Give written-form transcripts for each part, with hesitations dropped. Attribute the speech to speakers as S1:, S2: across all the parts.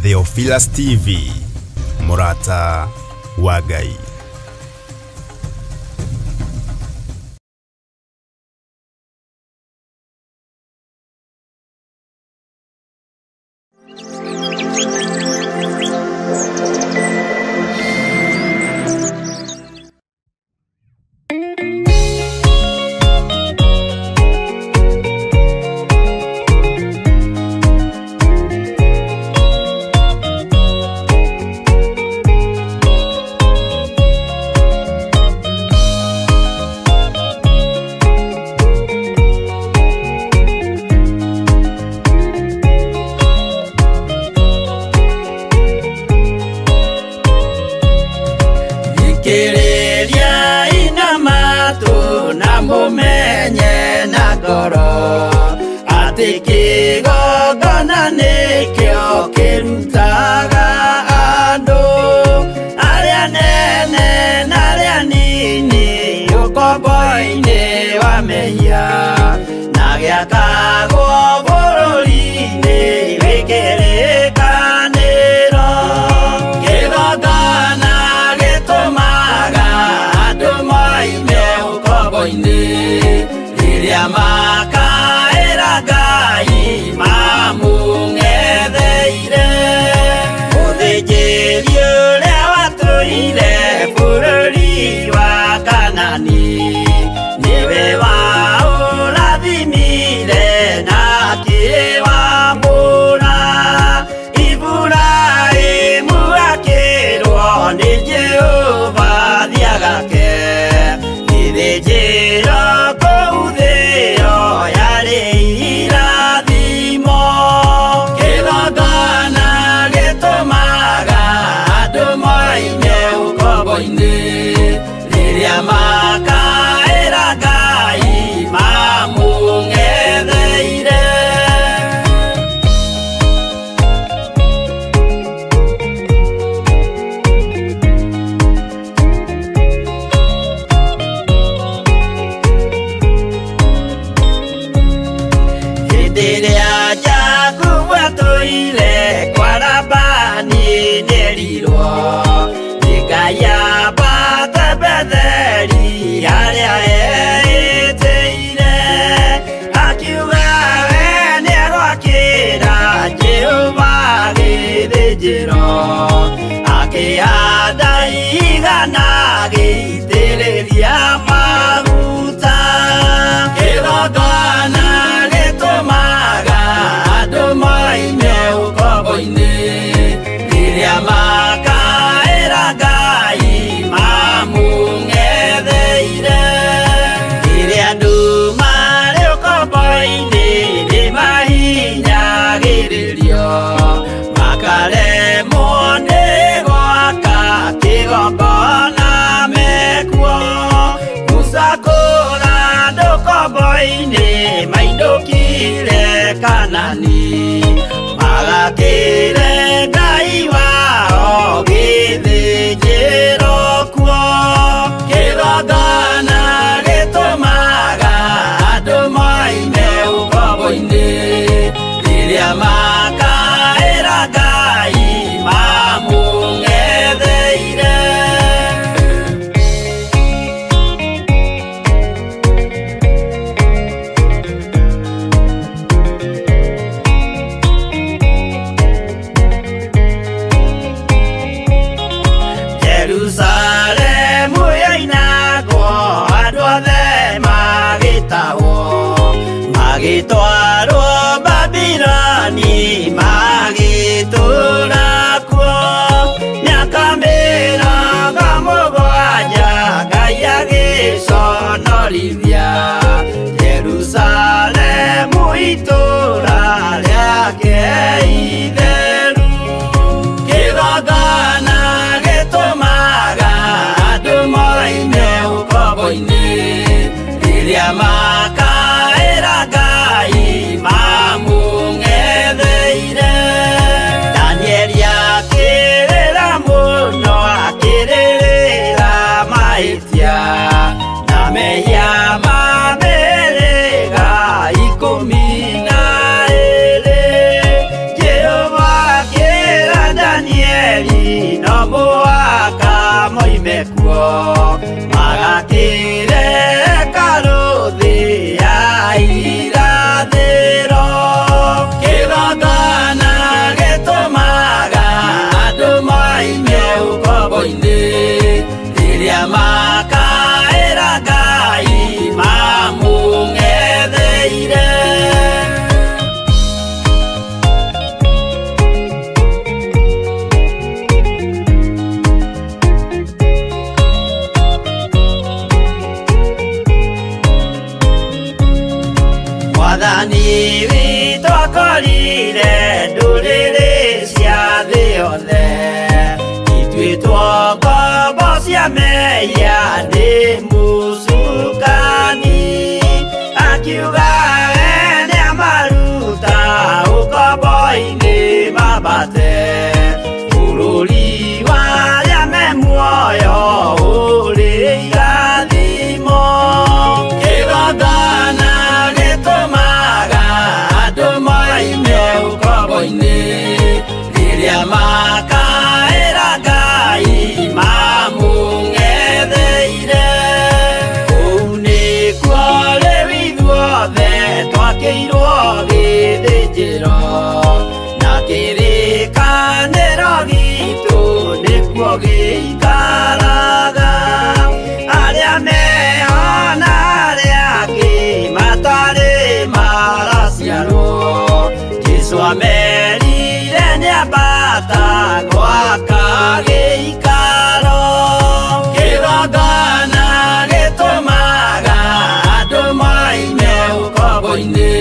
S1: Theophilus TV, mũrata wa Ngai.
S2: Mumenye na ngoro atĩ kĩgongona nĩkĩo kĩrutaga andũ arĩa nene na arĩa nini ũkombo-inĩ wa mehia na gĩakagwo bũrũri-inĩ wĩ kĩrĩkanĩro. Kĩgongona gĩtũmaga andũ moime ũkombo-inĩ rĩrĩa makaĩra Ngai mamũng'etheire. Mũthĩnjĩri ũrĩa watũire bũrũri wa Kanani nĩwe waũrathimire na akĩwamũra. Iburahĩmu akĩrwo nĩ Jehova thiagake gĩthĩnjĩro kũu thĩo yarĩ irathimo. Kĩgongona gĩtũmaga andũ moime ũkombo-inĩ rĩrĩa makaĩra Ngai mamũng'etheire. Hĩndĩ ĩrĩa Jakubu atũire kwa Labani nĩerirwo nĩ Ngai ambate Betheli harĩa eĩtĩire. Akiuga we nĩegwakĩra Jehova gĩthĩnjĩro, akĩhanda igana agĩitĩrĩria maguta. Kĩgongona gĩtũmaga andũ moime ũkombo-inĩ rĩrĩa makaĩra Ngai mamũng'etheire. Rĩrĩa andũ marĩ ũkombo-inĩ nĩmahinyagĩrĩrio makaremwo nĩ gwaka kĩgongona mekuo. Musa kũra andũ ũkombo-inĩ mainũkire Kanani magakĩre Ngai wao gĩthĩnjĩro kuo. Kĩgongona gĩtũmaga andũ moime ũkombo-inĩ rĩrĩa makaĩra Ngai mamũng'etheire. Jerusalemu yoinagwo andũ othe magĩtahwo magĩtwarwo Babiloni magĩtũũra kuo. Mĩaka 70 Ngai agĩconorithia Jerusalemu itũũra rĩake itheru. Kĩgongona gĩtũmaga andũ moime ũkombo-inĩ rĩrĩa makaĩra Ngai mamũng'etheire. Danieli akĩrĩra mũno akĩrĩrĩra mahĩtia na mehia ma mĩhĩrĩga 12. Jehova ũkombo-inĩ mambate bũrũri wa arĩa me muoyo ũrĩ irathimo. Kĩgongona gĩtũmaga andũ moime ũkombo-inĩ rĩrĩa makaĩra Ngai mamũng'etheire. Kũu nĩkuo rĩu ithuothe twakĩirwo gĩthĩnjĩro na kĩrĩkanĩro gitũ nĩkuo gĩikaraga. Arĩa meho na arĩa angĩ matarĩ maraciarwo Jesũ amerire nĩambata gwaka gĩikaro. Kĩgongona gĩtũmaga andũ moime ũkombo-inĩ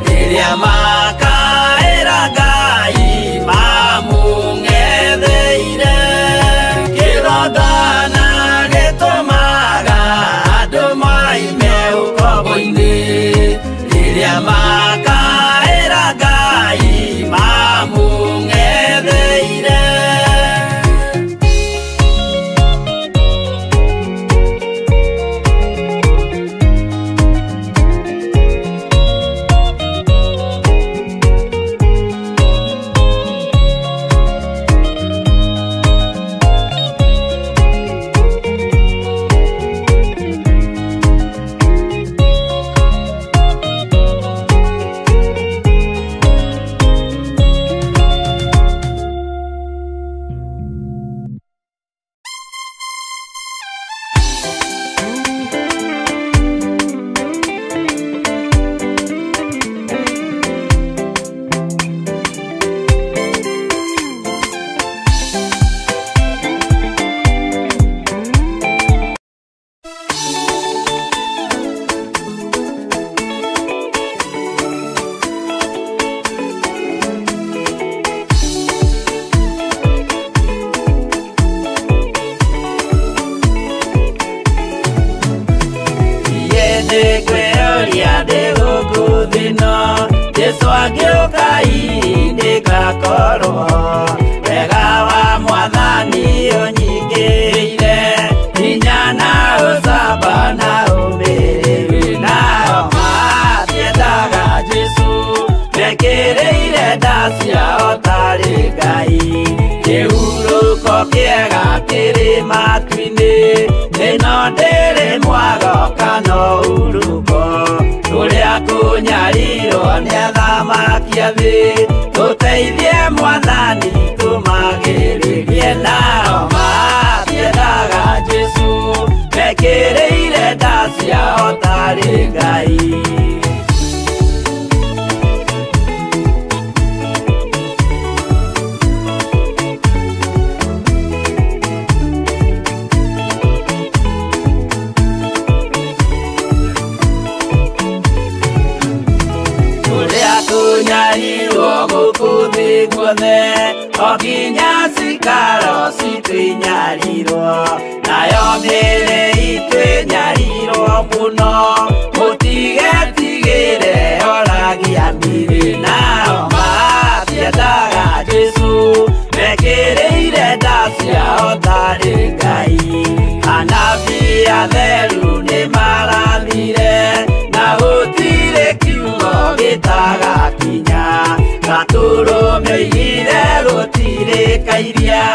S2: rĩrĩa makaĩra Ngai mamũng'etheire. Kĩgongona gĩtũmaga andũ moime ũkombo-inĩ rĩrĩa makaĩra Ngai mamũng'etheire. Jesũ angĩũka ndĩgakorwo wega wa mwathani ũnyingĩrĩire hinya na ũcamba na ũmĩrĩru. Nao matiendaga Jesũ mekĩrĩire nda ciao tarĩ Ngai. Kĩhurũko kĩega kĩrĩ matu-inĩ ĩno ndĩrĩ mwago kana ũhurũko. Tũrĩa kũnyarirwo nĩ athamaki a thĩ tũteithie mwathani tũmagĩrĩrie. Nao matiendaga Jesũ mekĩrĩire nda ciao tarĩ Ngai. Kũnyarirwo gũkũ thĩ guothe o nginya cikaro citũ inyarirwo nayo mĩĩrĩ itũ ĩnyarirwo mũno mũtigetigĩre oragia mĩĩrĩ. Nao matiendaga Jesũ mekĩrĩire nda ciao tarĩ Ngai. Anabii atheru nĩmarathire na gũtirĩ kiugo gĩtagakinya. Gatũrũme oigire gũtirĩ kairia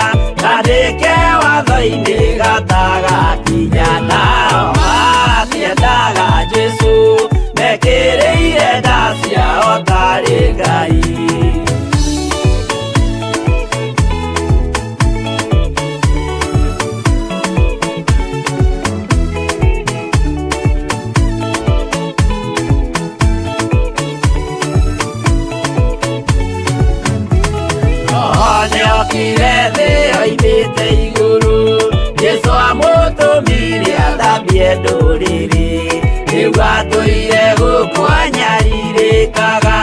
S2: kandĩke watho-inĩ gatagakinya. Nao matiendaga Jesũ mekĩrĩire nda ciao tarĩ Ngai. Nĩokire thĩ oimĩte igũrũ Jesũ amũtũmire athambie ndũrĩrĩ. Rĩu atũire gũkũ anyarirĩkaga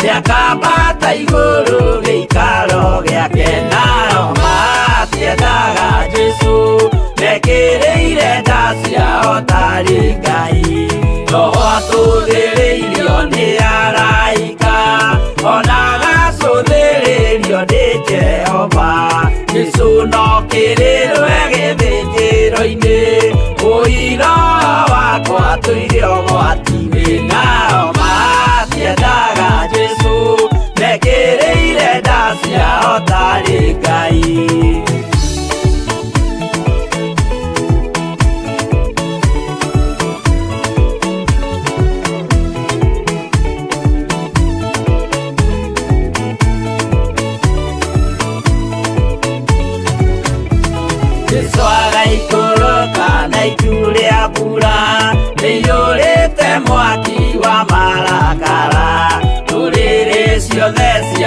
S2: nĩakambata igũrũ gĩikaro gĩake. Nao matiendaga Jesũ mekĩrĩire nda ciao tarĩ Ngai. Roho atũthĩrĩirio nĩ araika ona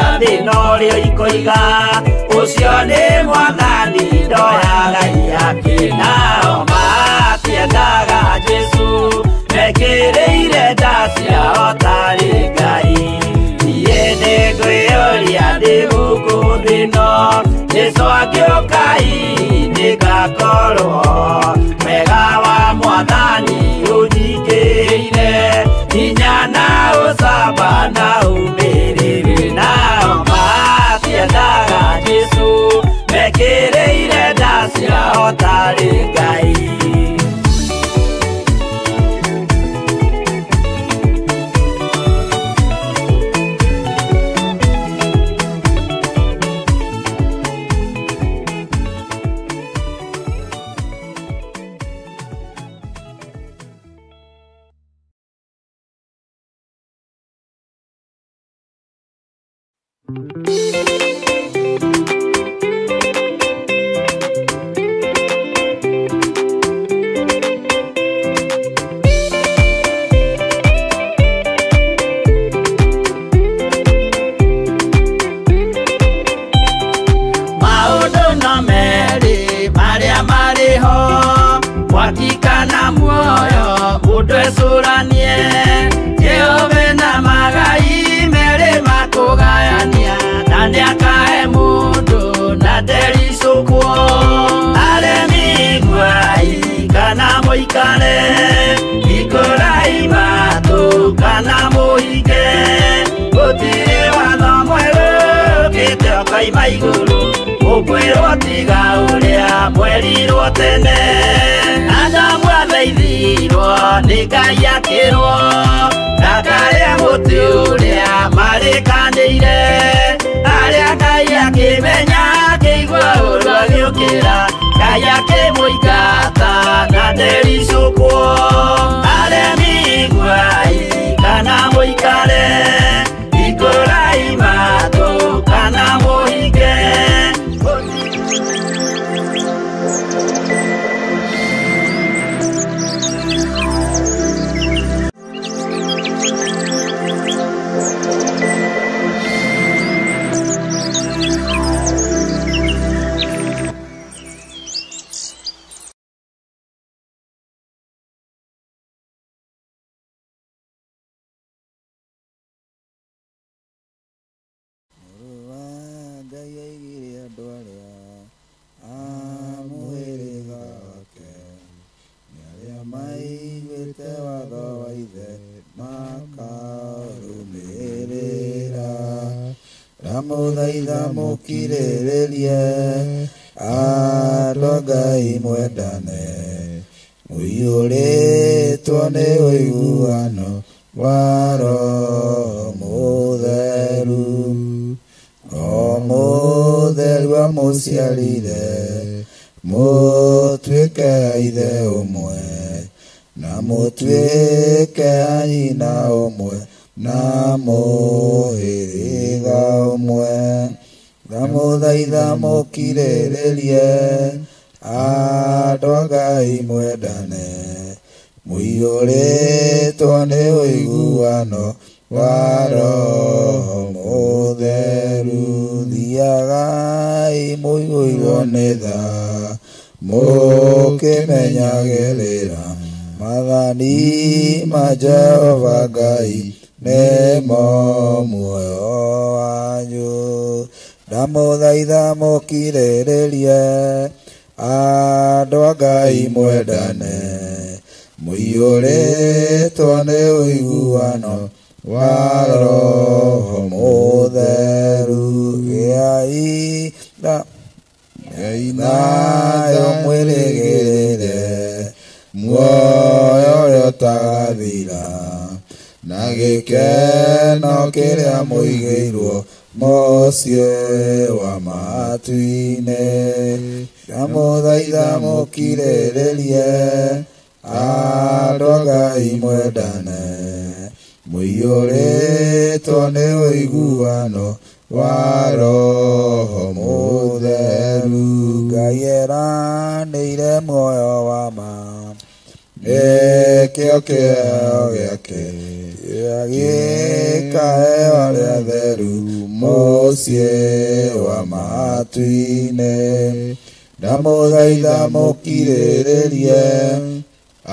S2: cia thĩ norĩo ikoiga ũcio nĩ mwathani ndoyaga iyake nao matiendaga Jesũ mekĩrĩire nda ciao tarĩ Ngai niĩ nĩngwĩyũria ndĩ gũkũ thĩ ĩno Jesũ angĩũka nĩngakorwo wega wa mwathani ũnjingĩrĩire hinya na ũcamba na ũmĩrĩru nao matiendaga Jesũ mekĩrĩire nda ciao tarĩ Ngai. Maũndũ no merĩ marĩa marĩ ho mwaki kana muoyo mũndũ ecũranie Jehova na magai merĩ makũgayania na nĩakahe mũndũ na ndericũkwo aremi iguai kana mũikare ikũrai matũ kana mũhinge gũtirĩ watho mwerũ ũkĩte ũkoima igũrũ ũkwĩrwo tiga ũrĩa mwerirwo tene Adamu athaithirwo nĩ Ngai akĩrwo ndakarĩe mũtĩ ũrĩa marĩkanĩire arĩa Ngai akĩmenya akĩigua ũru agĩũkĩra Ngai akĩmũingata na ndericũkwo aremi iguai kana mũikare ikũrai matũ kana mũhinge.
S3: Ngai aigire andũ arĩa a mũhĩrĩga wake nĩ arĩa maiguĩte watho wa ithe makarũmĩrĩra ndamũthaitha mũkirĩrĩrie andũ a Ngai mwendane mũiyũrĩtwo nĩ ũiguano wa Roho Mũtheru Roho Mũtheru amũciarire mũtuĩke a ithe ũmwe na mũtuĩke a nyina ũmwe na mũhĩrĩga ũmwe ndamũthaitha mũkirĩrĩrie andũ a Ngai mwendane mũiyũrĩtwo nĩ ũiguano wa Roho Mũtheru thiagai mũiyũirwo nĩ tha mũkĩmenyagĩrĩra maathani ma Jehova Ngai nĩmo muoyo wanyu ndamũthaitha mũkirĩrĩrie andũ a Ngai mwendane mũiyũrĩtwo nĩ ũiguano wa Roho Mũtheru gĩai nayo mwĩrĩgĩrĩre muoyo ũrĩa ũtagathira na gĩkeno kĩrĩa mũigĩirwo mũciĩ wa matu-inĩ ndamũthaitha mũkirĩrĩrie andũ a Ngai mwendane mũiyũrĩtwo nĩ ũiguano wa Roho Mũtheru Ngai eranĩire muoyo wa ma Nĩkĩo kĩheo gĩake gĩkaheo arĩa atheru mũciĩ wa matu-inĩ. Ndamũthaitha mũkirĩrĩrie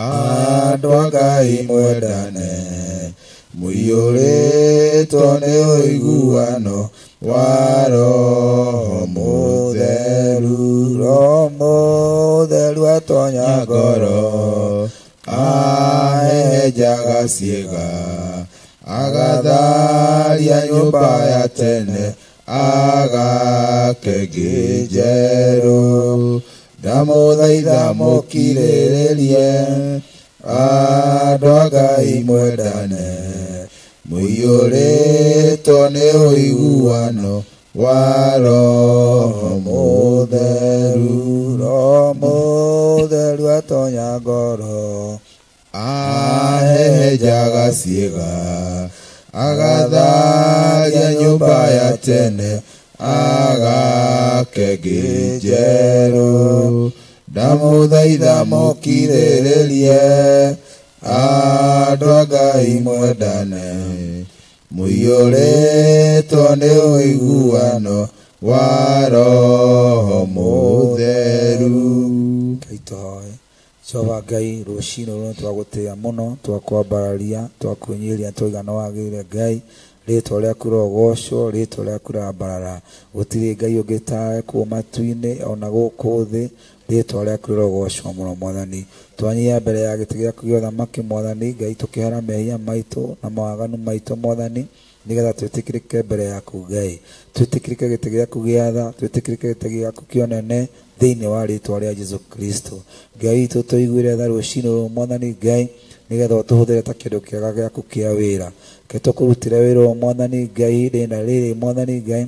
S3: andũ a Ngai mwendane, mũiyũrĩtwo nĩ ũiguano wa Roho Mũtheru. Roho Mũtheru atonya ngoro, ahehenjaga ciĩga, agatharia nyũmba ya tene, agake ĩngĩ njerũ. Ndamũthaitha mũkirĩrĩrie andũ a Ngai mwendane, mũiyũrĩtwo nĩ ũiguano wa Roho Mũtheru. Roho Mũtheru atonya ngoro, ahehenjaga ciĩga, agatharia nyũmba ya tene, agake ĩngĩ njerũ. Ndamũthaitha mũkirĩrĩrie andũ a Ngai mwendane, mũiyũrĩtwo nĩ ũiguano wa Roho Mũtheru.
S4: Ngai tũhoe. Jehova Ngai, rũcinĩ rũrũ twagũtĩĩa mũno, twakwambararia, twakwĩnyiihĩria, twauga nĩ wagĩrĩire Ngai. Rĩtwa rĩaku rĩrogocwo, rĩtwa rĩaku rĩrambarara. Gũtirĩ Ngai ũngĩ tawe kũu matu-inĩ ona gũkũ thĩ. Rĩtwa rĩaku rĩrogocwo mũno Mwathani. Twanyihia mbere ya gĩtĩ gĩaku gĩa ũthamaki Mwathani Ngai, tũkĩhera mehia maitũ na mawaganu maitũ Mwathani, nĩgetha twĩtĩkĩrĩke mbere yaku Ngai. Twĩtĩkĩrĩke gĩtĩ gĩaku gĩa tha, twĩtĩkĩrĩke gĩtĩ gĩaku kĩa ũnene thĩinĩ wa rĩtwa rĩa Jesũ Kristo. Ngai witũ, tũiguĩre tha rũcinĩ rũrũ Mwathani Ngai, nĩgetha ũtũhũthĩre ta kĩndũ kĩega gĩaku kĩa wĩra. Reke tũkũrutĩre wĩra ũyũ Mwathani Ngai ihinda rĩrĩ Mwathani Ngai,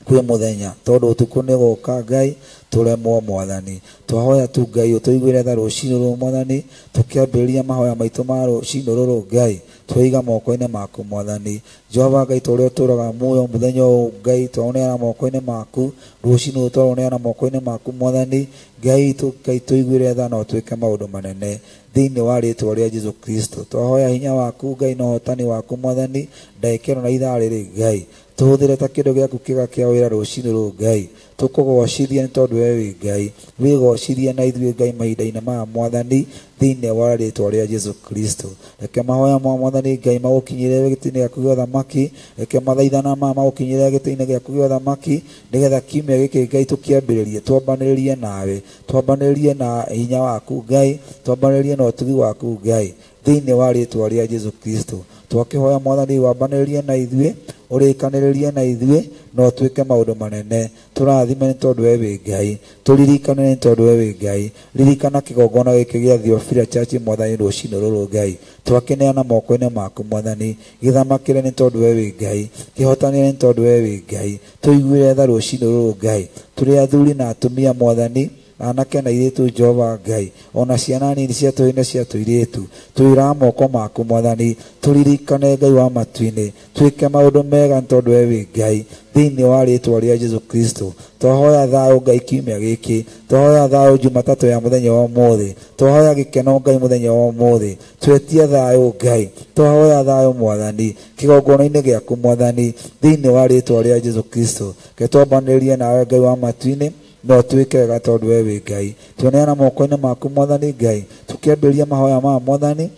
S4: kwĩ mũthenya, tondũ ũtukũ nĩ gũka Ngai tũremwo Mwathani. Twahoya tu Ngai ũtũiguĩre tha rũcinĩ rũrũ Mwathani, tũkĩambĩrĩria mahoya maitũ ma rũcinĩ rũrũ Ngai, tweiga moko-inĩ maku Mwathani. Jehova Ngai, ta ũrĩa ũtũũraga muoyo mũthenya ũyũ Ngai, twaũneana moko-inĩ maku, rũcinĩ rũrũ twarũneana moko-inĩ maku Mwathani. Ngai witũ, Ngai tũiguĩre tha na ũtwĩke maũndũ manene thĩinĩ wa rĩtwa rĩa Jesũ Kristo. Twahoya hinya waku Ngai na ũhotani waku Mwathani, ndagĩka ĩno na ithaa rĩrĩ Ngai, tũhũthĩre ta kĩndũ gĩaku kĩega kĩa wĩra rũcinĩ rũrũ Ngai. Tũkũgocithie nĩ tondũ we wĩ Ngai, wĩgocithie na ithuĩ Ngai mahinda-inĩ maya Mwathani, thĩinĩ wa rĩtwa rĩa Jesũ Kristo. Reke mahoya ma Mwathani Ngai magũkinyĩre gĩtĩ-inĩ gĩaku gĩa ũthamaki, reke mathaithana maya magũkinyĩre gĩtĩ-inĩ gĩaku gĩa ũthamaki, nĩgetha kiumia gĩkĩ Ngai tũkĩambĩrĩrie, twambanĩrĩrie nawe, twambanĩrĩrie na hinya waku Ngai, twambanĩrĩrie na ũtugi waku Ngai, thĩinĩ wa rĩtwa rĩa Jesũ Kristo. Twakĩhoya Mwathani wambanĩrĩrie na ithuĩ, ũrĩkanĩrĩrie na ithuĩ, na ũtwĩke maũndũ manene. Tũrathime nĩ tondũ we wĩ Ngai, tũririkane nĩ tondũ we wĩ Ngai. Ririkana kĩgongona gĩkĩ gĩa Theophila Church Mwathani rũcinĩ rũrũ Ngai, twakĩneana moko-inĩ maku Mwathani. Gĩthamakĩre nĩ tondũ we wĩ Ngai, kĩhotanĩre nĩ tondũ we wĩ Ngai. Tũiguĩre tha rũcinĩ rũrũ Ngai, tũrĩ athuri na atumia Mwathani, anake na airĩtu Jehova Ngai, ona ciana nini cia tũhĩĩ na cia tũirĩtu, tũiraga moko maku Mwathani. Tũririkane Ngai wa matu-inĩ, twĩke maũndũ mega nĩ tondũ we wĩ Ngai, thĩinĩ wa rĩtwa rĩa Jesũ Kristo. Twahoya thayũ Ngai kiumia gĩkĩ, twahoya thayũ Jumatatũ ya mũthenya wa ũmũthĩ, twahoya gĩkeno Ngai mũthenya wa ũmũthĩ, twetia thayũ Ngai, twahoya thayũ Mwathani kĩgongona-inĩ gĩaku Mwathani, thĩinĩ wa rĩtwa rĩa Jesũ Kristo. Reke twambanĩrĩrie nawe Ngai wa matu-inĩ, no twĩke wega tondũ we wĩ Ngai. Tweneana moko-inĩ maku Mwathani Ngai, tũkĩambĩrĩria mahoya maya Mwathani,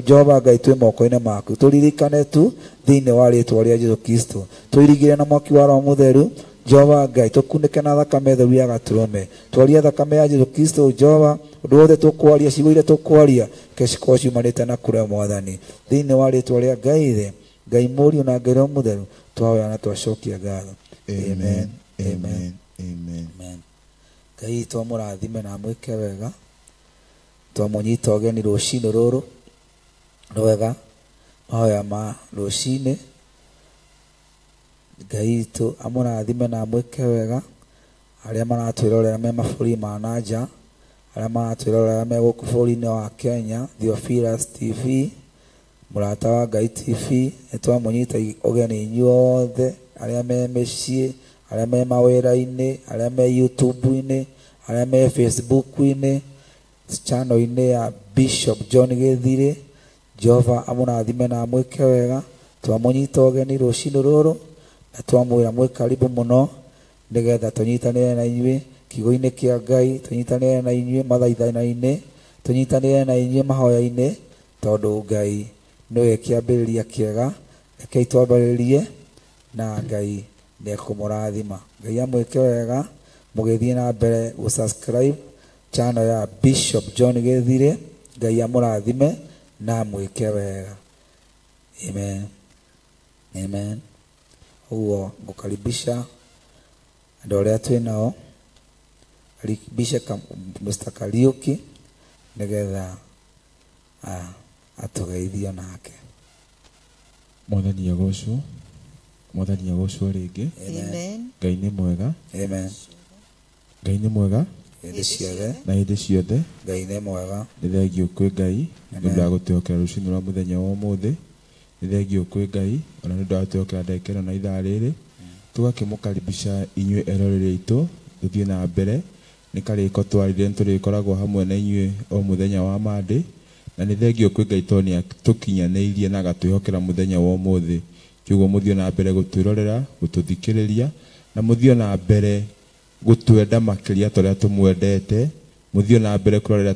S4: Jehova Ngai twĩ moko-inĩ maku. Tũririkane tu thĩinĩ wa rĩtwa rĩa Jesũ Kristo. Tũirigĩre na mwaki wa Roho Mũtheru Jehova Ngai, tũkunĩke na thakame theru ya gatũrũme. Twaria thakame ya Jesũ Kristo Jehova, ũndũ wothe tũkwaria, ciugo iria tũkwaria, reke cikorwo ciumanĩte na kũrĩ Mwathani, thĩinĩ wa rĩtwa rĩa Ngai Ithe, Ngai Mũriũ na Ngai Roho Mũtheru, twahoya na twacokia ngatho.
S3: Amen. Amen. Amen.
S4: Amen. Ngai witũ amũrathime na amwĩke wega. Twamũnyita ũgeni rũcinĩ rũrũ rwega, mahoya ma rũcinĩ. Ngai witũ amũrathime na amwĩke wega. Arĩa maratwĩrorera me mabũrũri ma na nja, arĩa maratwĩrorera me gũkũ bũrũri-inĩ wa Kenya, Theophilus TV, Mũrata wa Ngai TV, nĩ twamũnyita ũgeni inyuothe arĩa me mĩciĩ, arĩa me mawĩra-inĩ, arĩa me YouTube-inĩ, arĩa me Facebook-inĩ. channel-inĩ ya Bishop John Githiri. Jehova amũrathime na amwĩke wega. Twamũnyita ũgeni rũcinĩ rũrũ na twamwĩra mwĩ karibu mũno nĩgetha tũnyitanĩre na inyuĩ kiugo-inĩ kĩa Ngai, tũnyitanĩre na inyuĩ mathaithana-inĩ, tũnyitanĩre na inyuĩ mahoya-inĩ, tondũ Ngai nĩwe kĩambĩrĩria kĩega. Rekei twambĩrĩrie na Ngai nĩekũmũrathima. Ngai amwĩke wega mũgĩthiĩ na mbere gũ-subscribe channel ya Bishop John Githiri. Ngai amũrathime na amwĩke wega. Amen. Amen. Ũguo ngũkaribisha andũ arĩa twĩ nao, karibisha Mr. Kariuki nĩgetha atũgeithie nake.
S5: Mwathani agocwo, Mwathani agocwo rĩngĩ.
S4: Amen.
S5: Ngai nĩ mwega.
S4: Amen.
S5: Ngai nĩ mwega
S4: hĩndĩ ciothe
S5: na hĩndĩ ciothe.
S4: Ngai nĩ mwega.
S5: Nĩ thengio kwĩ Ngai nĩ ũndũ wa gũtwĩhokera rũcinĩ rwa mũthenya wa ũmũthĩ. Nĩ thengio kwĩ Ngai ona nĩ ũndũ wa gũtwĩhokera ndagĩka ĩno na ithaa rĩrĩ. Tũgakĩmũkaribisha inyuĩ eroreri aitũ tũthiĩ na mbere nĩ karĩko twarire nĩ tũrĩkoragwo hamwe na inyuĩ o mũthenya wa Monday. Na nĩ thengio kwĩ Ngai tondũ nĩ atũkinyanĩirie na agatwĩhokera mũthenya wa ũmũthĩ. Kĩoguo mũthiĩ na mbere gũtwĩrorera, gũtũthikĩrĩria na mũthiĩ na mbere gũtwenda makĩria ta ũrĩa tũmwendete. Mũthiĩ na mbere kũrorera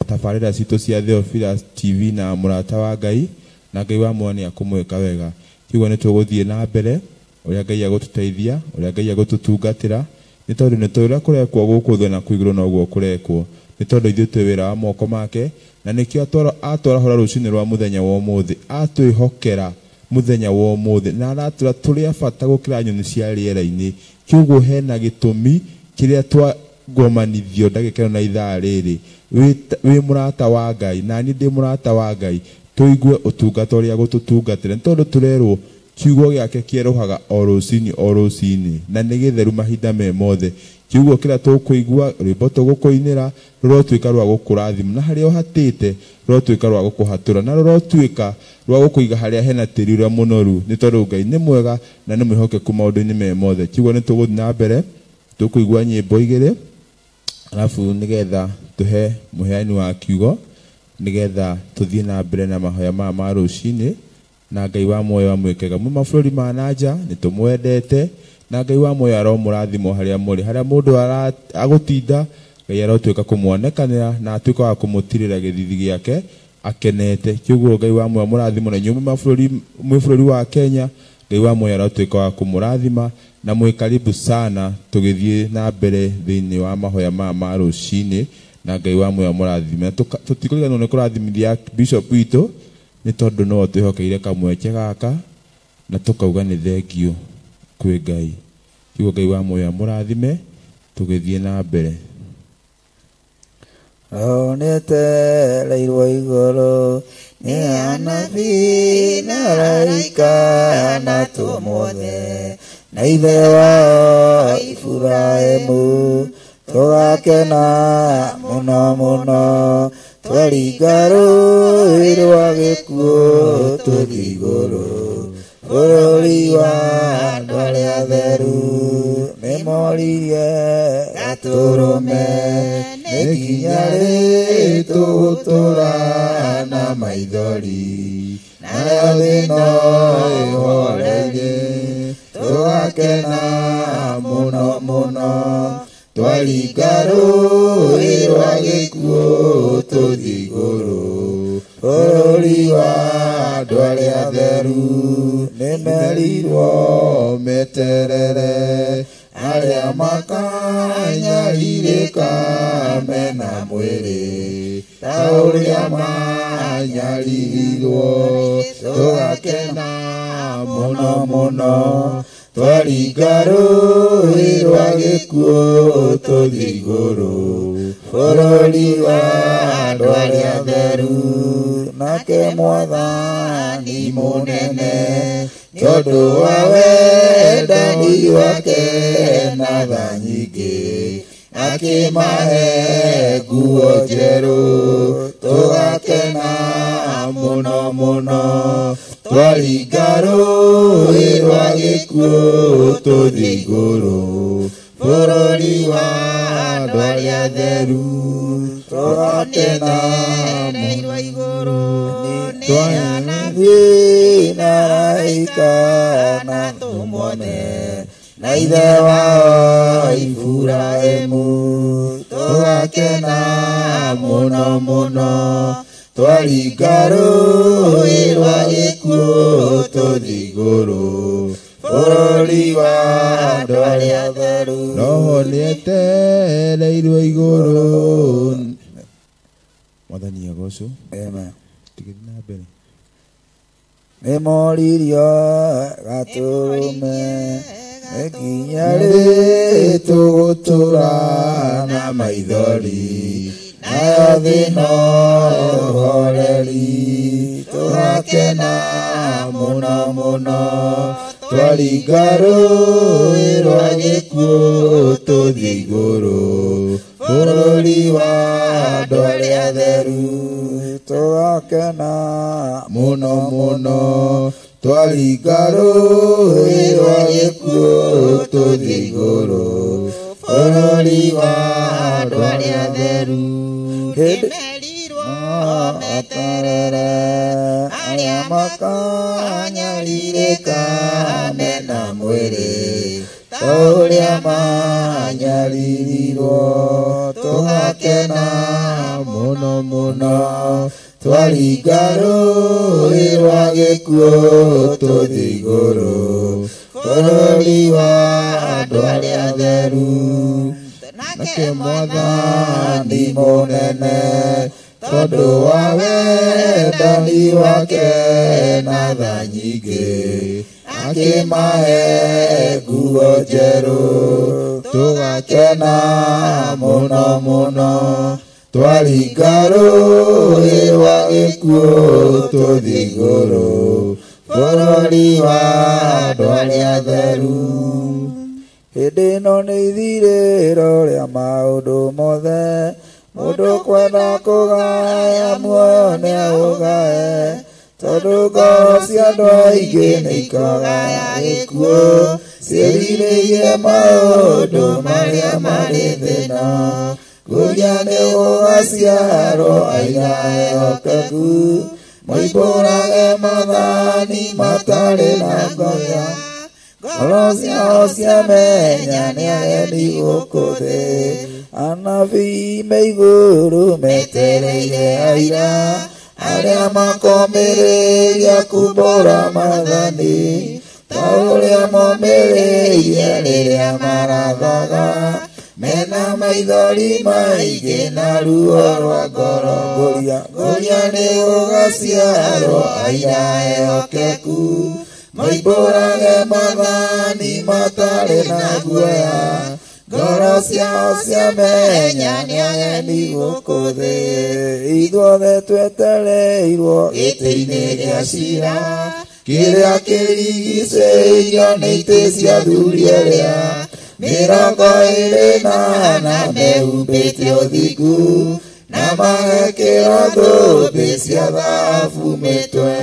S5: tabarĩra citũ cia Theophilus TV na mũrata wa Ngai, na Ngai wa muoyo nĩ akũmwĩka wega. Kĩoguo nĩ tũgũthiĩ na mbere ũrĩa Ngai agũtũteithia, ũrĩa Ngai agũtũtungatĩra, nĩ tondũ nĩ tũĩ ũrĩa kũrekwo gũkũ thĩ na kũu igũrũ noguo kũrekwo. Nĩ tondũ ithuĩ twĩ wĩra wa moko make, na nĩkĩo atwarahũra rũcinĩ rwa mũthenya wa ũmũthĩ, atwĩhokera mũthenya wa ũmũthĩ, na aratwĩra tũrĩ a bata gũkĩra nyoni cia rĩera-inĩ. Kĩoguo hena gĩtũmi kĩrĩa twagomanithio ndagĩka ĩno na ithaa rĩrĩ. Wĩ mũrata wa Ngai, na niĩ ndĩ mũrata wa Ngai, tũigue ũtungata ũrĩa agũtũtungatĩra, nĩ tondũ tũrerwo kiugo gĩake kĩerũhaga o rũcinĩ o rũcinĩ, na nĩ gĩtheru mahinda me mothe. Kiugo kĩrĩa tũkũigua, rwĩmbo tũgũkũinĩra, rũrotuĩka rwa gũkũrathima, na harĩa ũhatĩte rũrotuĩka rwa gũkũhatũra, na rũrotuĩka rwa gũkũiga harĩa hena tĩri ũrĩa mũnoru, nĩ tondũ Ngai nĩ mwega na nĩ mwĩhokeku maũndũ-inĩ me mothe. Kiugo nĩ tũgũthiĩ na mbere, tũkũigua nyĩmbo igĩrĩ, alafu nĩgetha tũhe mũheani wa kiugo, nĩgetha tũthiĩ na mbere na mahoya maya ma rũcinĩ, na Ngai wa muoyo amwĩkega. Mwĩ mabũrũri ma na nja nĩ tũmwendete, na Ngai wa muoyo aromũrathima harĩa mũrĩ, harĩa mũndũ agũtinda Ngai arotuĩka kũmuonekanĩra na atuĩka wa kũmũtirĩra gĩthithi gĩake akenete. Kĩoguo Ngai wa muoyo amũrathime na inyuĩ mwĩ bũrũri wa Kenya, Ngai wa muoyo arotuĩka wa kũmũrathima na mwĩ karibu sana tũgĩthiĩ na mbere thĩinĩ wa mahoya maya ma rũcinĩ, na Ngai wa muoyo amũrathime. Tũtikũriganĩrwo nĩ kũrathimithia Bishop witũ, nĩ tondũ no twĩhokeire kamweke gaka na tũkauga nĩ thengio kwĩ Ngai. Kĩoguo Ngai wa muoyo amũrathime tũgĩthiĩ na mbere.
S3: Roho nĩetereirwo igũrũ nĩ anabii na araika na atũmwo othe, na ithe wao Iburahĩmu. Tũgakena mũno mũno twaringa rũĩ rwa gĩkuũ tũthiĩ igũrũ, bũrũri wa andũ arĩa atheru. Nĩmoririe gatũrũme nĩ nginya rĩ tũgũtũra na maithori, nayo thĩ no ĩhorerie. Tũgakena mũno mũno twaringa rũĩ rwa gĩkuũ tũthiĩ igũrũ, bũrũri wa andũ arĩa atheru. Nĩmerirwo meterere arĩa makanyarirĩka mena mwĩrĩ ta ũrĩa manyaririrwo. Tũgakena mũno mũno twaringa rũĩ rwa gĩkuũ tũthiĩ igũrũ, bũrũri wa andũ arĩa atheru. Nake Mwathani mũnene tondũ wa wendani wake na tha nyingĩ akĩmahe nguo njerũ. Tũgakena mũno mũno twaringa rũĩ rwa gĩkuũ tũthiĩ igũrũ, bũrũri wa andũ arĩa atheru. Tũgakena igũrũ nĩ na araika na tũmwone na ithe wa Iburahĩmu. Tũgakena mũno mũno twaringa rũũĩ rwa gĩkuũ tũthiĩ igũrũ bũrũri wa andũ arĩa atheru.
S5: Roho nĩetereirwo igũrũ. Mwathani agocwo.
S3: Amen.
S5: Tũgĩthiĩ na mbere.
S3: Nĩ moririo gatũrũme nginya rĩ tũgũtũra na maithori nayo thĩ no ũhoreri. Tũgakena mũno mũno twaringa rũũĩ rwa gĩkuũ tũthiĩ igũrũ bũrũri wa andũ arĩa atheru. Tũgakena mũno mũno twaringa rũũĩ rwa gĩkuũ tũthiĩ igũrũ bũrũri wa andũ arĩa atheru. Kĩmerirwo meterere arĩa makanyarirĩka mena mwĩrĩ ta ũrĩa manyaririrwo. Tũgakena mũno mũno twaringa rũũĩ rwa gĩkuũ tũthiĩ igũrũ bũrũri wa andũ arĩa atheru. Nake Mwathani mũnene tondũ wa wendani wake na tha nyingĩ akĩmahe nguo njerũ. Tũgakena mũno mũno twaringa rũũĩ rwa gĩkuũ tũthiĩ igũrũ bũrũri wa andũ arĩa atheru. Hĩndĩ ĩno nĩ ithirĩro rĩa maũndũ mothe mũndũ kwenda kũgaya muoyo nĩaũgae tondũ ngoro cia andũ aingĩ nĩikagaya gĩkuũ ciĩrirĩirie maũndũ marĩa marĩ thĩna. Ngũria nĩ gũgaciarwo aira ehokeku moimbũrage maathani matarĩ na ngoya. Ngoro ciao ciamenya nĩ ageni gũkũ thĩ. Anabii me igũrũ metereire aira arĩa makomĩrĩria kumbũra maathani ta ũrĩa momĩrĩirie rĩrĩa marathaga mena maithori maingĩ na ruo rwa ngoro. Ngũria nĩ gũgaciarwo aira ehokeku moimbũrage maathani matarĩ na guoya. Ngoro ciao ciamenya nĩ ageni gũkũ thĩ. Ithuothe twetereirwo gĩtĩ-inĩ gĩa ciira kĩrĩa kĩrigicĩirio nĩ itĩ cia athuri arĩa 24 mehumbĩte ũthingu na magekĩra thũmbĩ cia thahabu mĩtwe.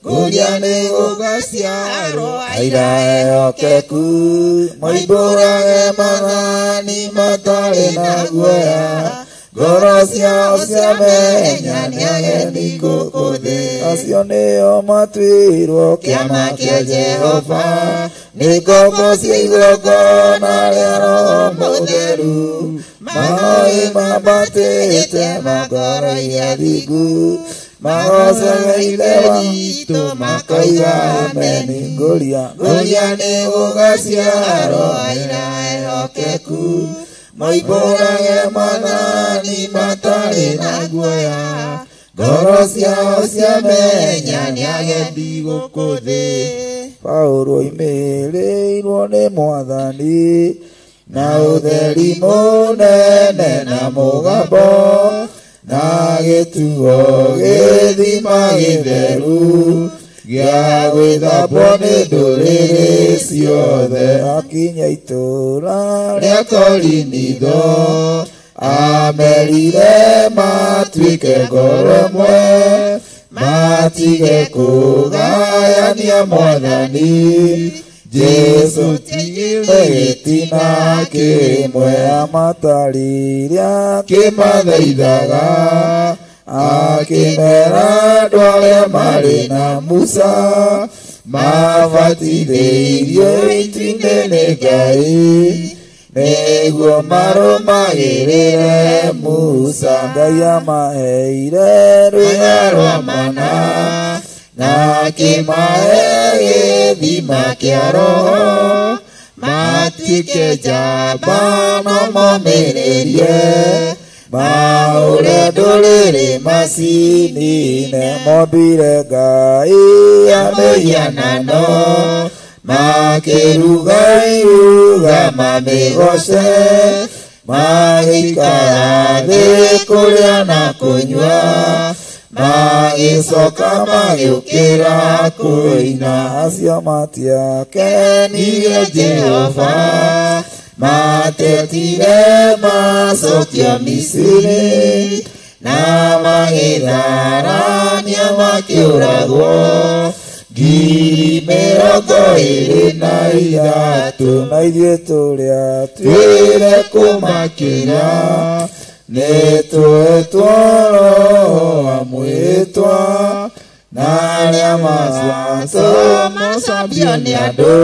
S3: Ngũria nĩ gũgaciarwo aira ehokeku moimbũrage maathani matarĩ na guoya. Ngoro ciao ciamenya nĩ ageni gũkũ thĩ. Acio nĩo matuirwo kĩama kĩa Jehova nĩ ngombo cia igongona rĩa Roho Mũtheru. Mahoe mambatĩte mangoro iria thingu magocaga Ithe witũ makoiga ameni. Ngũria nĩ gũgaciarwo aira ehokeku moimbũrage maathani matarĩ na guoya. Ngoro ciao ciamenya nĩ ageni gũkũ thĩ. Paũlũ oimĩrĩirwo nĩ Mwathani na ũtheri mũnene na mũgambo na gĩtuo gĩthima gĩtheru gĩa gwĩthambwo nĩ ndũrĩrĩ ciothe. Akinya itũũra rĩa Korinitho amerire matuĩke ngoro ĩmwe matige kũgayania Mwathani Jesu tigire gĩtina kĩmwe amatariria kĩmathaithaga akĩmera andũ arĩa marĩ na Musa mabatithĩirio itu-inĩ nĩ Ngai nĩguo marũmagĩrĩre Musa. Ngai amaheire rwĩga rwa mana na akĩmahe gĩthima kĩa Roho matuĩke njamba no momĩrĩrie maũre ndũrĩrĩ macinine. Mombire Ngai ya mĩhianano makĩruga iruga mamĩgoce magĩikara thĩ kũrĩa na kũnyua magĩcoka magĩũkĩra kũina. Acio matiakenirie Jehova matetire macokio Misiri na magĩtharania makĩũragwo 23 na ithuĩ tũrĩa twĩre kũmakĩra nĩtũhetwo Roho wa mwĩtwa na arĩa macuatwo macambio nĩ andũ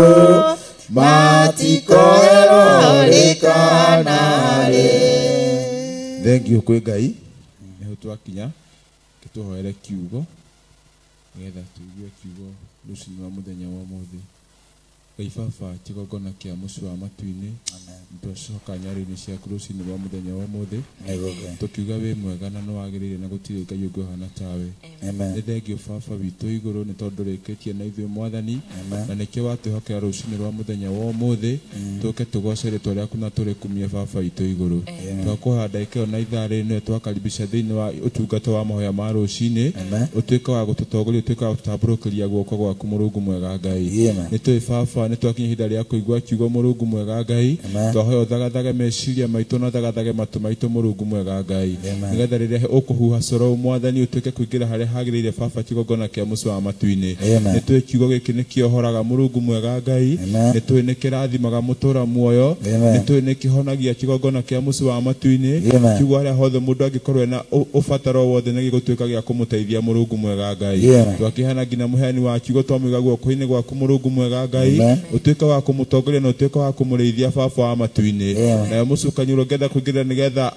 S3: matikoe Roho rĩ kana rĩ.
S5: Thengiũ kwĩ Ngai nĩho twakinya tũhoere kiugo nĩgetha tũigue kiugo rũcinĩ rwa mũthenya wa ũmũthĩ. Ngai Baba kĩgongona kĩa mũciĩ wa matu-inĩ twacoka nyarĩinĩ ciaku rũcinĩ rwa mũthenya wa ũmũthĩ tũkiuga wĩ mwega na nĩwagĩrĩire na gũtirĩ Ngai ũngĩ ũhana tawe. Nĩ thengio Baba witũ igũrũ nĩ tondũ rĩkĩtie na ithuĩ Mwathani na nĩkĩo watwĩhokera rũcinĩ rwa mũthenya wa ũmũthĩ tũke tũgoce rĩtwa rĩaku na tũrĩkumie Baba witũ igũrũ. Twakũhoya ndagĩka ĩyo na ithaa rĩrĩ nĩwe twakaribisha thĩinĩ wa ũtungata wa mahoya ma rũcinĩ ũtuĩke wa gũtũtongoria ũtuĩke wa gũtũtambũrũkĩria guoko gwaku Mũrungu mwega Ngai. Nĩ tũĩ Baba nĩ twakinya ihinda rĩa kũigua kiugo Mũrungu mwega Ngai twahoya ũthagathage meciria maitũ na ũthagathage matũ maitũ Mũrungu mwega Ngai nĩgetha rĩrĩa ũkũhuha coro Mwathani ũtuĩke kũingĩra harĩa hagĩrĩire Baba kĩgongona kĩa mũciĩ wa matu-inĩ. Nĩ tũĩ kiugo gĩkĩ nĩ kĩohoraga Mũrungu mwega Ngai nĩ tũĩ nĩ kĩrathimaga mũtũra muoyo nĩ tũĩ nĩ kĩhonagia kĩgongona kĩa mũciĩ wa matu-inĩ kiugo harĩa hothe mũndũ angĩkorwo ena ũbataro wothe nĩ gĩgũtuĩka gĩa kũmũteithia Mũrungu mwega Ngai. Twakĩheana nginya mũheani wa kiugo twamũiga guoko-inĩ gwaku Mũrungu mwega Ngai ũtuĩke wa kũmũtongoria na ũtuĩke wa kũmũrĩithia Baba wa matu-inĩ. Nayo mũcukani ũrĩa ũngĩenda kũingĩrĩra nĩgetha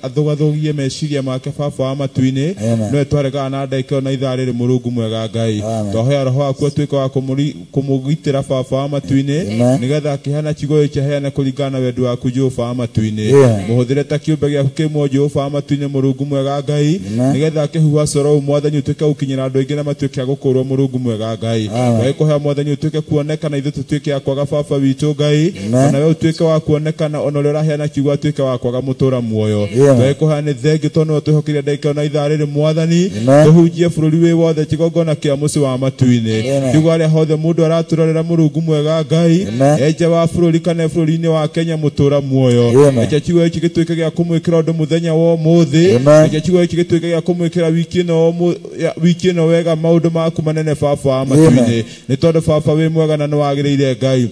S5: athũgathũgie meciria make Baba wa matu-inĩ nĩwe twaregaga na ndagĩka ĩyo na ithaa rĩrĩ Mũrungu mwega Ngai. Twahoya Roho waku ũtuĩke wa kũmũgitĩra Baba wa matu-inĩ nĩgetha akĩheana kiugo gĩkĩ aheane kũringana na wendi waku Jehova wa matu-inĩ. Mũhũthĩre ta kĩũmbe gĩaku kĩmwe Jehova wa matu-inĩ Mũrungu mwega Ngai nĩgetha akĩhuha coro Mwathani ũtuĩke gũkinyĩra andũ aingĩ na matuĩke a gũkũrwo Mũrungu mwega Ngai. Twagĩkũhoya Mwathani ũtuĩke kuonekana ithuĩ tũtuĩke a kwaga Baba witũ Ngai ona we ũtuĩke wa kuonekana ona ũrĩa ũraheana kiugo atuĩke wa kwaga mũtũra muoyo. Twagĩkũhoya nĩ thengio tondũ nĩwe twĩhokeire ndagĩka na ithaa rĩrĩ Mwathani tũhunjie bũrũri wĩ wothe kĩgongona kĩa mũciĩ wa matu-inĩ kiugo harĩa hothe mũndũ aratũrorera Mũrungu mwega Ngai enja wa bũrũri kana bũrũri-inĩ wa Kenya mũtũra muoyo. Reke kiugo gĩkĩ gĩtuĩke gĩa kũmwĩkĩra ũndũ mũthenya wa ũmũthĩ. Reke kiugo gĩkĩ gĩtuĩke gĩa kũmwĩkĩra wiki ĩno wega maũndũ maku manene Baba wa matu-inĩ nĩ tondũ Baba wĩ mwega na nĩwagĩrĩire Ngai.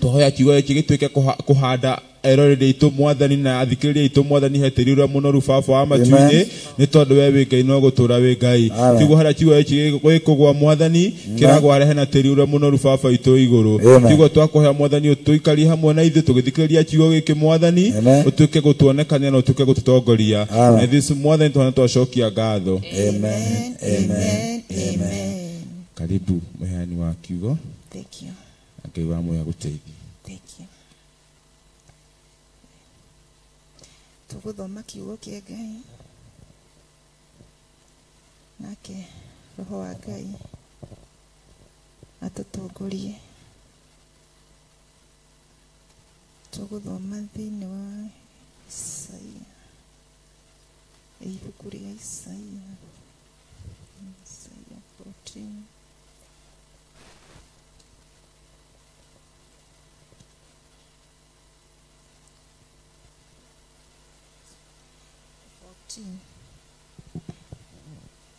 S5: Twahoya kiugo gĩkĩ gĩtuĩke kũhanda eroreri aitũ Mwathani na athikĩrĩria aitũ Mwathani he tĩri ũrĩa mũnoru Baba wa matu-inĩ nĩ tondũ we wĩ Ngai no gũtũra wĩ Ngai. Kiugo harĩa kiugo gĩkĩ gĩkũgwa Mwathani kĩragwa harehe na tĩri ũrĩa mũnoru Baba witũ igũrũ. Kiugo twakũhoya Mwathani ũtũikarie hamwe na ithuĩ tũgĩthikĩrĩria kiugo gĩkĩ Mwathani ũtuĩke gũtuonekania na ũtuĩke gũtũtongoria na ithuĩ Mwathani twana twacokia ngatho.
S3: Amen. Amen. Amen.
S5: Karibu mũheani wa kiugo.
S6: Thank you.
S5: Ngai wa muoyo agũteithie.
S6: Thank you. Tũgũthoma kiugo kĩa Ngai nake Roho wa Ngai atũtongorie. Tũgũthoma thĩinĩ wa Isaia, ibuku rĩa Isaia, Isaia 14.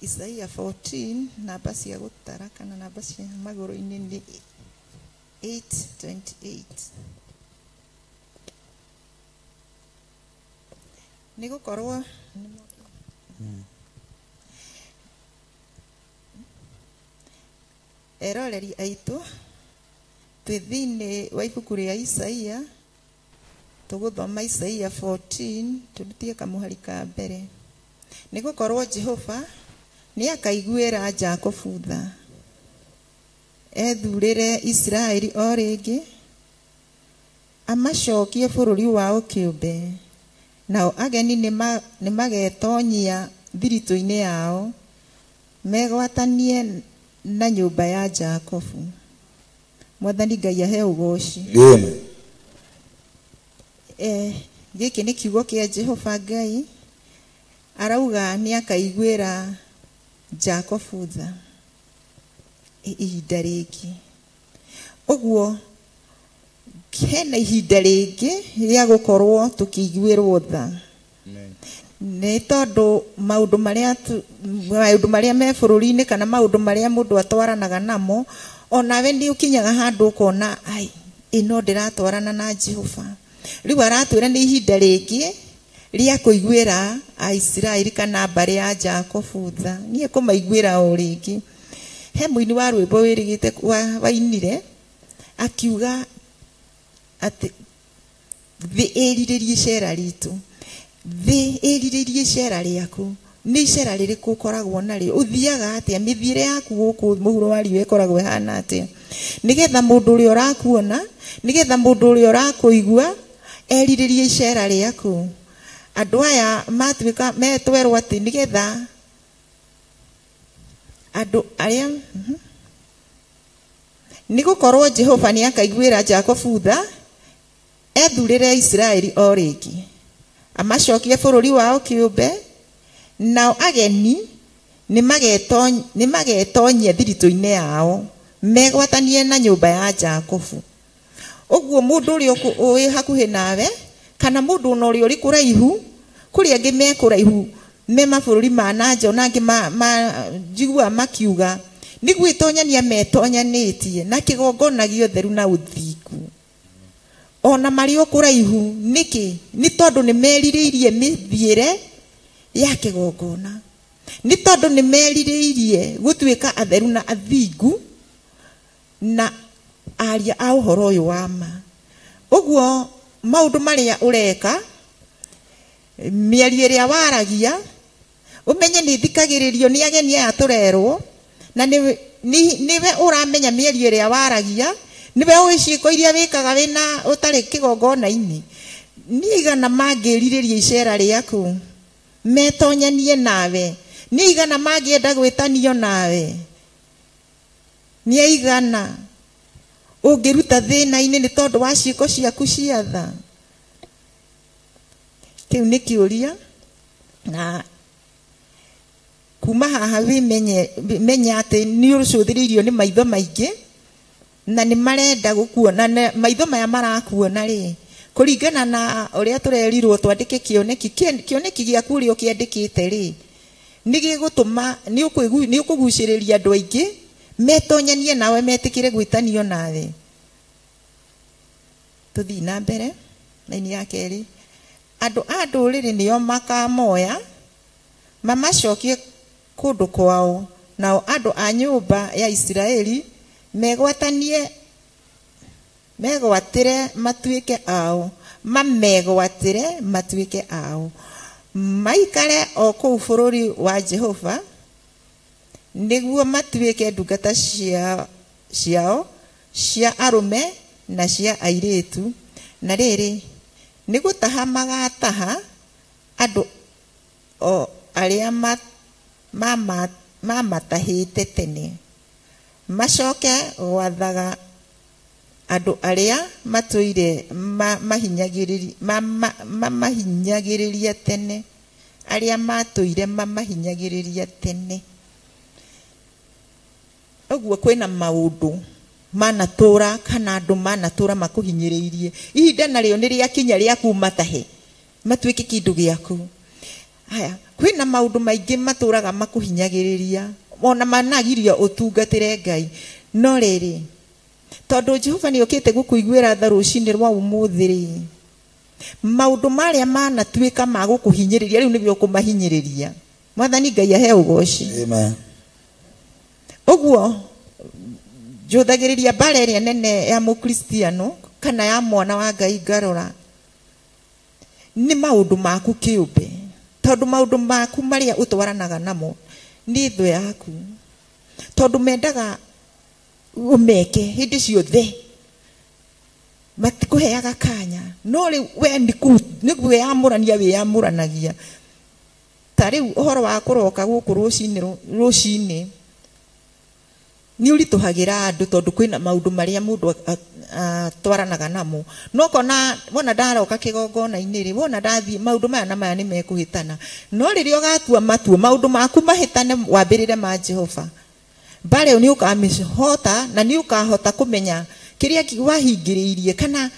S6: Isaia 14 namba cia gũtara kana namba cia magũrũ-inĩ nĩ 8:28. Nĩ gũkorwo eroreri aitũ twĩ thĩinĩ wa ibuku rĩa Isaia, tũgũthoma Isaia 14 tũrutie kamũhari ka mbere. Nĩ gũkorwo Jehova nĩ akaiguĩra Jakubu tha, ethurĩre Isiraeli o rĩngĩ, amacokie bũrũri wao kĩũmbe, nao ageni nĩmagetonyia thiritũ-inĩ yao, megwatanie na nyũmba ya Jakubu. Mwathani Ngai ahe ũgoci.
S4: Amen.
S6: Gĩkĩ nĩ kiugo kĩa Jehova Ngai, arauga nĩ akaiguĩra Jakubu tha ihinda rĩngĩ. Ũguo hena ihinda rĩngĩ rĩa gũkorwo tũkĩiguĩrwo tha. Nĩ tondũ maũndũ marĩa me bũrũri-inĩ kana maũndũ marĩa mũndũ atwaranaga namo, onawe nĩ ũkinyaga handũ ũkona ai ĩno ndĩratwarana na Jehova. Rĩu aratwĩra nĩ ihinda rĩngĩ rĩa kũiguĩra Aisiraeli kana mbarĩ ya Jakubu tha, niĩ kũmaiguĩra o rĩngĩ. He mũini wa rwĩmbo wĩrĩgĩte wainire akiuga atĩ thĩ ĩrirĩrie icera ritũ, thĩ ĩrirĩrie icera rĩaku. Nĩ icera rĩrĩkũ ũkoragwo narĩo? Ũthiaga atĩa? Mĩthiĩre yaku gũkũ mũhuro wa riũa ĩkoragwo ĩhana atĩa? Nĩgetha mũndũ ũrĩa ũrakuona, nĩgetha mũndũ ũrĩa ũrakũigua erirĩrie icera rĩaku. Andũ aya matuĩka metwerwo atĩ nĩgetha andũ arĩa nĩ gũkorwo Jehova nĩ akaiguĩra Jakubu tha, ethurĩre Isiraeli o rĩngĩ, amacokie bũrũri wao kĩũmbe, nao ageni nĩmagetonyia thiritũ-inĩ yao, megwatanie na nyũmba ya Jakubu. Ũguo mũndũ ũrĩa wĩ hakuhĩ nawe kana mũndũ ona ũrĩa ũrĩ kũraihu, kũrĩ angĩ me kũraihu me mabũrũri ma na nja, ona angĩ njiguaga makiuga nĩ gwĩtonyania metonyanĩtie na kĩgongona gĩotheru na ũthingu, ona marĩ o kũraihu. Nĩkĩ? Nĩ tondũ nĩ merirĩirie mĩthiĩre ya kĩgongona, nĩ tondũ nĩ merirĩirie gũtuĩka atheru na athingu na aria a ũhoro ũyũ wa ma. Ũguo maũndũ marĩa ũreka, mĩario ĩrĩa waragia, ũmenye nĩ thikagĩrĩrio nĩ ageni aya tũrerwo, na nĩwe ũramenya mĩario ĩrĩa waragia, nĩwe ũĩ ciĩko iria wĩkaga wĩna ũtarĩ kĩgongona-inĩ. Nĩ igana mangĩrirĩria icera rĩaku metonyanie nawe, nĩ igana mangĩenda gwĩtanio nawe, nĩ aigana ũngĩruta thĩna-inĩ nĩ tondũ wa ciĩko ciaku cia tha. Kĩu nĩ kĩũria, na kuma haha wĩmenye menya atĩ nĩ ũcũthĩrĩirio nĩ maitho maingĩ na nĩ marenda gũkuona, na maitho maya marakuona rĩ, kũringana na ũrĩa tũrerirwo twandĩke kĩoneki, kĩoneki gĩaku ũrĩa ũkĩandĩkĩte rĩ, nĩ gĩgũtũma nĩ ũkũgucĩrĩria andũ aingĩ metonyanie nawe, metĩkĩre gwĩtanio nawe. Tũthiĩ na mbere raini ya kerĩ. Andũ a ndũrĩrĩ nĩo makamoya mamacokie kũndũ kwao, nao andũ a nyũmba ya Isiraeli megwatanie megwatĩre matuĩke ao, mamegwatĩre matuĩke ao, maikare o kũu bũrũri wa Jehova, nĩguo matuĩke ndungata ciao cia arũme na cia airĩtu. Na rĩrĩ, nĩ gũtaha magataha andũ o arĩa mamatahĩte tene, macoke gwathaga andũ arĩa matũire mamahinyagĩrĩria tene, arĩa matũire mamahinyagĩrĩria tene. Ũguo kwĩna maũndũ manatũra kana andũ manatũra makũhinyĩrĩirie, ihinda narĩo nĩ rĩakinya rĩa kumatahe matuĩke kĩndũ gĩaku. Haya, kwĩna maũndũ maingĩ matũraga makũhinyagĩrĩria, ona managirio ũtungatĩre Ngai. No rĩrĩ, Tondũ Jehova nĩ okĩte gũkũiguĩra tha rũcinĩ rwa ũmũthĩ rĩ, maũndũ marĩa manatuĩka ma gũkũhinyĩrĩria rĩu nĩguo ũkũmahinyĩrĩria. Mwathani Ngai ahe ũgoci.
S3: Amen.
S6: Ũguo njũthagĩrĩria mbara ĩrĩa nene ya mũkristiano kana ya mwana wa Ngai ngarora nĩ maũndũ maku kĩũmbe, tondũ maũndũ maku marĩa ũtwaranaga namo nĩ thũ yaku, tondũ mendaga ũmeke hĩndĩ ciothe, matikũheaga kanya. No rĩu we nĩ kwĩyamũrania wĩyamũranagia. Ta rĩu ũhoro wa kũroka gũkũ rũcinĩ nĩ ũritũhagĩra andũ tondũ kwĩna maũndũ marĩa mũndũ atwaranaga namo. No kona wona ndaroka kĩgongona-inĩ rĩ, wona ndathiĩ maũndũ maya na maya nĩ mekũhĩtana. No rĩrĩa ũgatua matua maũndũ maku mahĩtane, wambĩrĩre ma Jehova, mbara ĩyo nĩ ũkamĩhota na nĩ ũkahota kũmenya kĩrĩa wahingĩrĩirie. Kana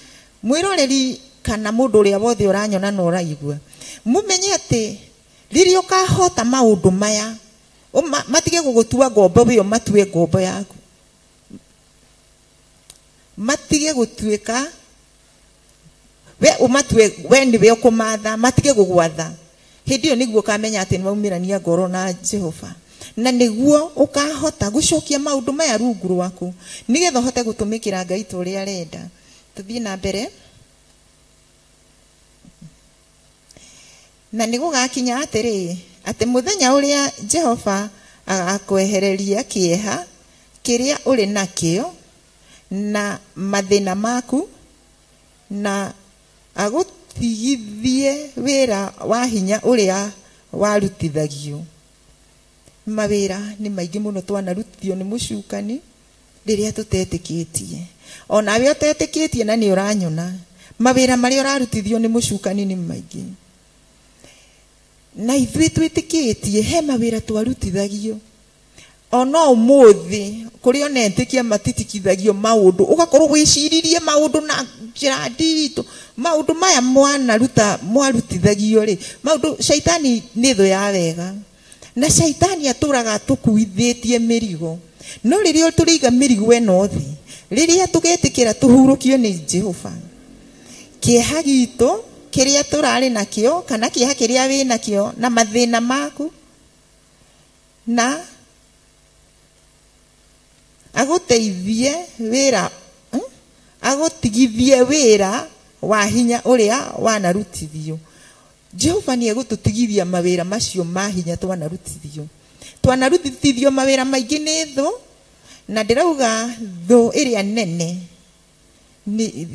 S6: mwĩroreri kana mũndũ ũrĩa wothe ũranyona na ũraigua, mũmenye atĩ rĩrĩa ũkahota maũndũ maya, matige gũgũtua ngombo, we ũmatue ngombo yaku, matige gũtuĩka we ũmatue we nĩwe ũkũmatha, matige gũgwatha. Hĩndĩ ĩyo nĩguo ũkamenya atĩ nĩwaumĩrania ngoro na Jehova, na nĩguo ũkahota gũcokia maũndũ maya rungu rwaku nĩgetha ũhote gũtũmĩkĩra Ngai ta ũrĩa arenda. Tũthiĩ na mbere. Na nĩ gũgakinya atĩrĩ, atĩ mũthenya ũrĩa Jehova agakwehereria kĩeha kĩrĩa ũrĩ nakĩo na mathĩna maku, na agũtigithie wĩra wa hinya ũrĩa warutithagio. Mawĩra nĩ maingĩ mũno twanarutithio nĩ mũcukani rĩrĩa tũtetĩkĩtie. Onawe ũtetĩkĩtie na nĩ ũranyona, mawĩra marĩa ũrarutithio nĩ mũcukani nĩ maingĩ. Na ithuĩ twĩtĩkĩtie he mawĩra twarutithagio. Ona ũmũthĩ kũrĩ ona etĩkia matitikithagio maũndũ, ũgakorwo wĩciririe maũndũ na njĩra nditũ. Maũndũ maya mwanaruta mwarutithagio rĩ, maũndũ caitani nĩ thũ ya wega, na caitani atũraga atũkuithĩtie mĩrigo. No rĩrĩa tũrĩiga mĩrigo ĩno thĩ, rĩrĩa tũgetĩkĩra tũhurũkio nĩ Jehova, kĩeha gitũ kĩrĩa tũrarĩ nakĩo kana kĩeha kĩrĩa wĩ nakĩo na mathĩna maku, na agũteithie wĩra, agũtigithie wĩra wa hinya ũrĩa wanarutithio. Jehova nĩ egũtũtigithia mawĩra macio ma hinya twanarutithio. Twanarutithio mawĩra maingĩ nĩ thũ, na ndĩrauga thũ ĩrĩa nene,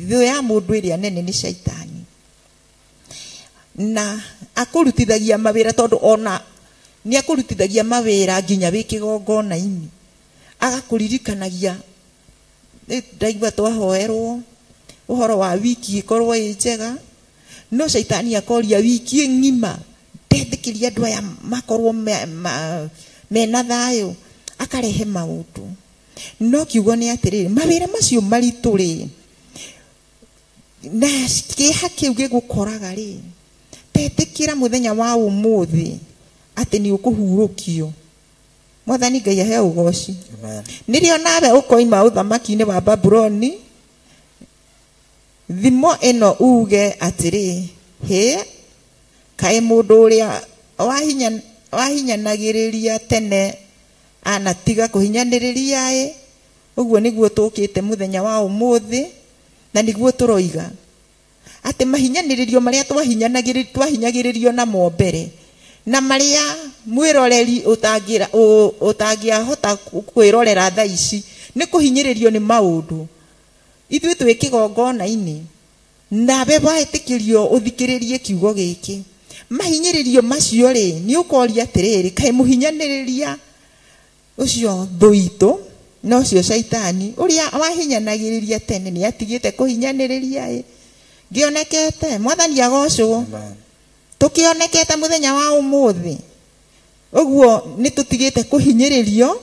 S6: thũ ya mũndũ ĩrĩa nene nĩ caitani. Na akũrutithagia mawĩra tondũ ona nĩ akũrutithagia mawĩra nginya wĩ kĩgongona-inĩ, agakũririkanagia. Ndaigua twahoerwo ũhoro wa wiki ĩkorwo ĩ njega, no caitani akoria wiki ng'ima ndetĩkĩria andũ aya makorwo mena thayũ, akarehe maũndũ. No kiugo nĩ atĩrĩrĩ, mawĩra macio maritũ rĩ, na kĩeha kĩu gĩgũkoraga rĩ, tetĩkĩra mũthenya wa ũmũthĩ atĩ nĩ ũkũhurũkio. Mwathani Ngai ahe ũgoci. Nĩrĩo nawe ũkoima ũthamaki-inĩ wa Babuloni, thimo ĩno uge atĩrĩ, hĩ kaĩ mũndũ ũrĩa wahinyanagĩrĩria tene anatiga kũhinyanĩrĩria ĩ. Ũguo nĩguo tũkĩte mũthenya wa ũmũthĩ, na nĩguo tũroiga atĩ mahinyanĩrĩrio marĩa twahinyagĩrĩrio namo mbere, na marĩa mwĩroreri ũtangĩahota kwĩrorera thaa ici nĩ kũhinyĩrĩrio nĩ maũndũ. Ithuĩ twĩ kĩgongona-inĩ, nawe wetĩkĩrio ũthikĩrĩrie kiugo gĩkĩ. Mahinyĩrĩrio macio rĩ, nĩ ũkoria atĩrĩrĩ, kaĩ mũhinyanĩrĩria ũcio thũ itũ na ũcio caitani ũrĩa wahinyanagĩrĩria tene nĩ atigĩte kũhinyanĩrĩria ĩ. Ngĩonekete, Mwathani agocwo. Tũkĩonekete mũthenya wa ũmũthĩ, ũguo nĩ tũtigĩte kũhinyĩrĩrio,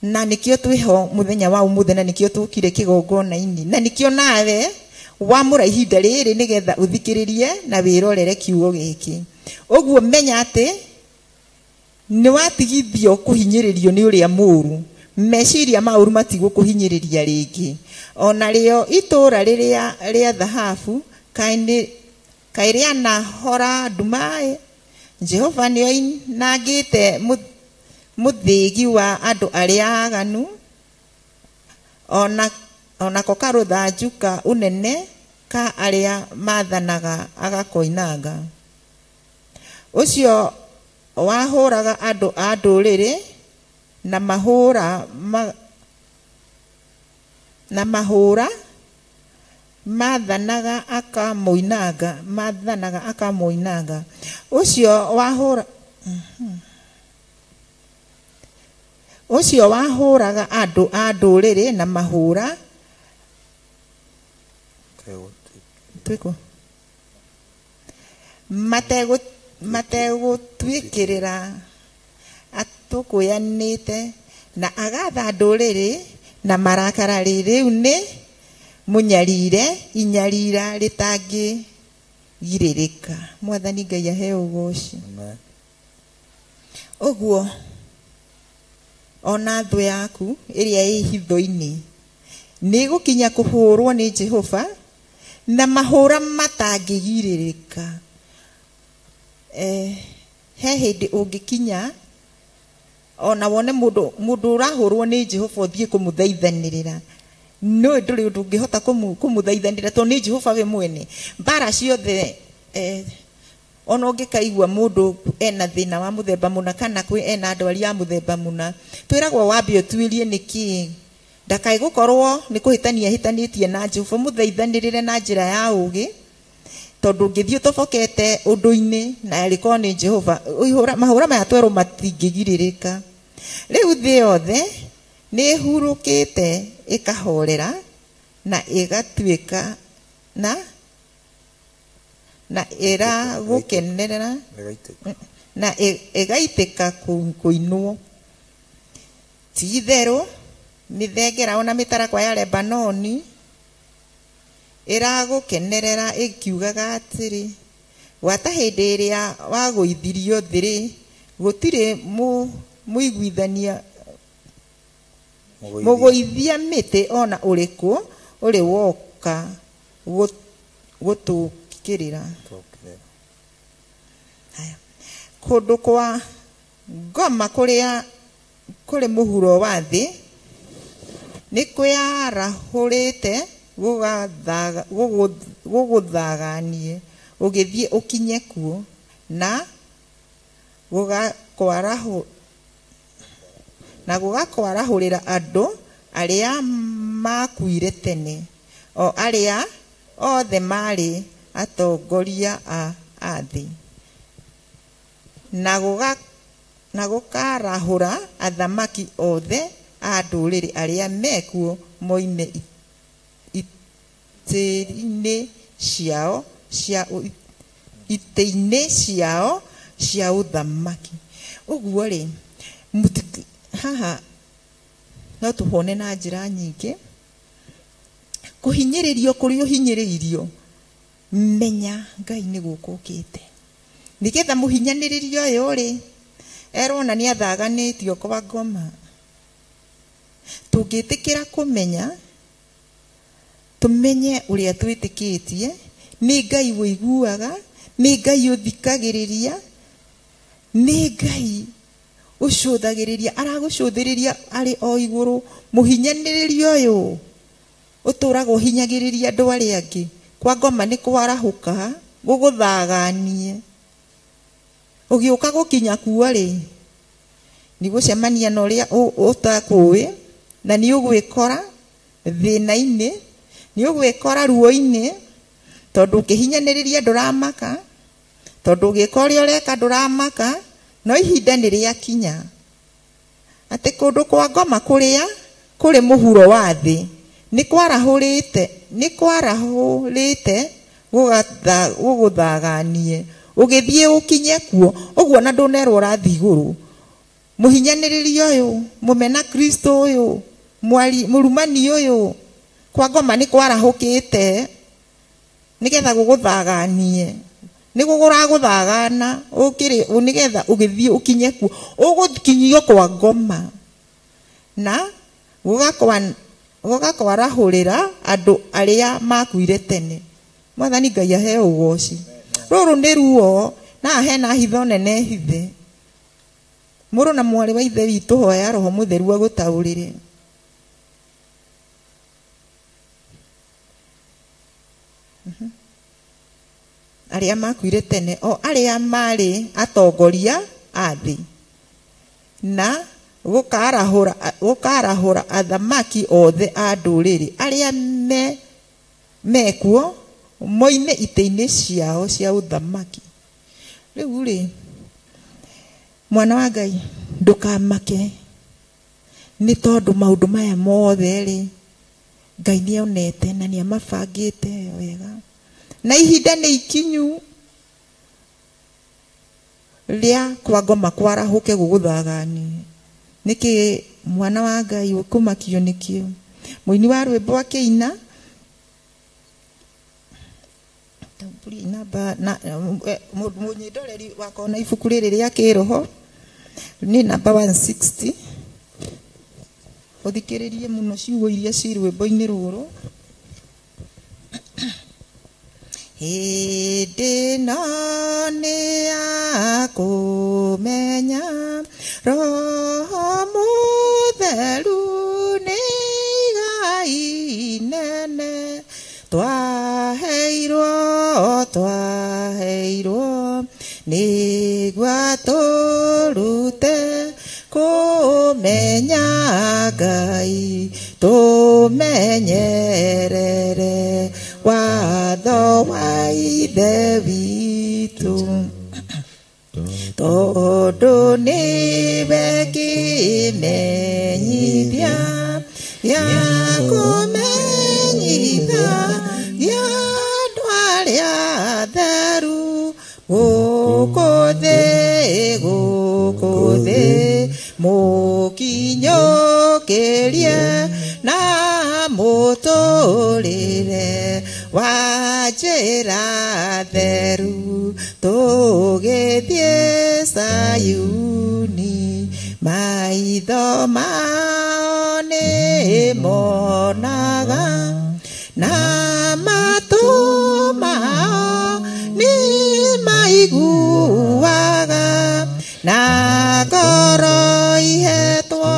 S6: na nĩkĩo twĩho mũthenya wa ũmũthĩ, na nĩkĩo tũkire kĩgongona-inĩ, na nĩkĩo nawe wamũra ihinda rĩrĩ nĩgetha ũthikĩrĩrie na wĩrorere kiugo gĩkĩ. Ũguo menya atĩ nĩ watigithio kũhinyĩrĩrio nĩ ũrĩa mũũru. Meciria ma ũru matigũkũhinyĩrĩria rĩngĩ. Ona rĩo itũũra rĩrĩa rĩa thahabu kaĩ rĩanahora nduma-ĩ. Jehova nĩoinangĩte mũthĩgi wa andũ arĩa aganu, onako karũthanju ka ũnene ka arĩa maathanaga agakoinanga. Ũcio wahũraga andũ a ndũrĩrĩ na mahũra maathanaga akamoinanga. Ũcio wahũraga andũ a ndũrĩrĩ na mahũra mategũtuĩkĩrĩra atũkũyanĩte na agatha ndũrĩrĩ na marakara. Rĩu nĩ mũnyarire inyarira rĩtangĩgirĩrĩka. Mwathani Ngai aheo ũgoci. Ũguo ona thũ yaku ĩrĩa ĩ hitho-inĩ nĩ gũkinya kũhũrwo nĩ Jehova na mahũra matangĩgirĩrĩka. He hĩndĩ ũngĩkinya ona wone mũndũ ũrahũrwo nĩ Jehova ũthiĩ kũmũthaithanĩrĩra, no ndũrĩ ũndũ ũngĩhota kũmũthaithanĩrĩra tondũ nĩ Jehova we mwene. Mbara ciothe ona ũngĩkaigua mũndũ ena thĩna wa mũthemba mũna kana kwĩ ena ndwari ya mũthemba mũna, twĩragwo wambe ũtuĩrie nĩkĩĩ, ndakae gũkorwo nĩ kũhĩtania hĩtanĩtie na Jehova. Mũthaithanĩrĩre na njĩra ya ũũgĩ, tondũ ũngĩthiĩ ũtobokete ũndũ-inĩ na arĩkorwo nĩ Jehova, mahũra maya twerwo matingĩgirĩrĩka. Rĩu thĩ yothe nĩ ĩhurũkĩte ĩkahorera na ĩgatuĩka na ĩragũkenerera na ĩgaitĩka kũinwo. Ti itherũ mĩthengera ona mĩtarakwa ya Lebanoni ĩragũkenerera ĩkiugaga atĩrĩ, gwata hĩndĩ ĩrĩa wagũithirio thĩ-rĩ, gũtirĩ mũiguithania mũgũithia mĩtĩ ona ũrĩkũ ũrĩ woka gũtũkĩrĩra. Kũndũ kwa ngoma kũrĩa kũrĩ mũhuro wa thĩ nĩ kwĩyarahũrĩte gũgũthaganie ũgĩthiĩ ũkinye kuo, na gũgakwarahũrĩra andũ arĩa makuire tene, o arĩa othe maarĩ atongoria a thĩ, na gũkarahũra athamaki othe a ndũrĩrĩ arĩa mekuo moime itĩ-inĩ ciao cia ũthamaki. Ũguo rĩ, haha no tũhone na njĩra nyingĩ kũhinyĩrĩrio kũrĩa ũhinyĩrĩirio, menya Ngai nĩ gũka ũkĩte nĩgetha mũhinyanĩrĩrio ũyũ rĩ erona nĩ athaganĩtio kwa ngoma. Tũngĩtĩkĩra kũmenya, tũmenye ũrĩa twĩtĩkĩtie nĩ Ngai ũiguaga, nĩ Ngai ũthikagĩrĩria, nĩ Ngai ũcũthagĩrĩria, aragũcũthĩrĩria arĩ o igũrũ. Mũhinyanĩrĩrio ũyũ ũtũraga ũhinyagĩrĩria andũ arĩa angĩ, kwa ngoma nĩ kwarahũka gũgũthaganie. Ũgĩũka gũkinya kuo rĩ, nĩ gũcemania na ũrĩa ũtakũĩ, na nĩ ũgwĩkora thĩna-inĩ, nĩ ũgwĩkora ruo-inĩ, tondũ ũkĩhinyanĩrĩria ndũramaka, tondũ ũgĩka ũrĩa ũreka ndũramaka, no ihinda nĩ rĩakinya atĩ kũndũ kwa ngoma kũrĩa kũrĩ mũhuro wa thĩ nĩ kwarahũrĩte gũgũthaganie ũgĩthiĩ ũkinye kuo. Ũguo na ndũnerwo ũrathiĩ igũrũ. Mũhinyanĩrĩria ũyũ, mũmena Kristo ũyũ, mũrumani ũyũ, kwa ngoma nĩ kwarahũkĩte nĩgetha gũgũthaganie, nĩ gũgũragũthagana ũkĩrĩ nĩgetha ũgĩthiĩ ũkinye kuo, ũgũkinyio kwa ngoma. Na gũgakwarahũrĩra andũ arĩa makuire tene. Mwathani Ngai aheo ũgoci. Rũrũ nĩ ruo na hena hitho nene hithe. Mũrũ na mwarĩ wa ithe witũ hoya Roho Mũtheru agũtaũrĩre. Arĩa makuire tene o arĩa marĩ atongoria a thĩ. Na gũkarahũra athamaki othe a ndũrĩrĩ arĩa mekuo moime itĩ-inĩ ciao cia ũthamaki. Rĩu rĩ, mwana wa Ngai, ndũkamake nĩ tondũ maũndũ maya mothe rĩ, Ngai nĩonete na nĩamabangĩte wega. Na ihinda nĩ ikinyu rĩa kwa ngoma kwarahũke gũgũthaganie. Nĩkĩ mwana wa Ngai ũkũmakio nĩkĩo? Mũini wa rwĩmbo akĩina namba na mũnyindoreri wakwa na ibuku rĩrĩ rĩa kĩroho nĩ namba 160. Ũthikĩrĩrie mũno ciugo iria ci rwĩmbo-inĩ rũrũ. Hĩndĩ ĩno nĩ ya kũmenya Roho Mũtheru nĩ igai inene twaheirwo nĩguo tũrute kũmenya Ngai tũmenyerere watho wa Ithe witũ. Tondũ nĩwe kĩmenyithia gĩa kũmenyitha gĩa andũ arĩa atheru gũkũ thĩ mũkinyũkĩrie na mũtũrĩre wa njĩra theru tũgĩthiĩ Sayuni. Maitho mao nĩ monaga na matũ mao nĩ maiguaga na ngoro ihetwo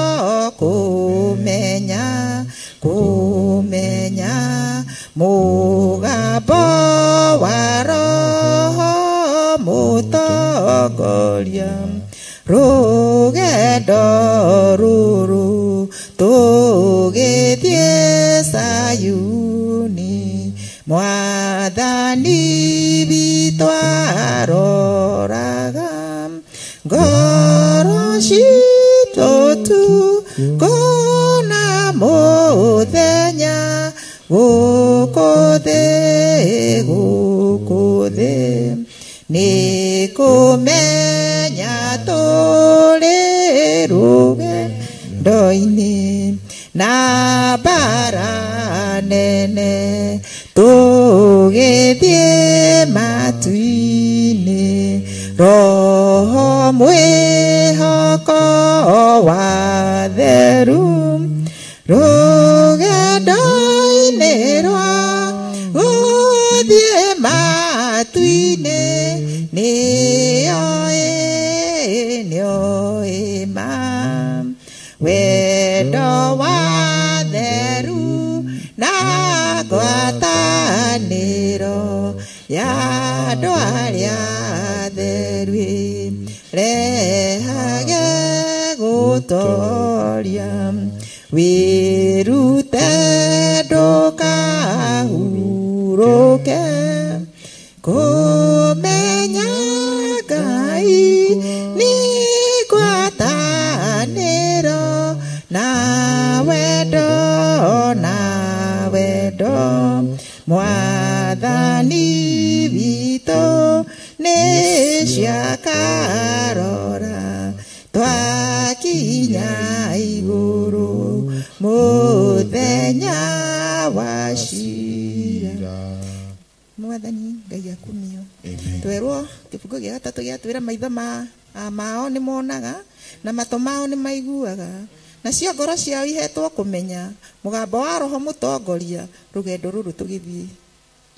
S6: kũmenya mũgambo wa Roho Mũtongoria. Rũgendo rũrũ tũgĩthiĩ Sayuni Mwathani witũ aroraga ngoro citũ tu kũna mũthenya gũkũ thĩ nĩ kũmenya tũrĩ rũgendo-inĩ na mbara nene tũgĩthiĩ matu-inĩ. Roho mwĩhoko wa theru rũgendo-inĩ rwa gũthiĩ matu-inĩ nĩoĩ ma wendo wa theru na ngwatanĩro ya andũ arĩa atheru rehage gũtoria wĩrute ndũkahurũke kũmenya Ngai nĩ ngwatanĩro na wendo Mwathani witũ nĩ ciakarora twakinya igũrũ mũthenya wa cira. Mwathani Ngai akumio. Twerwo kĩbungo gĩa gatatũ gĩatwĩra maitho mao nĩ monaga na matũ mao nĩ maiguaga Nacio ngoro ciao ihetwo kũmenya mũgambo wa roho mũtongoria rũgendo rũrũ tũgĩthiĩ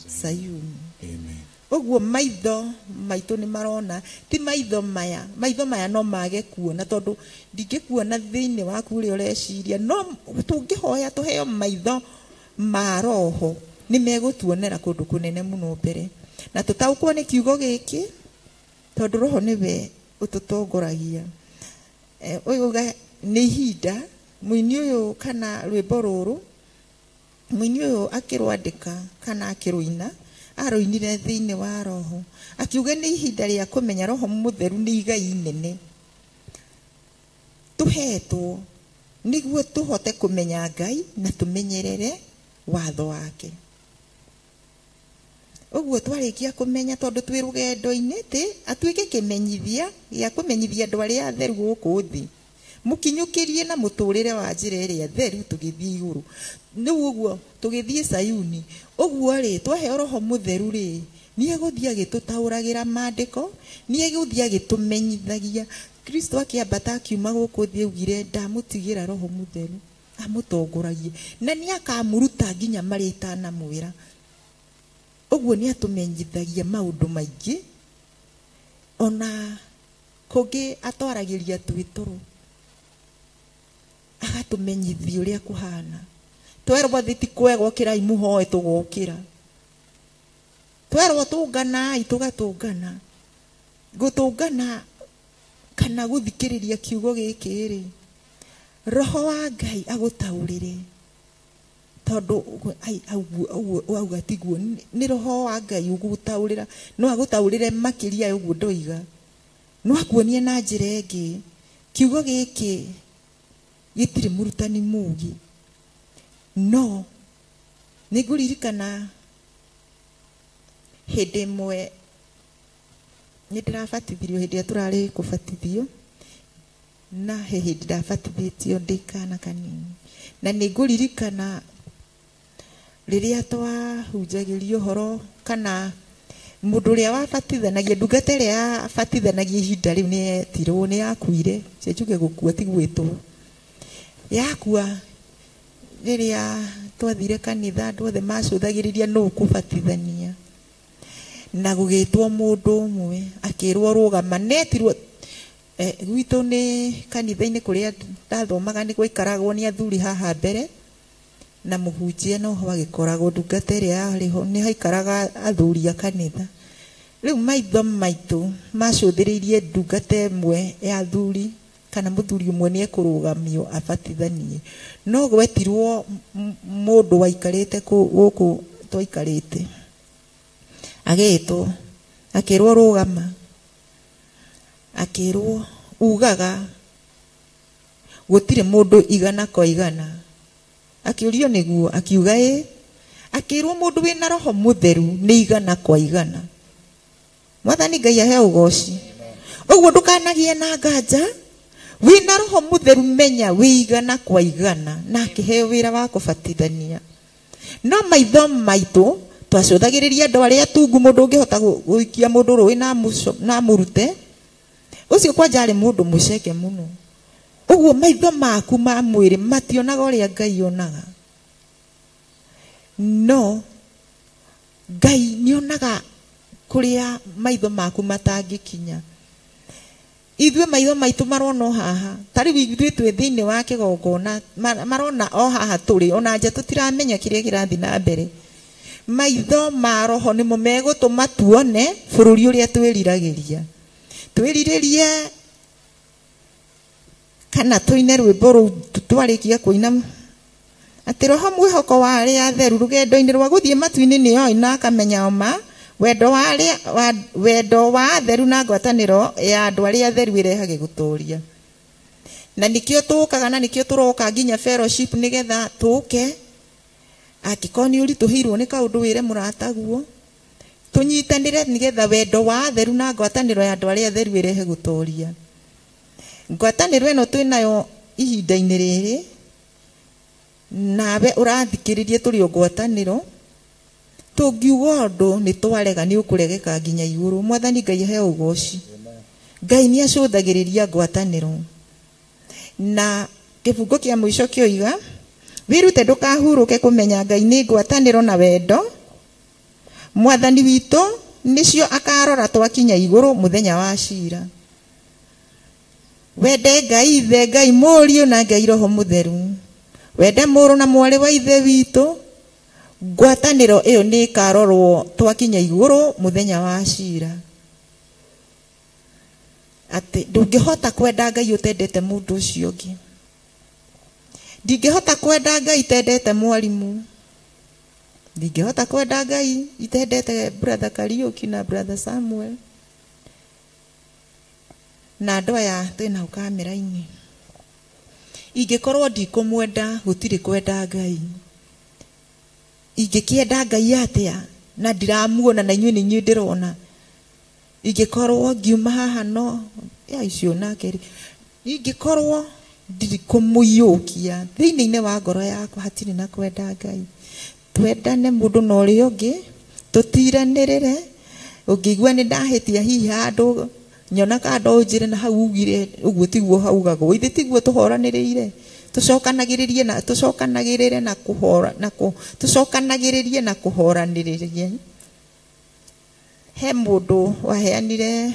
S6: Sayuni.
S5: Amen.
S6: Ũguo maitho maitũ nĩ marona, ti maitho maya. Maitho maya no mage kuona tondũ ndingĩkuona thĩinĩ waku ũrĩa ũreciria, no tũngĩhoya tũheo maitho ma roho nĩ megũtuonera kũndũ kũnene mũno mbere. Na tũtaũkwo nĩ kiugo gĩkĩ tondũ roho nĩwe ũtũtongoragia. Ũyũ uga nĩ ihinda mũini ũyũ kana rwĩmbo rũrũ mũini ũyũ akĩrwandĩka kana akĩrũina arũinire thĩinĩ wa roho akiuga nĩ ihinda rĩa kũmenya roho mũtheru nĩ igai inene tũhetwo nĩguo tũhote kũmenya Ngai na tũmenyerere watho wake. Ũguo twarĩkia kũmenya tondũ twĩ rũgendo-inĩ tĩ atuĩke kĩmenyithia gĩa kũmenyithia andũ arĩa atheru gũkũ thĩ mũkinyũkĩrie na mũtũrĩre wa njĩra ĩrĩa theru tũgĩthiĩ igũrũ. Rĩu ũguo tũgĩthiĩ Sayuni ũguo rĩ twaheo roho mũtheru rĩ nĩ egũthiĩ agĩtũtaũragĩra maandĩko, nĩ egũthiĩ agĩtũmenyithagia. Kristo akĩambata akiuma gũkũ thĩ augire ndamũtigĩra roho mũtheru amũtongoragie na nĩ akamũruta nginya marĩa itanamwĩra. Ũguo nĩ atũmenyithagia maũndũ maingĩ ona kũngĩ atwaragĩria twĩ toro agatũmenyithia ũrĩa kũhana. Twerwo thĩ ti kwega ũkĩrai mũhoe tũgokĩra, twerwo tũnganai tũgatũngana. Gũtũngana kana gũthikĩrĩria kiugo gĩkĩ rĩ roho wa Ngai agũtaũrĩre tondũ auga tiguo nĩ roho wa Ngai ũgũtaũrĩra, no agũtaũrĩre makĩria ũguo ndoiga, no akuonie na njĩra ĩngĩ. Kiugo gĩkĩ gĩtirĩ mũrutani mũũgĩ, no nĩ ngũririkana hĩndĩ ĩmwe nĩ ndĩrabatithirio hĩndĩ ĩrĩa tũrarĩ kũbatithio na he hĩndĩ ndabatithĩtio ndĩ kana kanini, na nĩ ngũririkana rĩrĩa twahunjagĩrio ũhoro kana mũndũ ũrĩa wabatithanagia ndungata ĩrĩa yabatithanagia ihinda rĩu nĩ yetirwo nĩ yakuire, njuge gũkua ti gwĩtwo, yakua rĩrĩa twathire kanitha andũ othe macũthagĩrĩria nũ ũkũbatithania na gũgĩtwo mũndũ ũmwe akĩrwo rũgama netirwo. Gwitũ nĩ kanitha-inĩ kũrĩa ndathomaga nĩ gwaikaragwo nĩ athuri haha mbere na mũhunjia no ho agĩkoragwo ndungata ĩrĩa yarĩ ho nĩ haikaraga athuri a kanitha. Rĩu maitho maitũ macũthĩrĩirie ndungata ĩmwe ya athuri kana mũthuri ũmwe nĩ ekũrũgamio abatithanie, no gwetirwo mũndũ waikarĩte gũkũ twaikarĩte agĩtwo akĩrwo rũgama, akĩrwo ugaga gũtirĩ mũndũ igana kwa igana, akĩũrio nĩguo akiuga ĩ, akĩrwo mũndũ wĩna roho mũtheru nĩ igana kwa igana. Mwathani Ngai ahe ũgoci. Ũguo ndũkanagie na nganja, wĩna roho mũtheru menya wĩ igana kwa igana na akĩheo wĩra wa kũbatithania. No maitho maitũ twacũthagĩrĩria andũ arĩa tungu mũndũ ũngĩhota gũikia mũndũ rũĩ na amũrute ũcio kwanja arĩ mũndũ mũceke mũno. Ũguo maitho maku ma mwĩrĩ mationaga ũrĩa Ngai onaga, no Ngai nĩonaga kũrĩa maitho maku matangĩkinya. Ithuĩ maitho maitũ marona o haha, ta rĩu ithuĩ twĩ thĩinĩ wa kĩgongona marona o haha tũrĩ, ona nja tũtiramenya kĩrĩa kĩrathiĩ na mbere. Maitho ma roho nĩmo megũtũma tuone bũrũri ũrĩa twĩriragĩria. Twĩrirĩrie kana tũine rwĩmbo rũu twarĩkia kũina atĩ roho mwĩhoko wa arĩa atheru rũgendo-inĩ rwa gũthiĩ matu-inĩ nĩoĩ na akamenya o ma wendo wa arĩa wendo wa atheru na ngwatanĩro ya andũ arĩa atheru ĩrehage gũtũũria. Na nĩkĩo tũkaga na nĩkĩo tũroka nginya fellowship nĩgetha tũke angĩkorwo nĩ ũritũhĩirwo nĩ kaũndũ wĩre mũrataguo tũnyitanĩre nĩgetha wendo wa atheru na ngwatanĩro ya andũ arĩa atheru ĩrehe gũtũũria. Ngwatanĩro ĩno twĩnayo ihinda-inĩ rĩrĩ nawe ũrathikĩrĩria tũrĩ o ngwatanĩro tũngiuga ũndũ nĩ twarega nĩ ũkũregeka nginya igũrũ. Mwathani Ngai aheo ũgoci. Ngai nĩ acũthagĩrĩria ngwatanĩro na Kĩbungo kĩa mũico kĩoiga wĩrute ndũkahurũke kũmenya Ngai nĩ ngwatanĩro na wendo mwathani witũ nĩcio akarora twakinya igũrũ mũthenya wa cira. Wende Ngai Ithe, Ngai Mũriũ na Ngai Roho Mũtheru, wende mũrũ na mwarĩ wa Ithe witũ. Ngwatanĩro ĩyo nĩ ĩkarorwo twakinya igũrũ mũthenya wa cira. Atĩ ndũngĩhota kwenda Ngai ũtendete mũndũ ũcio ũngĩ. Ndingĩhota kwenda Ngai itendete mwarimũ. Ndingĩhota kwenda Ngai itendete brother Kariuki na brother Samuel na andũ aya twĩ nao kamera-inĩ. Ingĩkorwo ndikũmwenda gũtirĩ kwenda Ngai. Ingĩkĩenda Ngai atĩa na ndiramuona na inyuĩ nĩ inyuĩ ndĩrona. Ingĩkorwo ngiuma haha no ya icio nake rĩ, ingĩkorwo ndirikũmũiyũkia thĩinĩ-inĩ wa ngoro yakwa hatirĩ na kwenda Ngai. Twendane mũndũ na ũrĩa ũngĩ, tũtiranĩrĩre. Ũngĩigua nĩ ndahĩtia hihi handũ nyona kando ũnjĩre na hau ugire ũguo tiguo haugagwo, ithe tiguo tũhoranĩrĩire. Tũcokanagĩrĩrie na tũcokanagĩrĩre na kũhora na kũ tũcokanagĩrĩrie na kũhoranĩrĩria. He mũndũ waheanire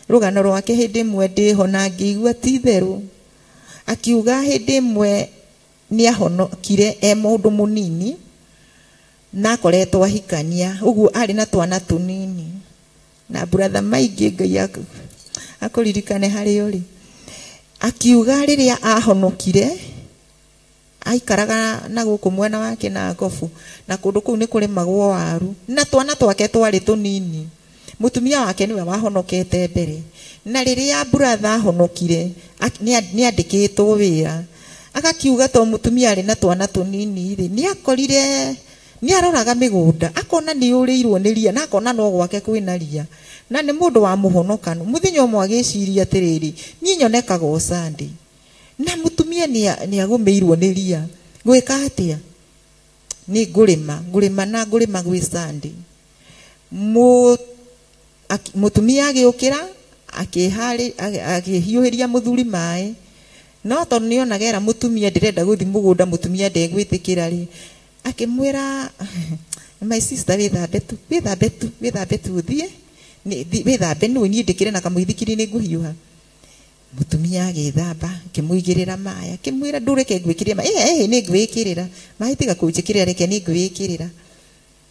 S6: rũgano rwake hĩndĩ ĩmwe ndĩho na ngĩigua ti itherũ. Akiuga hĩndĩ ĩmwe nĩahonokire e mũndũ mũnini na akoretwo ahikania, ũguo arĩ na twana tũnini na brother maingĩ Ngai akũririkane harĩa ũrĩ. Akiuga rĩrĩa ahonokire aikaraga na gũkũ mwena wake na ngobu na kũndũ kũu nĩ kũrĩmagwo waru na twana twake twarĩ tũnini. Mũtumia wake nĩwe wahonokete mbere, na rĩrĩa brother ahonokire nĩ andĩkĩtwo wĩra. Agakiuga to mũtumia arĩ na twana tũnini rĩ, nĩ akorire nĩ aroraga mĩgũnda akona nĩ ũrĩirwo nĩ ria na akona no gwake kwĩna ria na nĩ mũndũ wa mũhonokano. Mũthenya ũmwe agĩciria atĩrĩrĩ, niĩ nyonekaga o Sunday na mũtumia nĩ agũmĩirwo nĩ ria, gwĩka atĩa? Nĩ ngũrĩma ngũrĩma na ngũrĩma gwĩ Sunday. Mũtumia agĩũkĩra akĩhiũhĩria mũthuri maĩ, no tondũ nĩonaga era mũtumia ndĩrenda gũthiĩ mũgũnda, mũtumia ndegwĩtĩkĩra rĩ, akĩmwĩra my sister wĩthambe tu wĩthambe tu wĩthambe tu ũthiĩ wĩthambe nĩ niĩ ndĩkĩre na kamũithikiri nĩ ngũhiũha. Mũtumia agĩthamba akĩmũigĩrĩra maĩ akĩmwĩra ndũreke ngwĩkĩrĩre maĩ, ĩ nĩ ngwĩkĩrĩra maĩ, tiga kũnjĩkĩrĩra reke nĩ ngwĩkĩrĩra.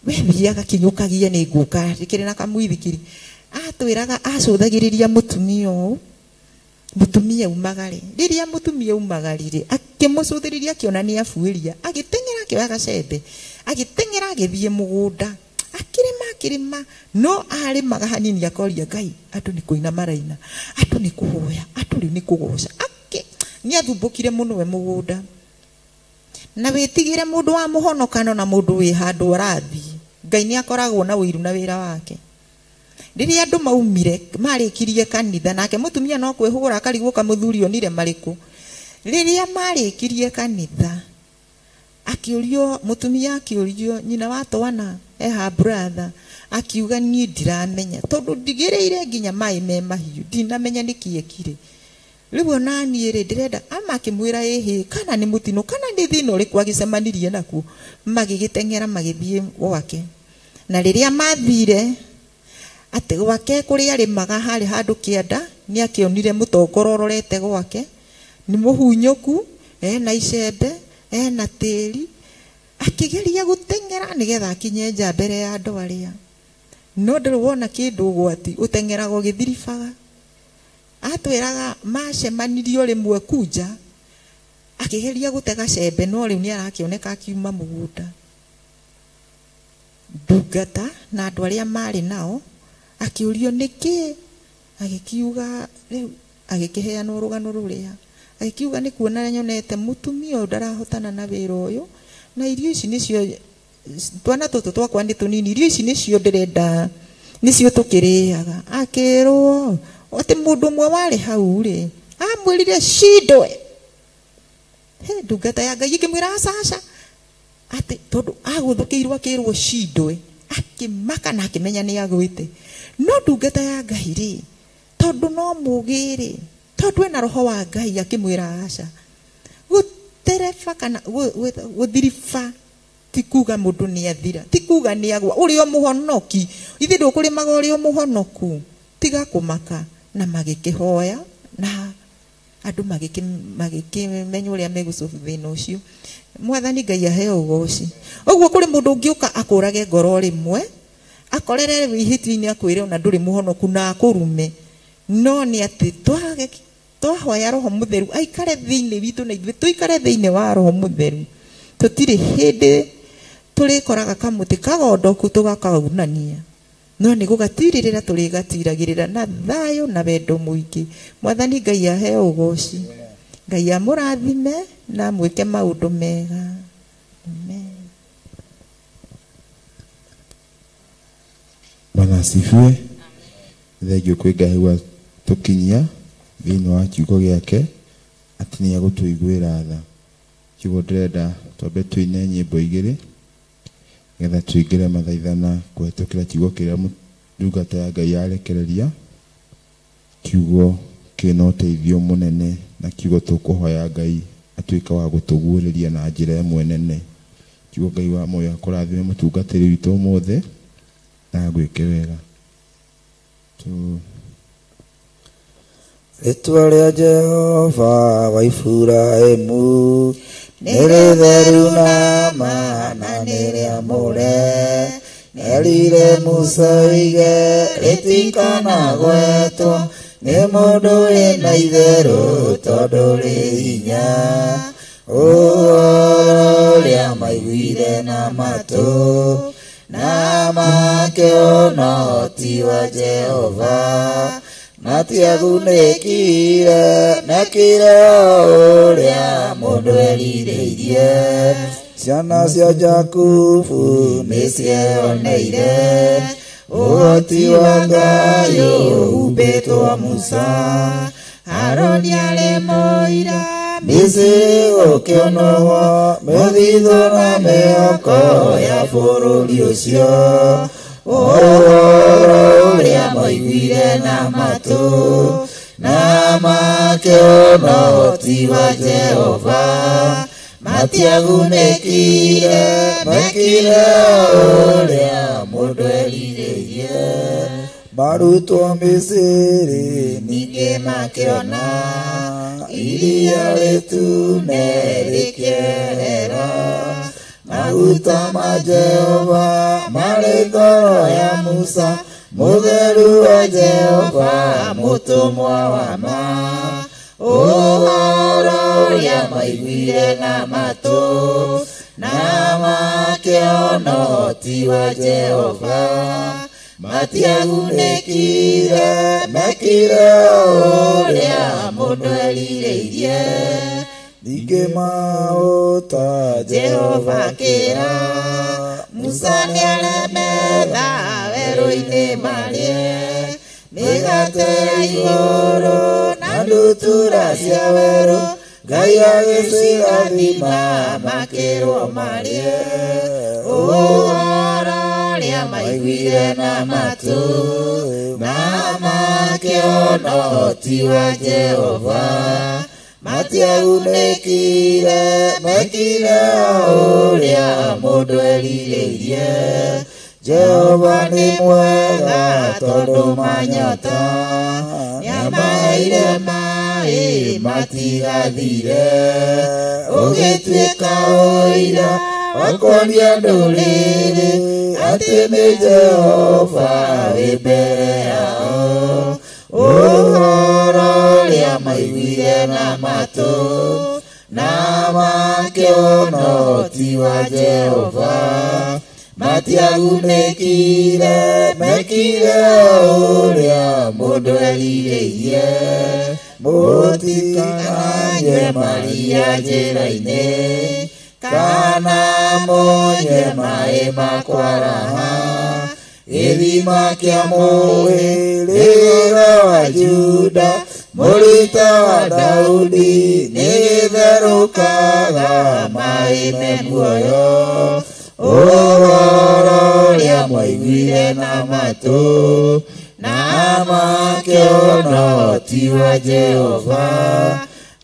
S6: We thiaga kinyũkagia nĩ ngũka ndĩkĩrĩ na kamũithikiri. Atwĩraga acũthagĩrĩria mũtumia ũũ, mũtumia umagarĩ. Rĩrĩa mũtumia umagarire akĩmũcũthĩrĩria akĩona nĩ abuĩria, agĩteng'era akĩoya gacembe agĩteng'era agĩthiĩ mũgũnda akĩrĩma akĩrĩma, no arĩmaga hanini akoria Ngai, andũ nĩ kũina maraina, andũ nĩ kũhoya, andũ rĩu nĩ kũgoca. Nĩ athumbũkire mũno we mũgũnda. Na wĩtigĩre mũndũ wa mũhonokano na mũndũ wĩ handũ arathiĩ. Ngai nĩ akoragwo na ũiru na wĩra wake. Rĩrĩa andũ maumire marĩkirie kanitha, nake mũtumia no kwĩhũgũra akarigwo kamũthuri onire marĩkũ. Rĩrĩa marĩkirie kanitha akĩũrio, mũtumia akĩũrio nyina wa twana eha brother, akiuga niĩ ndiramenya tondũ ndigĩrĩire nginya maĩ me mahiũ, ndinamenya nĩkĩ ekire. Rĩu ona niĩ rĩ ndĩrenda ama akĩmwĩra ĩhĩ, kana nĩ mũtino kana nĩ thĩna ũrĩkũ agĩcemanirie nakuo. Magĩgĩteng'era magĩthiĩ gwake, na rĩrĩa mathire atĩ gwake kũrĩa arĩmaga harĩ handũ kĩanda, nĩ akĩonire mũtongoro ũrorete gwake, nĩ mũhunyũku, ena icembe, ena tĩri. Akĩgeria gũteng'era nĩgetha akinye nja mbere ya andũ arĩa, no ndũrĩ wona kĩndũ ũgwati ũteng'eraga ũgĩthiribaga. Atwĩraga macemanirio rĩmwe kunja, akĩgeria gũtega cembe no rĩu nĩ arakĩoneka akiuma mũgũnda. Ndungata na andũ arĩa marĩ nao akĩũrio nĩkĩ, agĩkiuga rĩu agĩkĩheana rũgano rũrĩa, agĩkiuga nĩ kuona nyonete mũtumia ũyũ ndarahotana na wĩra ũyũ, na irio ici nĩcio twana tũtũ twakwa nĩ tũnini, irio ici nĩcio ndĩrenda nĩcio tũkĩrĩaga. Akĩrwo atĩ mũndũ ũmwe warĩ hau rĩ amwĩrire cindwe. He ndungata ya Ngai ĩkĩmwĩra aca aca, atĩ tondũ agũthũkĩirwo akĩrwo cindwe, akĩmaka na akĩmenya nĩ agwĩte. No ndungata ya Ngai rĩ, tondũ no mũgĩ rĩ, tondũ ena roho wa Ngai, akĩmwĩra aca. Gũtereba kana gũthiriba ti kuga mũndũ nĩ athira, ti kuga nĩ agwa. Ũrĩ o mũhonoki, ithe ndũkũrĩmaga ũrĩ o mũhonoku, tiga kũmaka. Na magĩkĩhoya na andũ magĩkĩmenya ũrĩa megũcobu thĩna ũcio. Mwathani Ngai aheo ũgoci. Ũguo kũrĩ mũndũ ũngĩũka akũrage ngoro rĩmwe, akorere wĩhĩti-inĩ akwĩre ona ndũrĩ mũhonoku na akũrume. No nĩ atĩ twahoya Roho Mũtheru aikare thĩinĩ witũ na ithuĩ tũikare thĩinĩ wa Roho Mũtheru, tũtirĩ hĩndĩ tũrĩkoraga kamũtĩ kagondoku tũgakaunania, no nĩ gũgatirĩrĩra tũrĩgatiragĩrĩra na thayũ na wendo mũingĩ. Mwathani Ngai aheo ũgoci. Ngai amũrathime na amwĩke maũndũ mega. Amen.
S5: Bwana asifiwe. Thengiũ kwĩ Ngai wa tũkinyia thĩinĩ wa kiugo gĩake atĩ nĩ egũtũiguĩra tha. Kiugo ndĩrenda twambe tũine nyĩmbo igĩrĩ nĩgetha tũingĩre mathaithana kũhetũkĩra kiugo kĩrĩa ndungata ya Ngai yarekereria, kiugo kĩna ũteithio mũnene na kiugo tũkũhoya Ngai atuĩke wa gũtũguũrĩria na njĩra ĩmwe nene. Kiugo Ngai wa muoyo akũrathime mũtungatĩri witũ ũmũthĩ na agwĩke wega.
S3: Rĩtwa rĩa Jehova wa Iburahĩmu nĩ rĩtheru na ma na nĩ rĩamũre. Erire Musa oige rĩtikanagwetwo nĩ mũndũ wĩna itherũ tondũ rĩ hinya. Ũhoro ũrĩa maiguire na matũ na makĩona ũhoti wa Jehova, matiagunĩkire mekire ũrĩa mũndũ erirĩirie. Ciana cia Jakubu nĩcieyoneire ũhoti wa Ngai ũhumbĩtwo Musa.
S6: Harũni arĩ mũira,
S3: Misiri gũkĩũnũhwo mĩthithũ na mĩhoko ya bũrũri ũcio. Ũhoro ũrĩa maiguire na matũ na makĩona ũhoti wa Jehova, matiagunĩkire mekire ũrĩa mũndũ erirĩirie. Marutwo Misiri ningĩ makĩona iria rĩtune rĩkĩehera. Maguta ma Jehova marĩ ngoro ya Musa, mũtheru wa Jehova mũtũmwa wa ma. Ũhoro ũrĩa maiguire na matũ na makĩona ũhoti wa Jehova, matiagunĩkire mekire ũrĩa mũndũ erirĩirie. Ningĩ maũta Jehova akĩra
S6: Musa nĩaremetha werũ-inĩ marĩe mĩgate ya igũrũ na
S3: ndutura cia werũ, Ngai agĩcirathima
S6: makĩrwo marĩe. Ũhoro ũrĩa maiguire na matũ na makĩona ũhoti wa Jehova,
S3: matiagunĩkire mekire ũrĩa mũndũ erirĩirie. Jehova nĩ mwega tondũ manyota
S6: nĩamaheire maĩ
S3: matigathire. Ũgĩtuĩka ũira wa kuonia ndũrĩrĩ atĩ nĩ Jehova wĩ mbere yao. Ũhoro ũrĩa maiguire na matũ na makĩona ũhoti wa Jehova, matiagunĩkire mekire ũrĩa mũndũ erirĩirie. Mũtikananyue maria njĩra-inĩ kana mũnyue maĩ ma kwaraha. Gĩthima kĩa mũhĩrĩga wa Juda mũrita wa Daudi nĩgĩtherũkaga maĩ me muoyo. Ũhoro ũrĩa mwaiguire na matũ na makĩona ũhoti wa Jehova,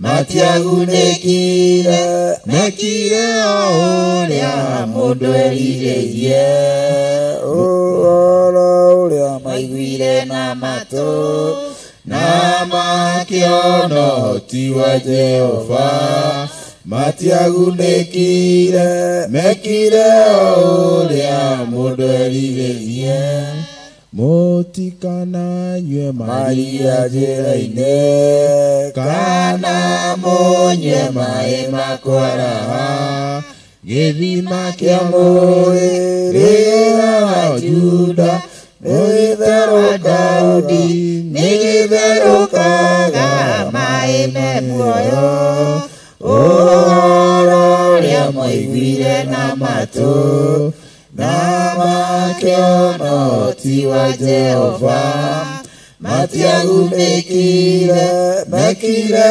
S3: Matiagunĩkire mekire o ũrĩa mũndũ erirĩirie ũhoro ũrĩa maiguire na matũ na makĩona ũhoti wa Jehova matiagunĩkire mekire o ũrĩa mũndũ erirĩirie
S5: Mũtikananyue
S3: maria njĩra-inĩ kana mũnyue maĩ makwaraha gĩthima kĩa mũhĩrĩga wa Juda nĩ gĩtherũkaga maĩ me muoyo ũhoro ũrĩa mwaiguire na matũ na makĩona ũhoti wa Jehova matiagunĩkire mekire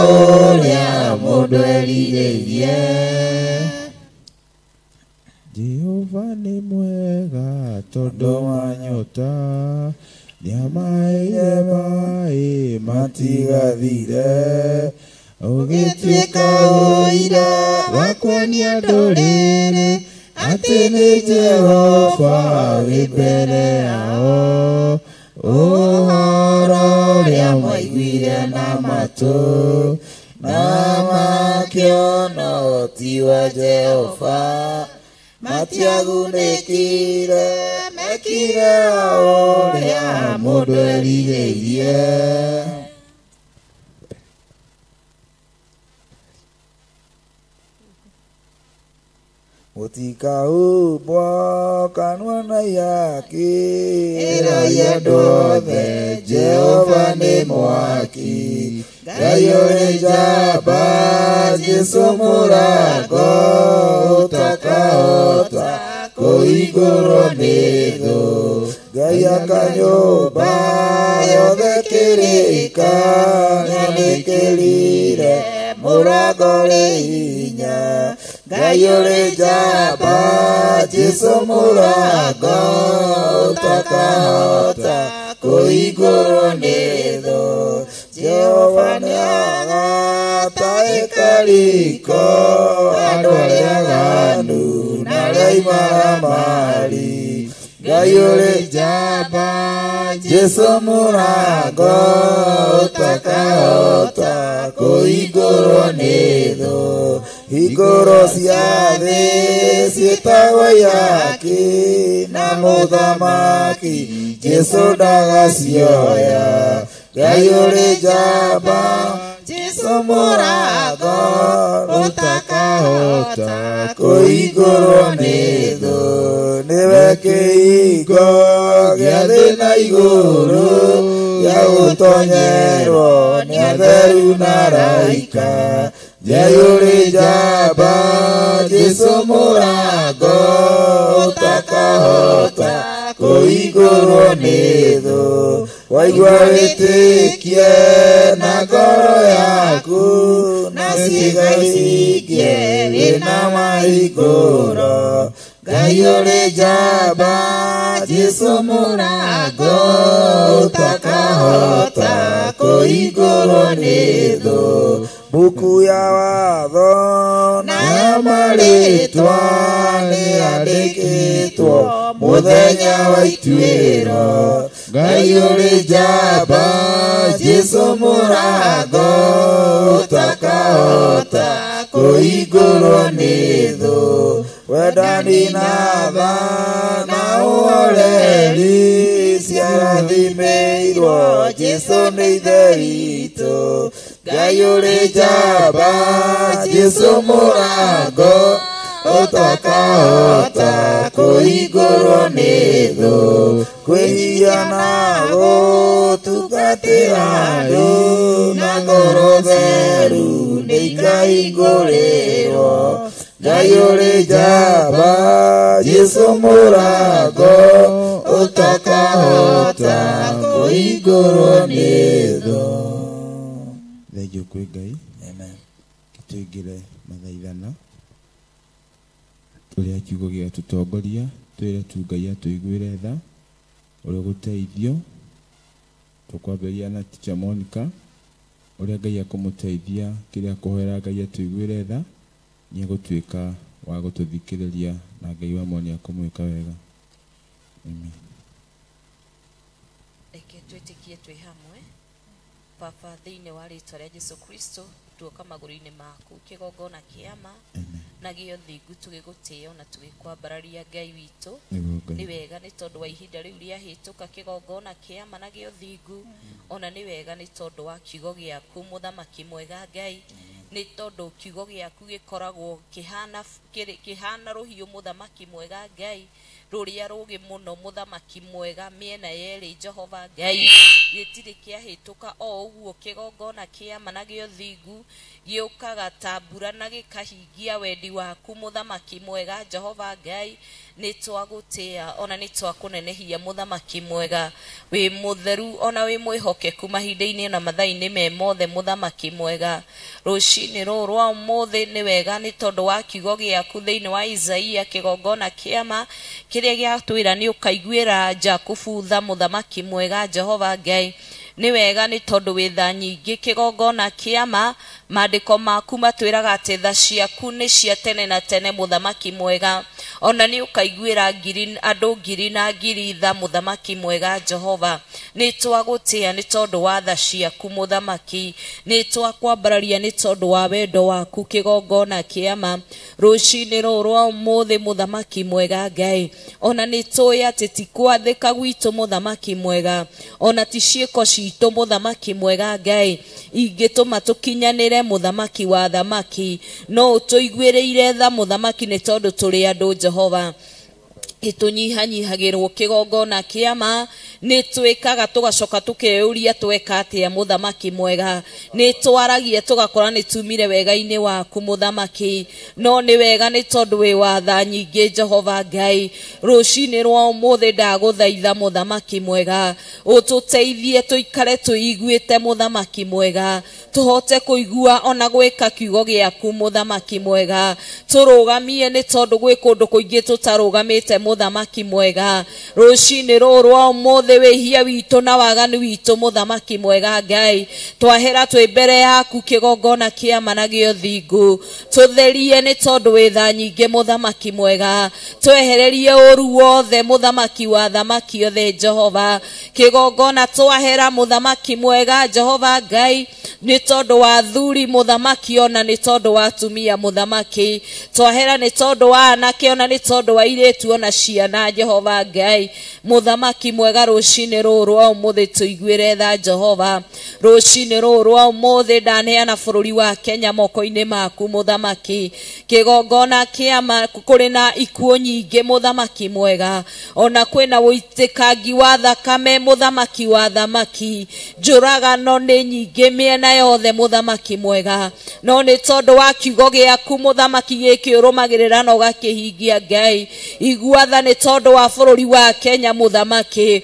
S3: o ũrĩa mũndũ erirĩirie.
S5: Jehova nĩ mwega tondũ wa nyota nĩamaheire maĩ matigathire ũgĩtuĩka ũira wa kuonia ndũrĩrĩ atĩ nĩ Jehova wĩ mbere yao ũhoro ũrĩa mwaiguire na matũ na makĩona ũhoti wa Jehova matiagunĩkire mekire o ũrĩa mũndũ erirĩirie.
S3: Mũtikahumbwo kanua na ihaki ĩrai andũ othe Jehova nĩ mwaki Ngai ũrĩ njamba Jesũ mũrango ũtakahota kũhingũrwo nĩ thũ Ngai aka nyũmba yothe kĩrĩka nĩamĩkĩrire mũrango ũrĩ hinya Ngai ũrĩ njamba Jesũ mũrango ũtakahota kũhingũrwo nĩ thũ Jehova nĩagataĩka riko andũ arĩa aganu na arĩa imaramari Ngai ũrĩ njamba Jesũ mũrango ũtakahota kũhingũrwo nĩ thũ hingũro cia thĩ ciĩtagwo ihaki na mũthamaki Jesũ ndagacioya Ngai ũrĩ njamba Jesũ mũrango ũtakahota kũhingũrwo nĩ thũ nĩwe kĩhingo gĩa thĩ na igũrũ gĩa gũtonyerwo nĩ atheru na araika Ngai ũrĩ njamba Jesũ mũrango ũtakahota kũhingũrwo nĩ thũ waigua wĩtĩkie na ngoro yaku na ciĩga icingie wĩna mahingũro Ngai ũrĩ njamba Jesũ mũrango ũtakahota kũhingũrwo nĩ thũ Buku ya watho na ya marĩtwa nĩyandĩkĩtwo mũthenya wa ituĩro Ngai ũrĩ njamba Jesũ mũrango ũtakahota kũhingũrwo nĩ thũ wendani na tha na ũhoreri ciarathimĩirwo Jesũ nĩ Ithe witũ Ngai ũrĩ njamba Jesũ mũrango ũtakahota kũhingũrwo nĩ thũ kwĩhia na gũtungatĩra andũ na ngoro theru nĩikahingũrĩrwo Ngai ũrĩ njamba Jesũ mũrango ũtakahota kũhingũrwo nĩ thũ.
S5: Thengiũ kwĩ Ngai.
S3: Amen.
S5: Tũingĩre mathaithana ũrĩa kiugo gĩatũtongoria twĩre tu Ngai atũiguĩre tha ũrĩa gũteithio tũkwambĩrĩria na Teacher Monica. Ũrĩa Ngai akũmũteithia kĩrĩa akũhoera Ngai atũiguĩre tha nĩ egũtuĩka wa gũtũthikĩrĩria na Ngai wa moni akũmwĩka wega. Amen.
S7: Reke twĩtĩkie twĩ hamwe. Baba, thĩinĩ wa rĩtwa rĩa Jesu Kristo, tuoka magũrũ-inĩ maku kĩgongona kĩama na gĩothingu tũgĩgũtĩĩa na tũgĩkwambararia Ngai witũ. Nĩ wega nĩ tondũ wa ihinda rĩu rĩahĩtũka kĩgongona kĩama na gĩothingu, ona nĩ wega nĩ tondũ wa kiugo gĩaku mũthamaki mwega Ngai, nĩ tondũ kiugo gĩaku gĩkoragwo kĩhana rũhiũ mũthamaki mwega Ngai, rũrĩa rũgĩ mũno mũthamaki mwega mĩena yerĩ Jehova Ngai, gĩtirĩ kĩahĩtũka o ũguo kĩgongona kĩama na gĩothingu gĩũkaga ta mbura na gĩkahingia wendi waku mũthamaki mwega Jehova Ngai. Nĩ twagũtĩĩa ona nĩ twakũnenehia mũthamaki mwega, wĩ mũtheru ona wĩ mwĩhokeku mahinda-inĩ na mathaa-inĩ me mothe mũthamaki mwega. Rũcinĩ rũrũ rwa ũmũthĩ nĩ wega nĩ tondũ wa kiugo gĩaku thĩinĩ wa Isaia kĩgongona kĩama kĩrĩa gĩatwĩra nĩ ũkaiguĩra Jakubu tha mũthamaki mwega Jehova Ngai. Nĩ wega nĩ tondũ wĩ tha nyingĩ kĩgongona kĩama, maandĩko maku matwĩraga atĩ tha ciaku nĩ cia tene na tene mũthamaki mwega, ona nĩ ũkaiguĩra andũ ngiri na ngiri tha mũthamaki mwega Jehova. Nĩ twagũtĩĩa nĩ tondũ wa tha ciaku mũthamaki, nĩ twakwambararia nĩ tondũ wa wendo waku kĩgongona kĩama. Rũcinĩ rũrũ rwa ũmũthĩ mũthamaki mwega Ngai, ona nĩ tũĩ atĩ ti kwathĩka gwitũ mũthamaki mwega, ona ti ciĩko citũ mũthamaki mwega Ngai ingĩtũma tũkinyanĩre mũthamaki wa thamaki, no ũtũiguĩrĩire tha mũthamaki nĩ tondũ tũrĩ andũ Jehova. Tũnyihanyihagĩrwo kĩgongona kĩama, nĩ twĩkaga tũgacoka tũkeyũria tweka atĩa mũthamaki mwega, nĩ twaragia tũgakora nĩ tumire wega-inĩ waku mũthamaki, no nĩ wega nĩ tondũ wĩ wa tha nyingĩ Jehova Ngai. Rũcinĩ rwa ũmũthĩ ndagũthaitha mũthamaki mwega, ũtũteithie tũikare tũiguĩte mũthamaki mwega, tũhote kũigua ona gwĩka kiugo gĩaku mũthamaki mwega, tũrũgamie nĩ tondũ gwĩ kũndũ kũingĩ tũtarũgamĩte mũthamaki mwega. Rũcinĩ rũrũ rwa ũmũthĩ wĩhia witũ na waganu witũ mũthamaki mwega Ngai, twahera twĩ mbere yaku kĩgongona kĩama na gĩothingu, tũtherie nĩ tondũ wĩ tha nyingĩ mũthamaki mwega, twehererie ũru wothe mũthamaki wa thamaki othe Jehova. Kĩgongona twahera mũthamaki mwega Jehova Ngai, nĩ tondũ wa athuri mũthamaki ona nĩ tondũ wa atumia mũthamaki, twahera nĩ tondũ wa anake ona nĩ tondũ wa airĩtu ona ciana Jehova Ngai. Mũthamaki mwega rũcinĩ rũrũ rwa ũmũthĩ tũiguĩre tha Jehova. Rũcinĩ rũrũ rwa ũmũthĩ ndaneana bũrũri wa Kenya moko-inĩ maku mũthamaki, kĩgongona kĩama kũrĩ na ikuũ nyingĩ mũthamaki mwega, ona kwĩna ũitĩkangi wa thakame mũthamaki wa thamaki, njũragano nĩ nyingĩ mĩena yothe mũthamaki mwega, no nĩ tondũ wa kiugo gĩaku mũthamaki gĩkĩ ũrũmagĩrĩra na ũgakĩhingia Ngai. Igua tha nĩ tondũ wa bũrũri wa Kenya mũthamaki,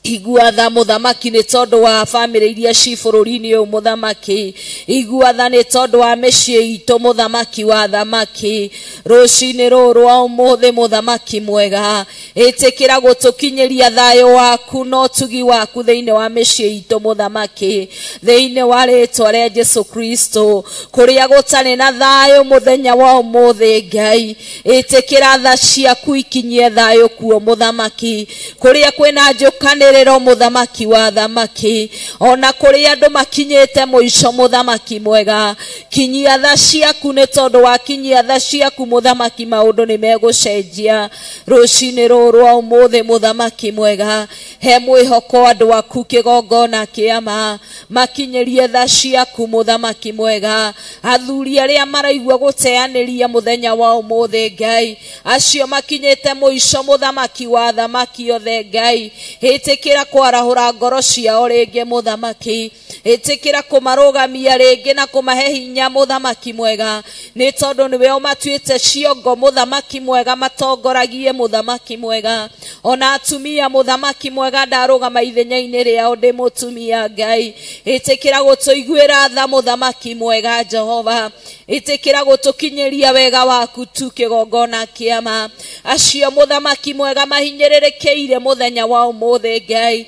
S7: igua tha mũthamaki nĩ tondũ wa bamĩrĩ iria ci bũrũri-inĩ ũyũ mũthamaki, igua tha nĩ tondũ wa mĩciĩ itũ mũthamaki wa thamaki. Rũcinĩ rũrũ rwa ũmũthĩ mũthamaki mwega, ĩtĩkĩra gũtũkinyĩria thayũ waku na ũtugi waku thĩinĩ wa mĩciĩ itũ mũthamaki, thĩinĩ wa rĩtwa rĩa Jesu Kristo. Kũrĩa gũtarĩ na thayũ mũthenya wa ũmũthĩ Ngai, ĩtĩkĩra tha ciaku ikinyie thayũ kuo mũthamaki. Kũrĩa kwĩna njũkanĩrĩro mũthamaki wa thamaki, ona kũrĩa andũ makinyĩte mũico mũthamaki mwega, kinyia tha ciaku nĩ tondũ wa kinyia tha ciaku mũthamaki maũndũ nĩ megũcenjia. Rũcinĩ rũrũ rwa ũmũthĩ mũthamaki mwega, he mwĩhoko andũ aku kĩgongona kĩama, makinyĩrie tha ciaku mũthamaki mwega. Athuri arĩa maraigua gũteanĩria mũthenya wa ũmũthĩ Ngai, acio makinyĩte mũico mũthamaki wa thamaki othe Ngai, ĩtĩkĩra kwarahũra ngoro ciao rĩngĩ mũthamaki, ĩtĩkĩra kũmarũgamia rĩngĩ na kũmahe hinya mũthamaki mwega, nĩ tondũ nĩwe ũmatuĩte ciongo mũthamaki mwega, matongoragie mũthamaki mwega. Ona atumia mũthamaki mwega, ndarũgama ithenya-inĩ rĩao ndĩ mũtumia Ngai, ĩtĩkĩra gũtũiguĩra tha mũthamaki mwega Jehova, ĩtĩkĩra gũtũkinyĩria wega waku tu kĩgongona kĩama. Acio mũthamaki mwega mahinyĩrĩrĩkĩire mũthenya wa ũmũthĩ Ngai,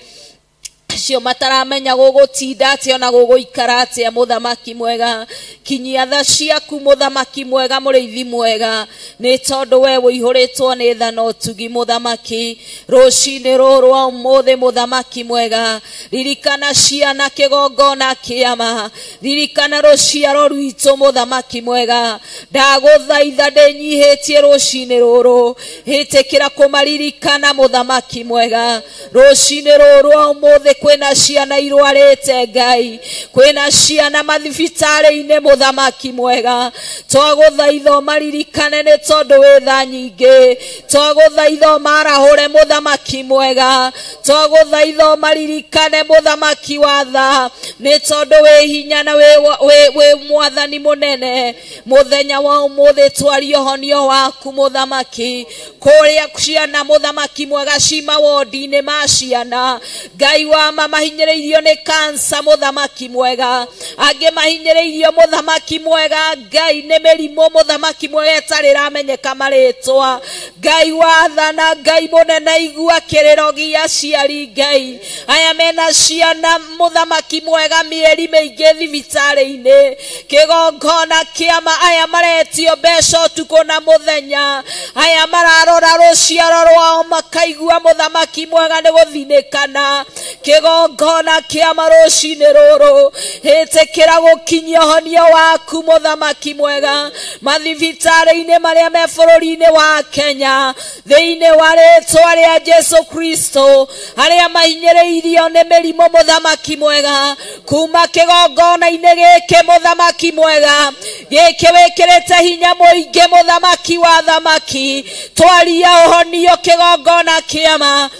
S7: Acio mataramenya gũgũtinda atĩa na gũgũikara atĩa mũthamaki mwega. Kinyia tha ciaku mũthamaki mwega mũrĩithi mwega, nĩ tondũ we ũihũrĩtwo nĩ tha na ũtugi mũthamaki. Rũcinĩ rũrũ rwa ũmũthĩ mũthamaki mwega, ririkana ciana kĩgongona kĩama, ririkana rũciaro rwitũ mũthamaki mwega. Ndagũthaitha ndĩnyihĩtie rũcinĩ rũrũ, hĩtĩkĩra kũmaririkana mũthamaki mwega. Rũcinĩ rũrũ rwa ũmũthĩ kwĩna ciana irwarĩte Ngai, kwĩna ciana mathibitarĩ-inĩ mũthamaki mwega. Twagũthaitha ũmaririkane nĩ tondũ wĩ tha nyingĩ, twagũthaitha ũmarahũre mũthamaki mwega, twagũthaitha ũmaririkane mũthamaki wa tha, nĩ tondũ wĩ hinya na wĩ mwathani mũnene. Mũthenya wa ũmũthĩ twarie ũhonio waku mũthamaki, kũrĩa ciana mũthamaki mwega ci mawondi-inĩ ma ciana Ngai wa ma mahinyĩrĩirio nĩ kansa mũthamaki mwega, angĩ mahinyĩrĩirio mũthamaki mwega Ngai nĩ mĩrimũ mũthamaki mwega ĩtarĩ ĩramenyeka marĩtwa. Ngai wa tha na Ngai mũnene, igua kĩrĩro gĩa aciari Ngai aya mena ciana mũthamaki mwega mĩeri mĩingĩ thibitarĩ-inĩ, kĩgongona kĩama, aya maretio mbeca ũtukũ na mũthenya, aya mararora rũciaro rwao makaigua mũthamaki mwega nĩ gũthinĩkana. Kĩgongona kĩama rũcinĩ rũrũ, hĩtĩkĩra gũkinyia ũhonio waku mũthamaki mwega mathibitarĩ-inĩ marĩa me bũrũri-inĩ wa Kenya, thĩinĩ wa rĩtwa rĩa Jesu Kristo, arĩa mahinyĩrĩirio nĩ mĩrimũ mũthamaki mwega, kuma kĩgongona-inĩ gĩkĩ mũthamaki mwega, gĩkĩ wĩkĩrĩte hinya mũingĩ mũthamaki wa thamaki, twaria ũhonio kĩgongona kĩama,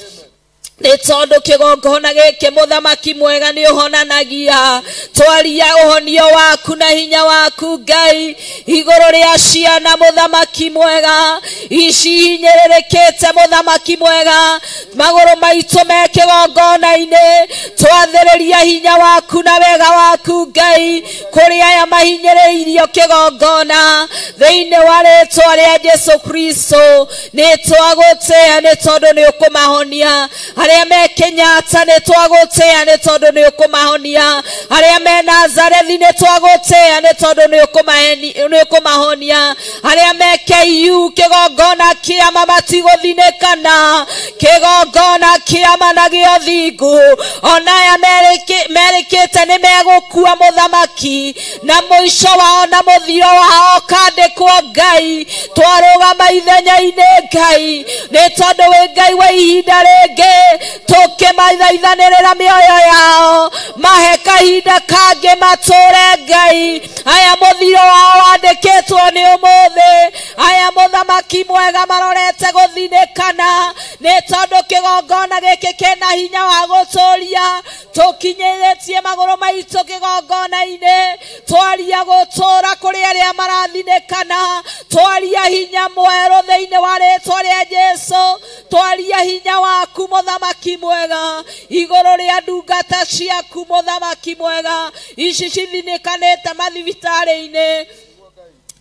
S7: nĩ tondũ kĩgongona gĩkĩ mũthamaki mwega nĩ ũhonanagia. Twaria ũhonio waku na hinya waku Ngai igũrũ rĩa ciana mũthamaki mwega, ici hinyĩrĩrĩkĩte mũthamaki mwega, magũrũ maitũ me kĩgongona-inĩ, twathĩrĩria hinya waku na wega waku Ngai kũrĩ aya mahinyĩrĩirio kĩgongona, thĩinĩ wa rĩtwa rĩa Jesu Kristo. Nĩ twagũtĩa nĩ tondũ nĩ ũkũmahonia. Arĩa me Kenyatta nĩ twagũtĩa nĩ tondũ nĩ ũkũmahonia. Arĩa me Nazarethi nĩ twagũtĩa nĩ tondũ nĩ ũkũmahonia. Arĩa me KU kĩgongona kĩama matigũthinĩkana, kĩgongona kĩama na gĩothingu, ona aya merĩkĩte nĩ megũkua mũthamaki, na mũico wao na mũthiro wao kandĩkwo Ngai. Twarũgama ithenya-inĩ Ngai nĩ tondũ wĩ Ngai wa ihinda rĩngĩ, tũkĩmathaithanĩrĩra mĩoyo yao, mahe kahinda kangĩ matũre Ngai. Aya mũthiro wao wandĩkĩtwo nĩ ũmũthĩ, aya mũthamaki mwega marorete gũthinĩkana, nĩ tondũ kĩgongona gĩkĩ kĩna hinya wa gũtũria. Tũkinyĩrĩtie magũrũ maitũ kĩgongona-inĩ, twaria gũtũra kũrĩ arĩa marathinĩkana, twaria hinya mwerũ thĩinĩ wa rĩtwa rĩa Jesu, twaria hinya waku mũthamaki mwega igũrũ rĩa ndungata ciaku mũthamaki mwega, ici cithinĩkanĩte mathibitarĩ-inĩ,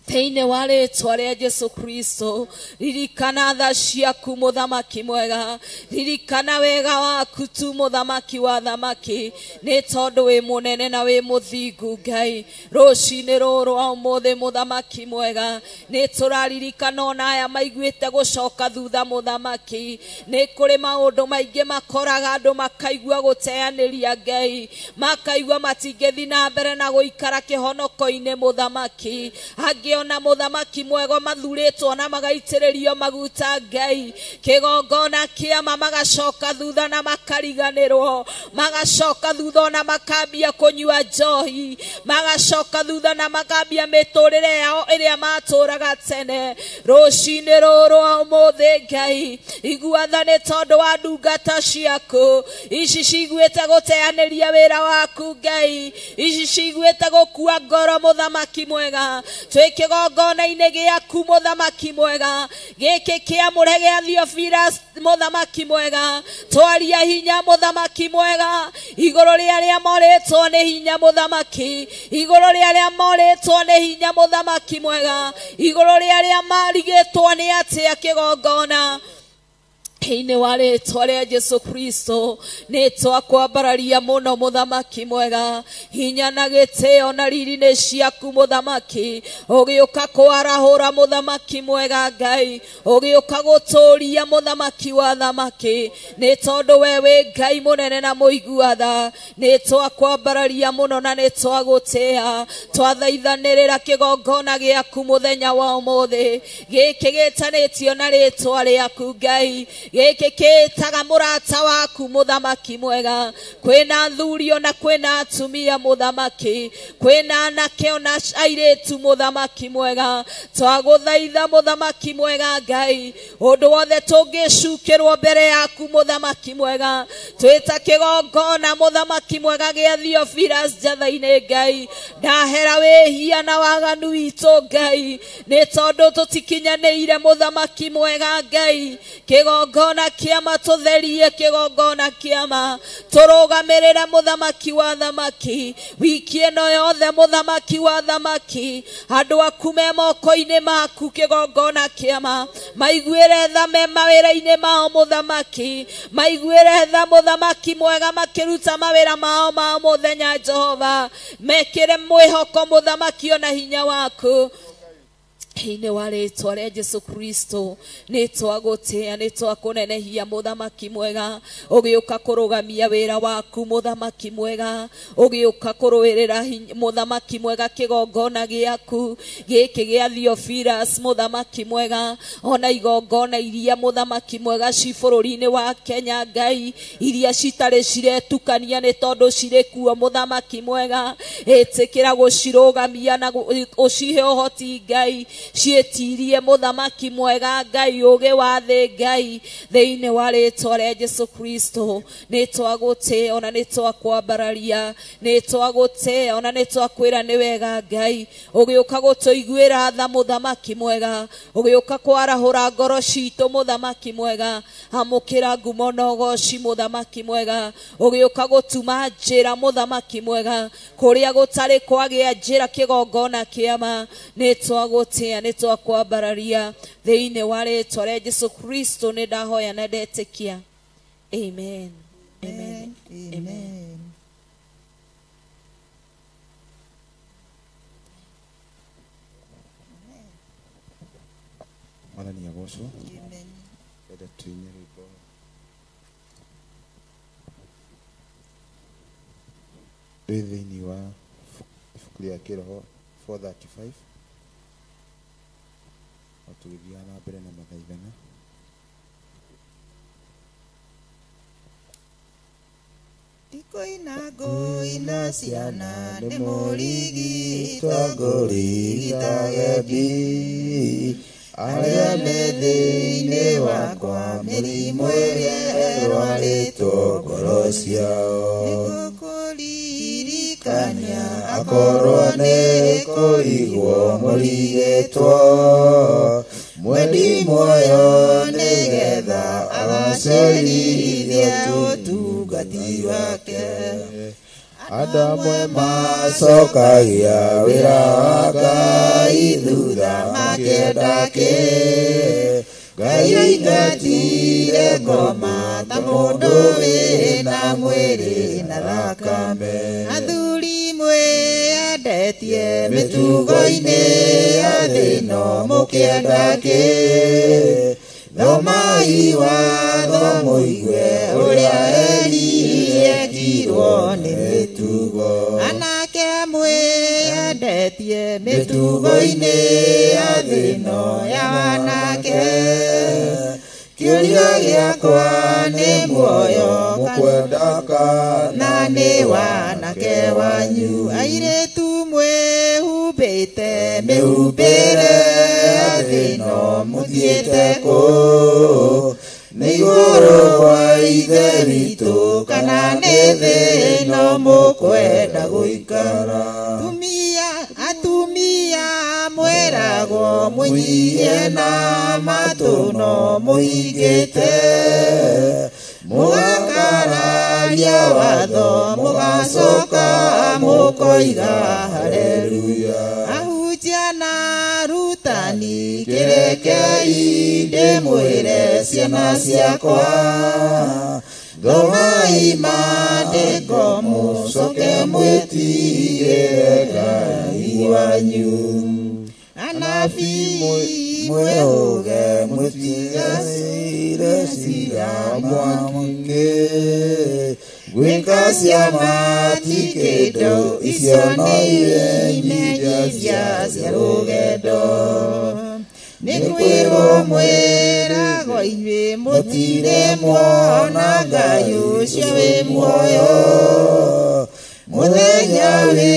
S7: thĩinĩ wa rĩtwa rĩa Jesu Kristo. Ririkana tha ciaku mũthamaki mwega, ririkana wega waku tu mũthamaki wa thamaki, nĩ tondũ wĩ mũnene na wĩ mũthingu Ngai. Rũcinĩ rũrũ rwa ũmũthĩ mũthamaki mwega, nĩ tũraririkana ona aya maiguĩte gũcoka thutha mũthamaki. Nĩ kũrĩ maũndũ maingĩ makoraga andũ makaigua gũteanĩria Ngai, makaigua matingĩthiĩ na mbere na gũikara kĩhonoko-inĩ mũthamaki. Angĩ ona mũthamaki mwega mathurĩtwo na magaitĩrĩrio maguta Ngai, kĩgongona kĩama magacoka thutha na makariganĩrwo, magacoka thutha ona makambia kũnyua njohi, magacoka thutha na makambia mĩtũrĩre yao ĩrĩa matũraga tene. Rũcinĩ rũrũ rwa ũmũthĩ Ngai, igua tha nĩ tondũ wa ndungata ciaku, ici ciguĩte gũteanĩria wĩra waku Ngai, ici ciguĩte gũkua ngoro mũthamaki mwega. Twĩ kĩgongona-inĩ gĩaku mũthamaki mwega, gĩkĩ kĩamũre gĩa Theophilus mũthamaki mwega, twaria hinya mũthamaki mwega igũrũ rĩa arĩa morĩtwo nĩ hinya mũthamaki, igũrũ rĩa arĩa morĩtwo nĩ hinya mũthamaki mwega, igũrũ rĩa arĩa marigĩtwo nĩ atĩa kĩgongona. Thĩinĩ wa rĩtwa rĩa Jesu Kristo nĩ twakwambararia mũno mũthamaki mwega, hinya na gĩtĩo na riri nĩ ciaku mũthamaki, ũgĩũka kwarahũra mũthamaki mwega Ngai, ũgĩũka gũtũũria mũthamaki wa thamaki, nĩ tondũ we wĩ Ngai mũnene na mũigua tha. Nĩ twakwambararia mũno na nĩ twagũtĩa, twathaithanĩrĩra kĩgongona gĩaku mũthenya wa ũmũthĩ, gĩkĩ gĩtanĩtio na rĩtwa rĩaku Ngai, gĩkĩ kĩtaga mũrata waku mũthamaki mwega. Kwĩna athuri ona kwĩna atumia mũthamaki, kwĩna anake ona airĩtu mũthamaki mwega, twagũthaitha mũthamaki mwega Ngai, ũndũ wothe tũngĩcukĩrwo mbere yaku mũthamaki mwega, twĩta kĩgongona mũthamaki mwega gĩa Theophilus Njatha-inĩ Ngai, ndahera wĩhia na waganu witũ Ngai, nĩ tondũ tũtikinyanĩire mũthamaki mwega Ngai, kĩgongona kĩama tũtherie, kĩgongona kĩama tũrũgamĩrĩre mũthamaki wa thamaki, wiki ĩno yothe mũthamaki wa thamaki, andũ aku me moko-inĩ maku, kĩgongona kĩama maiguĩre tha me mawĩra-inĩ mao mũthamaki, maiguĩre tha mũthamaki mwega makĩruta mawĩra mao ma mũthenya Jehova, mekĩre mwĩhoko mũthamaki ona hinya waku. Thĩinĩ wa rĩtwa rĩa Jesu Kristo nĩ twagũtĩa, nĩ twakũnenehia mũthamaki mwega, ũgĩũka kũrũgamia wĩra waku mũthamaki mwega, ũgĩũka kũrũĩrĩra mũthamaki mwega kĩgongona gĩaku gĩkĩ gĩa Theophilus mũthamaki mwega, ona igongona iria mũthamaki mwega ci bũrũri-inĩ wa Kenya Ngai, iria citarĩ ciretukania nĩ tondũ cirĩ kuo mũthamaki mwega, ĩtĩkĩra gũcirũgamia na ũcihe ũhoti Ngai, ciĩtirie mũthamaki mwega Ngai, ũgĩ wa thĩ Ngai, thĩinĩ wa rĩtwa rĩa Jesu Kristo nĩ twagũtĩa ona nĩ twakwambararia, nĩ twagũtĩa ona nĩ twakwĩra nĩ wega Ngai, ũgĩũka gũtũiguĩra tha mũthamaki mwega, ũgĩũka kwarahũra ngoro citũ mũthamaki mwega, amũkĩra ngumo na ũgoci mũthamaki mwega, ũgĩũka gũtuma njĩra mũthamaki mwega, kũrĩa gũtarĩ kwagĩa njĩra kĩgongona kĩama, nĩ twagũtĩa, nĩ twakwambararia thĩinĩ wa rĩtwa rĩa Jesu Kristo nĩ ndahoya na ndetĩkia. Amen. Amen. Amen.
S5: Mwathani agocwo. Amen. Enda tuine rwĩmbo rwĩ thĩinĩ wa ibuku rĩa kĩroho 435 o tũgĩthiaga na mbere na mathaithana.
S6: Ndikũina ngũina ciana nĩ mũrigitwo
S3: ngũrigitagendi, arĩa me thĩinĩ wakwa mĩrimũ ĩrĩa ĩrwarĩtwo ngoro ciao,
S6: nĩngũkũririkania
S3: akorwo nĩ kũrigwo mũrigĩtwo, mwendi muoyo nĩgetha agacerithie ũtungati wake. Andũ amwe macokagia wĩra wa Ngai thutha makĩenda kĩ, Ngai aingatire ngoma ta mũndũ wĩna mwĩrĩ na thakame.
S6: Athuri mwĩendetie
S3: mĩtugo-inĩ ya thĩ ĩno mũkĩenda kĩ, thomai watho mũigue ũrĩa Eli ekirwo nĩ mĩtugo.
S6: Anake mwĩendetie
S3: mĩtugo-inĩ ya thĩ ĩno ya wanake, kĩũria gĩakwa nĩ muoyo mũkwenda kana
S6: nĩ wanake wanyu. Airĩtu mwĩhumbĩte
S3: mĩhumbĩre ya thĩ ĩno mũthiĩte kũ, nĩ igũrũ kwa Ithe witũ kana nĩ thĩ ĩno mũkwenda gũikara.
S6: Atumia mweragwo
S3: mũnyihie na matũ no mũhingĩte, mũgakararia watho mũgacoka mũkoiga haleluya.
S6: Ahunjia na arutani
S3: Kĩrekei ndĩmwĩre ciana ciakwa thomai maandĩko mũcoke mwĩtigĩre Ngai wanyu.
S6: Anabii
S3: mwĩhũge mũtigacire cira mwaki-inĩ gwĩka ciama ti kĩndũ icio no imenyithia cia rũgendo.
S6: Nĩ kwĩrwo mwĩragwo inyuĩ mũtirĩ muona Ngai ũcio wĩ muoyo.
S3: Mũthenya wĩ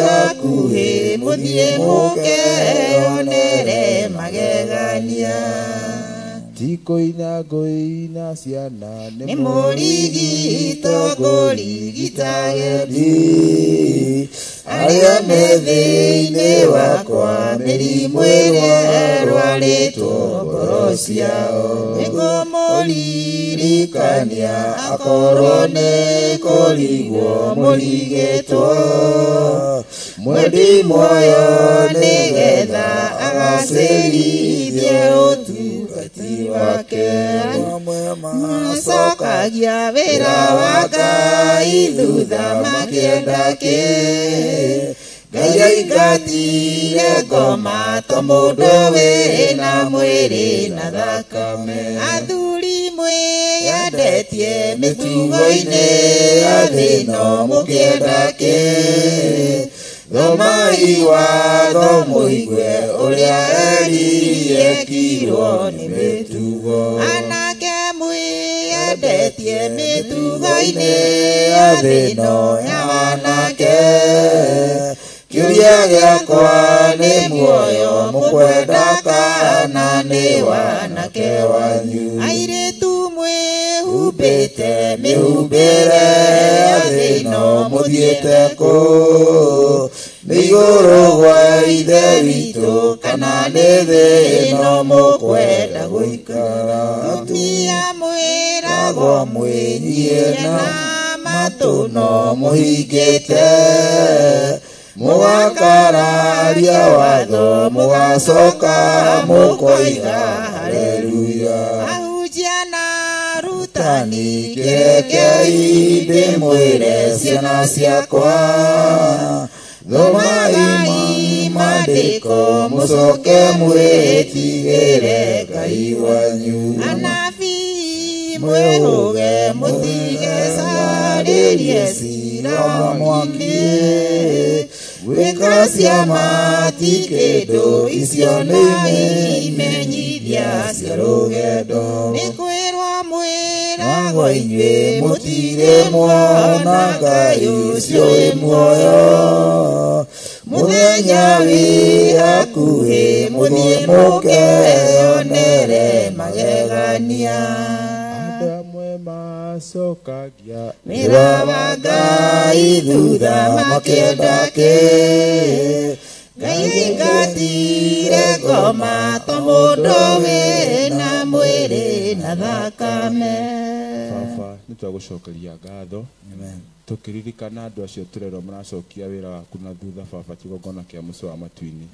S3: hakuhĩ mũthiĩ mũkeyonere magegania.
S5: Ti kũina ngũina ciana
S6: nĩ mũrigito ngũrigita
S3: ageni arĩa me thĩinĩ wakwa mĩrimũ ĩrĩa ĩrwarĩtwo ngoro ciao. Nĩngũmũririkania akorwo nĩ kũrigwo mũrigĩtwo mwendi muoyo nĩgetha agacĩrithie ũtungati wake.
S6: Macokagia wĩra wa Ngai thutha makĩenda kĩ.
S3: Ngai aingatire ngoma to mũndũ wĩna mwĩrĩ na thakame.
S6: Athuri mwĩyendetie
S3: mĩtugo-inĩ ya thĩ ĩno mũkĩenda kĩ. Thomai watho mũigue ũrĩa Eli ekirwo nĩ mĩtugo.
S6: Anake mwĩyendetie mĩtugo-inĩ ya thĩ ĩno ya wanake.
S3: Kĩũria gĩakwa nĩ muoyo mũkwenda kana nĩ wanake wanyu.
S6: Airĩtu mwĩhumbĩte
S3: mĩhumbĩre ya thĩ ĩno mũthiĩte kũ? Nĩ igũrũ gwa Ithe witũ kana nĩ thĩ ĩno mũkwenda gũikara?
S6: Atumia
S3: mwĩragwo mwĩnyihie na matũ no mũhingĩte mũgakararia watho mũgacoka mũkoiga haleluya.
S6: Ahunjia na arutani
S3: kĩrekei ndĩmwĩre ciana ciakwa thomai maandĩko mũcoke mwĩtigĩre Ngai wanyu.
S6: Anabii mwĩhũge mũtige carĩrie cira mwaki-inĩ.
S3: Gwĩka ciama ti kĩndũ icio nĩ imenyithia cia rũgendo.
S6: Nĩ kwĩrwo mwĩragwo
S3: inyuĩ mũtirĩ muona Ngai ũcio wĩ muoyo. Mũthenya wĩ hakuhĩ mũthiĩ mũkeyonere magegania.
S5: Andũ amwe macokagia
S3: wĩra wa Ngai thutha makĩenda kĩ.
S6: Ngai aingatire ngoma to mũndũ wĩna mwĩrĩ na thakame.
S5: Baba nĩ twagũcokeria ngatho tũkĩririkana andũ acio tũrerwo maracokia wĩra waku na thutha baba kĩgongona kĩa mũciĩ wa matu-inĩ.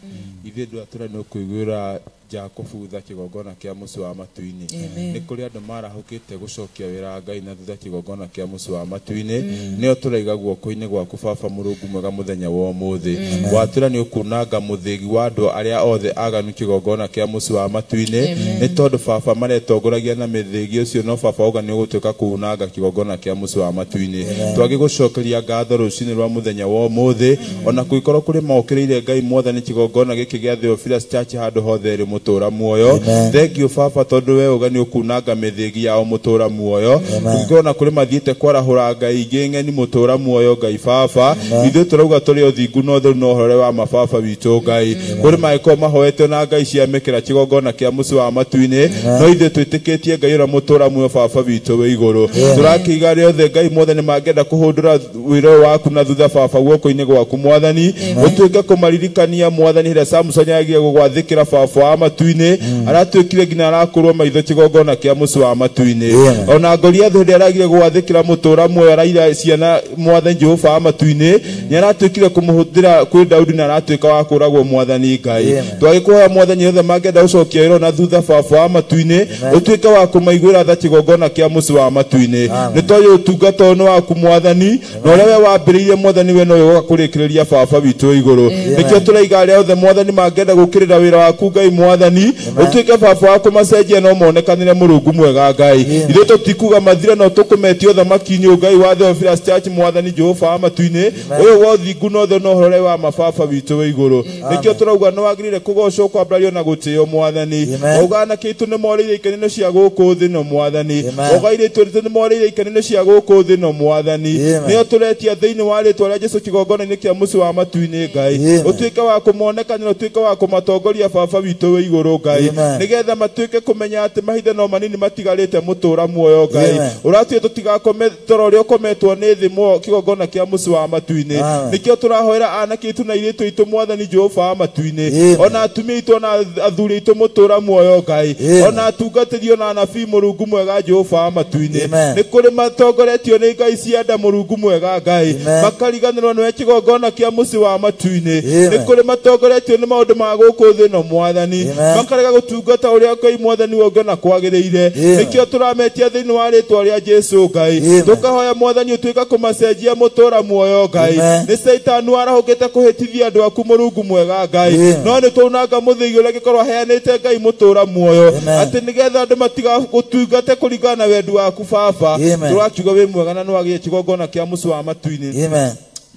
S5: Ithuĩ andũ aya tũrĩa nĩ ũkũiguĩra Jakubu tha kĩgongona kĩa mũciĩ wa matu-inĩ. Nĩ kũrĩ andũ marahũkĩte gũcokia wĩra wa Ngai na thutha kĩgongona kĩa mũciĩ wa matu-inĩ. Nĩo tũraiga guoko-inĩ gwaku baba Mũrungu mwega mũthenya wa ũmũthĩ. Watũra nĩ ũkunanga mũthĩgi wa andũ arĩa othe aganu kĩgongona kĩa mũciĩ wa matu-inĩ. Nĩ tondũ baba maretongoragia na mĩthĩgi ũcio no baba auga nĩ ũgũtuĩka kunanga kĩgongona kĩa mũciĩ wa matu-inĩ. Twagĩgũcokeria ngatho rũcinĩ rwa mũthenya wa ũmũthĩ ona kũngĩkorwo kũrĩ mokĩrĩire Ngai mwathani kĩgongona gĩkĩ gĩa Theophilus Church handũ hothe rĩ mũtũra muoyo. Thank you baba tondũ we uga nĩ ũkunanga mĩthĩgi yao mũtũra muoyo. Kũngĩkorwo na kũrĩ mathiĩte kwarahũra Ngai ingĩ ng'eni mũtũra muoyo Ngai baba ithuĩ tũrauga tũrĩ ũthingu na ũtheru na ũhoro wa mababa witũ Ngai. Kũrĩ mangĩkorwo mahoete na Ngai cia mĩkĩra kĩgongona kĩa mũciĩ wa matu-inĩ no ithuĩ twĩtĩkĩtie Ngai ũrĩa mũtũra muoyo baba witũ wĩ igũrũ. Tũrakĩiga arĩa othe Ngai mwathani mangĩenda kũhũndũra wĩra waku na thutha baba guoko-inĩ gwaku mwathani ũtuĩke kũmaririkania mwathani hĩrĩa Samson yagiye gũgwathĩkĩra baba wa matu-inĩ aratuĩkire nginya arakũrwo maitho kĩgongona kĩa mũciĩ wa matu-inĩ ona Goliath hĩndĩ aragire gwathĩkĩra mũtũra muoyo araira ciana mwathani Jehova wa matu-inĩ nĩaratuĩkire kũmũhũthĩra kwĩ Daudi na aratuĩka wa kũragwo mwathani Ngai twagĩkũhoya mwathani othe mangĩenda gũcokia wĩra na thutha baba wa matu-inĩ ũtuĩke wa kũmaiguĩra tha kĩgongona kĩa mũciĩ wa matu-inĩ nĩ toyũ ũtungata ũyũ nĩ waku mwathani na ũrĩa we wambĩrĩirie mwathani we nowe ũgoka kũrĩkĩrĩria baba witũ igũrũ nĩkĩo tũraiga arĩa othe mwathani mangĩenda gũkĩrĩra wĩra waku Ngai mwathani ũtuĩke baba wa kũmacenjia no monekanĩre mũrungu mwega Ngai ithuĩ tũtikuga mathire no tũkũmetia ũthamaki-inĩ Ngai wa Theophilus Church mwathani Jehova wa matu-inĩ ũyũ wa ũthingu na ũtheru na ũhoro ũrĩa wa mababa witũ wĩ igũrũ nĩkĩo tũrauga nĩ wagĩrĩire kũgocwo kwambarario na gũtĩo mwathani wauga anake aitũ nĩ morĩire ikeneno cia gũkũ thĩ no mwathani wauga airĩtu aitũ nĩ morĩire ikeneno cia gũkũ thĩ no mwathani nĩo tũretia thĩinĩ wa rĩtwa rĩa Jesũ kĩgongona-inĩ kĩa mũciĩ wa matu-inĩ Ngai ũtuĩke wa kũmonekanĩra ũtuĩke wa kũmatongoria baba witũ wĩ igũrũ Ngai nĩgetha matuĩke kũmenya atĩ mahinda no manini matigarĩte mũtũra muoyo Ngai ũratuĩte tũtigakome toro ũrĩa ũkometwo nĩ thĩ kĩgongona kĩa mũciĩ wa matu-inĩ nĩkĩo tũrahoera anake aitũ na airĩtu aitũ mwathani Jehova wa matu-inĩ ona atumia aitũ ona athuri aitũ mũtũra muoyo Ngai ona atungatĩri ona anabii mũrungu mwega Jehova wa matu-inĩ nĩ kũrĩ matongoretio nĩ Ngai cia nda mũrungu mwega Ngai makariganĩrwo nĩwe kĩgongona kĩa mũciĩ wa matu-inĩ nĩ kũrĩ matongoretio nĩ maũndũ ma gũkũ thĩ no mwathani makarega gũtungata ũrĩa Ngai mwathani wongena kwagĩrĩire nĩkĩo tũrametia thĩinĩ wa rĩtwa rĩa Jesũ Ngai tũkahoya mwathani ũtuĩka kũmacenjia mũtũra muoyo Ngai nĩ Caitani warahũkĩte kũhĩtithia andũ aku mũrungu mwega Ngai no nĩ twaunanga mũthĩgi ũrĩa angĩkorwo aheanĩte Ngai mũtũra muoyo atĩ nĩgetha andũ matigagũtungate kũringana na wendi waku baba tũrakiuga wĩ mwega na nĩwagĩrĩire kĩgongona kĩa mũciĩ wa matu-inĩ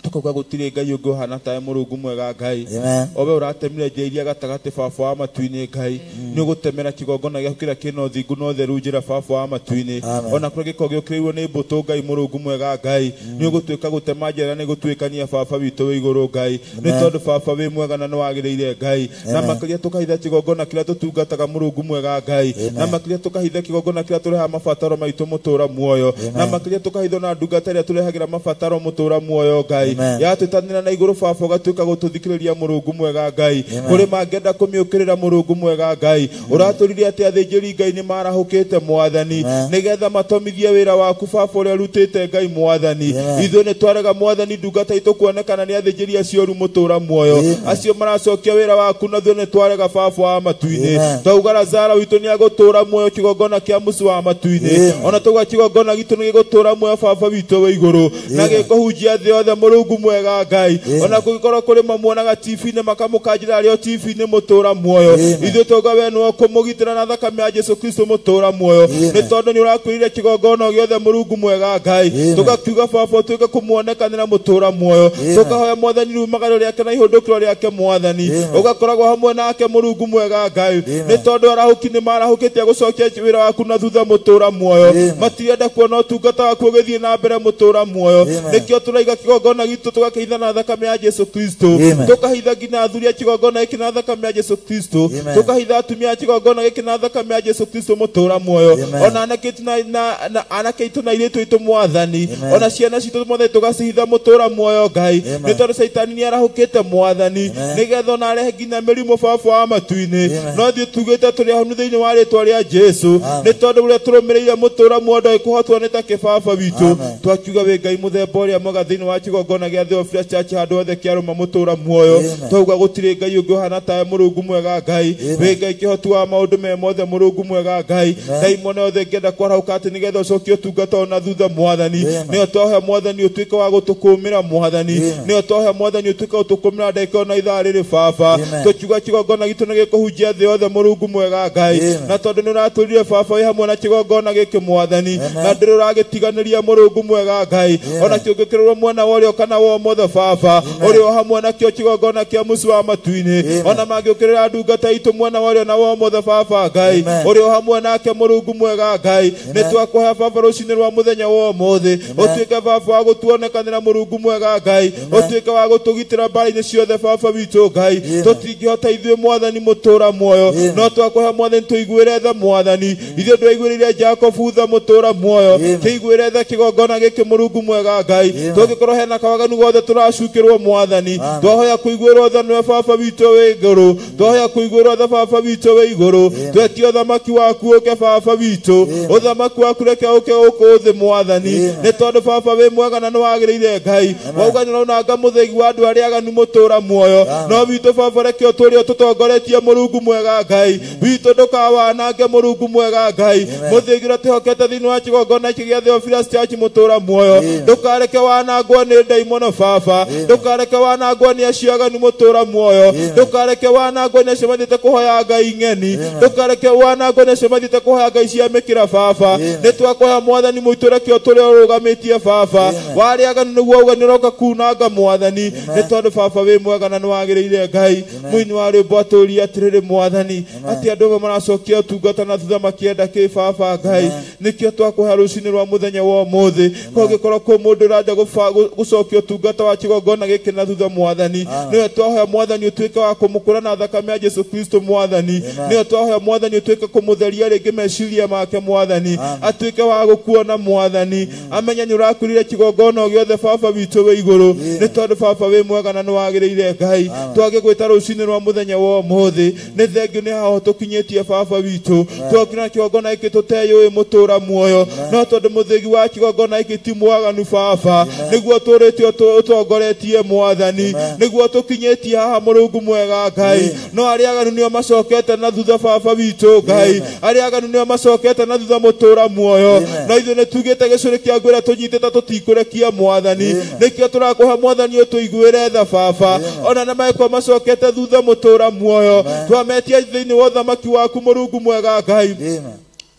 S5: tukauga gũtirĩ Ngai ũngĩ ũhana tawe mũrungu mwega Ngai owe ũratemire njĩra iria gatagatĩ baba wa matu-inĩ Ngai nĩ ũgũtemera kĩgongona gĩaku kĩrĩa kĩna ũthingu na ũtheru njĩra baba wa matu-inĩ ona kũrĩa gĩkoragwo gĩũkĩrĩirwo nĩ mbũtũ Ngai mũrungu mwega Ngai nĩ ũgũtuĩka gũtema njĩra nĩ gũtuĩkania baba witũ wĩ igũrũ Ngai nĩ tondũ baba wĩ mwega na nĩwagĩrĩire Ngai na makĩria tũkahitha kĩgongona kĩrĩa tũtungataga mũrungu mwega Ngai na makĩria tũkahitha kĩgongona kĩrĩa tũrehaga mabataro maitũ mũtũra muoyo na makĩria tũkahitha na ndungata ĩrĩa tũrehagĩra mabataro mũtũra muoyo Ngai yatwĩtanĩra na igũrũ baba ũgatuĩka gũtũthikĩrĩria mũrungu mwega Ngai kũrĩ mangĩenda kũmĩũkĩrĩra mũrungu mwega Ngai ũratũririe atĩ athĩnjĩri Ngai nĩ marahũkĩte mwathani nĩgetha matomithie wĩra waku baba ũrĩa ũrutĩte Ngai mwathani ithuĩ nĩ twarega mwathani ndungata itũ kuonekana nĩ athĩnjĩri acio oru mũtũra muoyo acio maracokia wĩra waku na ithuĩ nĩ twarega baba wa matu-inĩ twauga Lazaro witũ nĩ agũtũra muoyo kĩgongona kĩa mũciĩ wa matu-inĩ ona twauga kĩgongona gitũ nĩ gĩgũtũra muoyo baba witũ wĩ igũrũ na gĩkũhunjia thĩ yothe mũrungu mwega Ngai ona kũngĩkorwo kũrĩ mamuonaga TV-inĩ makamũkanjĩra arĩ o TV-inĩ mũtũra muoyo ithuĩ twauga we nĩwe ũkũmũgitĩra na thakame ya Jesũ Kristo mũtũra muoyo nĩ tondũ nĩ ũrakwĩrire kĩgongona gĩothe mũrungu mwega Ngai tũgakiuga baba ũtuĩke kũmuonekanĩra mũtũra muoyo tũkahoya mwathani rumagaro rĩake na ihũndũkĩro rĩake mwathani ũgakoragwo hamwe nake mũrungu mwega Ngai nĩ tondũ arahũki nĩ marahũkĩte gũcokia wĩra waku na thutha mũtũra muoyo matirenda kuona ũtungata waku ũgĩthiĩ na mbere mũtũra muoyo nĩkĩo tũraiga kĩgongona gitũ tũgakĩhitha na thakame ya Jesũ Kristo tũkahitha nginya athuri a kĩgongona gĩkĩ na thakame ya Jesũ Kristo tũkahitha atumia a kĩgongona gĩkĩ na thakame ya Jesũ Kristo mũtũra muoyo ona anake aitũ na airĩtu aitũ mwathani ona ciana citũ mwathani tũgacihitha mũtũra muoyo Ngai nĩ tondũ Caitani nĩ arahũkĩte mwathani nĩgetha ona arehe nginya mĩrimũ baba wa matu-inĩ no ithuĩ tugĩte tũrĩ ahonu thĩinĩ wa rĩtwa rĩa Jesũ nĩ tondũ ũrĩa tũrũmĩrĩire mũtũra muoyo ndagĩkũhotwo nĩ ta kĩbaba witũ twakiuga wĩ Ngai mũthemba ũrĩa mwega thĩinĩ wa kĩgongona gĩa Theophilus Church handũ hothe kĩarũma mũtũra muoyo twauga gũtirĩ Ngai ũngĩ ũhana tawe mũrungu mwega Ngai wĩ Ngai kĩhoti wa maũndũ me mothe mũrungu mwega Ngai ndaimono yothe ĩngĩenda kwarahũka atĩ nĩgetha ũcokie ũtungata ona thutha mwathani nĩyo twahoya mwathani ũtuĩke wa gũtũkũmĩra mwathani nĩyo twahoya mwathani ũtuĩke gũtũkũmĩra ndagĩka ona ithaa rĩrĩ baba tũkiuga kĩgongona gitũ nĩ gĩkũhunjia thĩ yothe mũrungu mwega Ngai na tondũ nĩ ũratwĩrire baba wĩ hamwe na kĩgongona gĩkĩ mwathani na ndĩrĩ ũragĩtiganĩria mũrungu mwega Ngai ona kĩũngĩkĩrĩrwo mwena wa ũrĩo kana wa ũmotho baba ũrĩ o hamwe nakĩo kĩgongona kĩa mũciĩ wa matu-inĩ ona mangĩũkĩrĩra ndungata itũ mwena wa ũrĩo na wa ũmotho baba Ngai ũrĩ o hamwe nake mũrungu mwega Ngai nĩ twakũhoya baba rũcinĩ rwa mũthenya wa ũmũthĩ ũtuĩke baba wa gũtuonekanĩra mũrungu mwega Ngai ũtuĩke wa gũtũgitĩra mbara-inĩ ciothe baba witũ Ngai tũtingĩhota ithuĩ mwathani mũtũra muoyo no twakũhoya mwathani tũiguĩre tha mwathani ithuĩ ndwaiguĩrĩire Jacobu tha mũtũra muoyo kĩiguĩre tha kĩgongona gĩkĩ mũrungu mwega Ngai tũngĩkorwo hena kawaganu kwaganu gothe turacukirwo mwathani twahoya kuiguirwo tha nĩwe baba witũ wĩ igũrũ twahoya kuiguirwo tha baba witũ wĩ igũrũ twetie ũthamaki waku ũke baba witũ ũthamaki waku reke ũke gũkũ thĩ mwathani nĩ tondũ baba wĩ mwega na nĩwagĩrĩire Ngai wauga nĩũraunanga mũthĩgi wa andũ arĩa aganu mũtũra muoyo no witũ baba reke ũtũrĩ ũtũtongoretie Mũrungu mwega Ngai witũ ndũkawanange Mũrungu mwega Ngai mũthĩgi ũrĩa twĩhokete thĩinĩ wa kĩgongona gĩkĩ gĩa Theophilus Church mũtũra muoyo ndũkareke wanangwo nĩ ndaimono baba ndũkareke wanangwo nĩ acio aganu mũtũra muoyo ndũkareke wanangwo nĩ acio mathiĩte kũhoya Ngai ng'eni ndũkareke wanangwo nĩ acio mathiĩte kũhoya Ngai cia mĩkĩra baba nĩ twakũhoya mwathani mũitũ reke ũtũrĩ ũrũgamĩtie baba warĩa aganu nĩguo auga nĩũroka kunanga mwathani nĩ tondũ baba wĩ mwega na nĩwagĩrĩire Ngai mũini wa rwĩmbo atũũrie atĩrĩrĩ mwathani atĩ andũ amwe maracokia ũtungata na thutha makĩenda kĩ baba Ngai nĩkĩo twakũhoya rũcinĩ rwa mũthenya wa ũmũthĩ kũngĩkorwo kwĩ mũndũ ũrenda gũcokia ũtungata wa kĩgongona gĩkĩ na thutha mwathani nĩwe twahoya mwathani ũtuĩke wa kũmũkũra na thakame ya Jesu Kristo mwathani nĩwe twahoya mwathani ũtuĩke kũmũtheria rĩngĩ meciria make mwathani atuĩke wa gũkuona mwathani amenye nĩ ũrakurire kĩgongona gĩothe baba witũ wĩ igũrũ nĩ tondũ baba wĩ mwega na nĩwagĩrĩire Ngai twagĩgwĩta rũcinĩ rwa mũthenya wa ũmũthĩ nĩ thengio nĩ haho tũkinyĩtie baba witũ twokire na kĩgongona gĩkĩ tũteyũĩ mũtũra muoyo no tondũ mũthĩgi wa kĩgongona gĩkĩ ti mwaganu baba nĩguo tũrĩte ũtongoretie mwathani nĩguo tũkinyĩtie haha Mũrungu mwega Ngai no arĩa aganu nĩo macokete na thutha baba witũ Ngai arĩa aganu nĩo macokete na thutha mũtũra muoyo no ithuĩ nĩ tugĩte gĩcũrĩ kĩa ngwĩra tũnyitĩte tũtikũrekia mwathani nĩkĩo tũrakũhe mwathani ũtũiguĩre tha baba ona na mangĩkorwo macokete thutha mũtũra muoyo twametia thĩinĩ wa ũthamaki waku Mũrungu mwega Ngai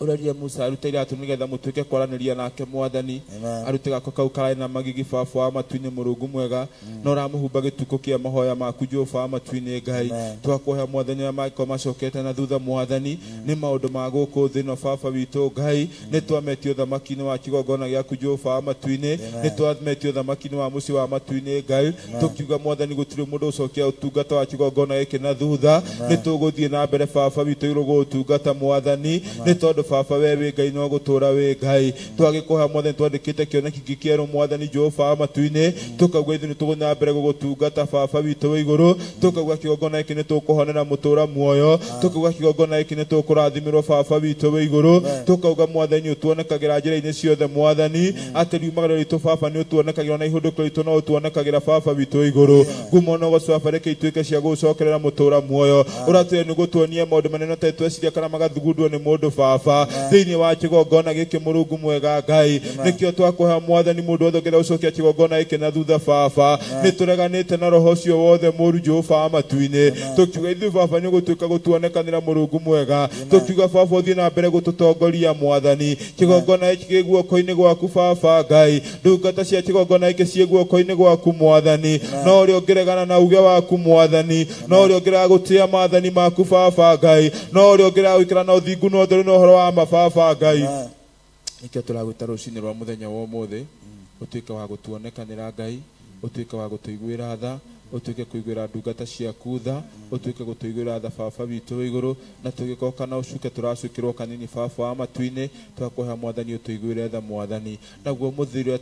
S5: ũraria Musa arute iratũ nĩgetha mũtuĩke kwaranĩria nake mwathani arute gako kau kararĩ na magigi baba wa matu-inĩ Mũrungu mwega na ũramũhumba gĩtukũ kĩa mahoya maku Jehova wa matu-inĩ Ngai twakũhoya mwathani arĩa mangĩkorwo macokete na thutha mwathani nĩ maũndũ ma gũkũ thĩ ĩno baba witũ Ngai nĩ twametio ũthamaki-inĩ wa kĩgongona gĩaku Jehova wa matu-inĩ nĩ twametio ũthamaki-inĩ wa mũciĩ wa matu-inĩ Ngai tũkiuga mwathani gũtirĩ mũndũ ũcokia ũtungata wa kĩgongona gĩkĩ na thutha nĩ tũgũthiĩ na mbere baba witũ igũrũ gũgũtungata mwathani nĩ tondũ baba we wĩ Ngai no gũtũra wĩ Ngai twagĩkũhoya mwathani twandĩkĩte kĩoneki kĩerũ mwathani Jehova wa matu-inĩ tũkauga ithuĩ nĩ tũgũthiĩ na mbere gũgũtungata baba witũ wĩ igũrũ tũkauga kĩgongona gĩkĩ nĩ tũkũhonera mũtũra muoyo tũkauga kĩgongona gĩkĩ nĩ tũkũrathimĩrwo baba witũ wĩ igũrũ tũkauga mwathani ũtuonekagĩra njĩra-inĩ ciothe mwathani atĩ riumagĩra ritũ baba nĩ ũtuonekagĩra na ihũndũkĩro ritũ no ũtuonekagĩra baba witũ wĩ igũrũ ngumo na ũgoco baba reke ituĩke cia gũgũcokerera mũtũra muoyo ũratwĩra nĩ gũtuonia maũndũ manene ũtarĩ tweciria kana magathugundwo nĩ mũndũ baba thĩinĩ wa kĩgongona gĩkĩ Mũrungu mwega Ngai nĩkĩo twakũhoya mwathani mũndũ wothe ũngĩenda gũcokia kĩgongona gĩkĩ na thutha baba nĩ tũreganĩte na roho ũcio wothe mũũru Jehova wa matu-inĩ tũkiuga ithuĩ baba nĩ ũgũtuĩka gũtuonekanĩra Mũrungu mwega tũkiuga baba ũthiĩ na mbere gũtũtongoria mwathani kĩgongona gĩkĩ gĩ guoko-inĩ gwaku baba Ngai ndungata cia kĩgongona gĩkĩ ciĩ guoko-inĩ gwaku mwathani no ũrĩa ũngĩregana na uge waku mwathani no ũrĩa ũngĩrega gũtĩa maathani maku baba Ngai no ũrĩa ũngĩrega gũikara na ũthingu na ũtheru na ũhoro wa ma baba Ngai nĩkĩo tũragwĩta rũcinĩ rwa mũthenya wa ũmũthĩ ũtuĩke wa gũtuonekanĩra Ngai ũtuĩke wa gũtũiguĩra tha ũtuĩke kũiguĩra ndungata ciaku tha ũtuĩke gũtũiguĩra tha baba witũ wĩ igũrũ na tũgĩkoka na ũcuke tũracukĩrwo kanini baba wa matu-inĩ twakũhoya mwathani ũtũiguĩre tha mwathani naguo mũthĩgi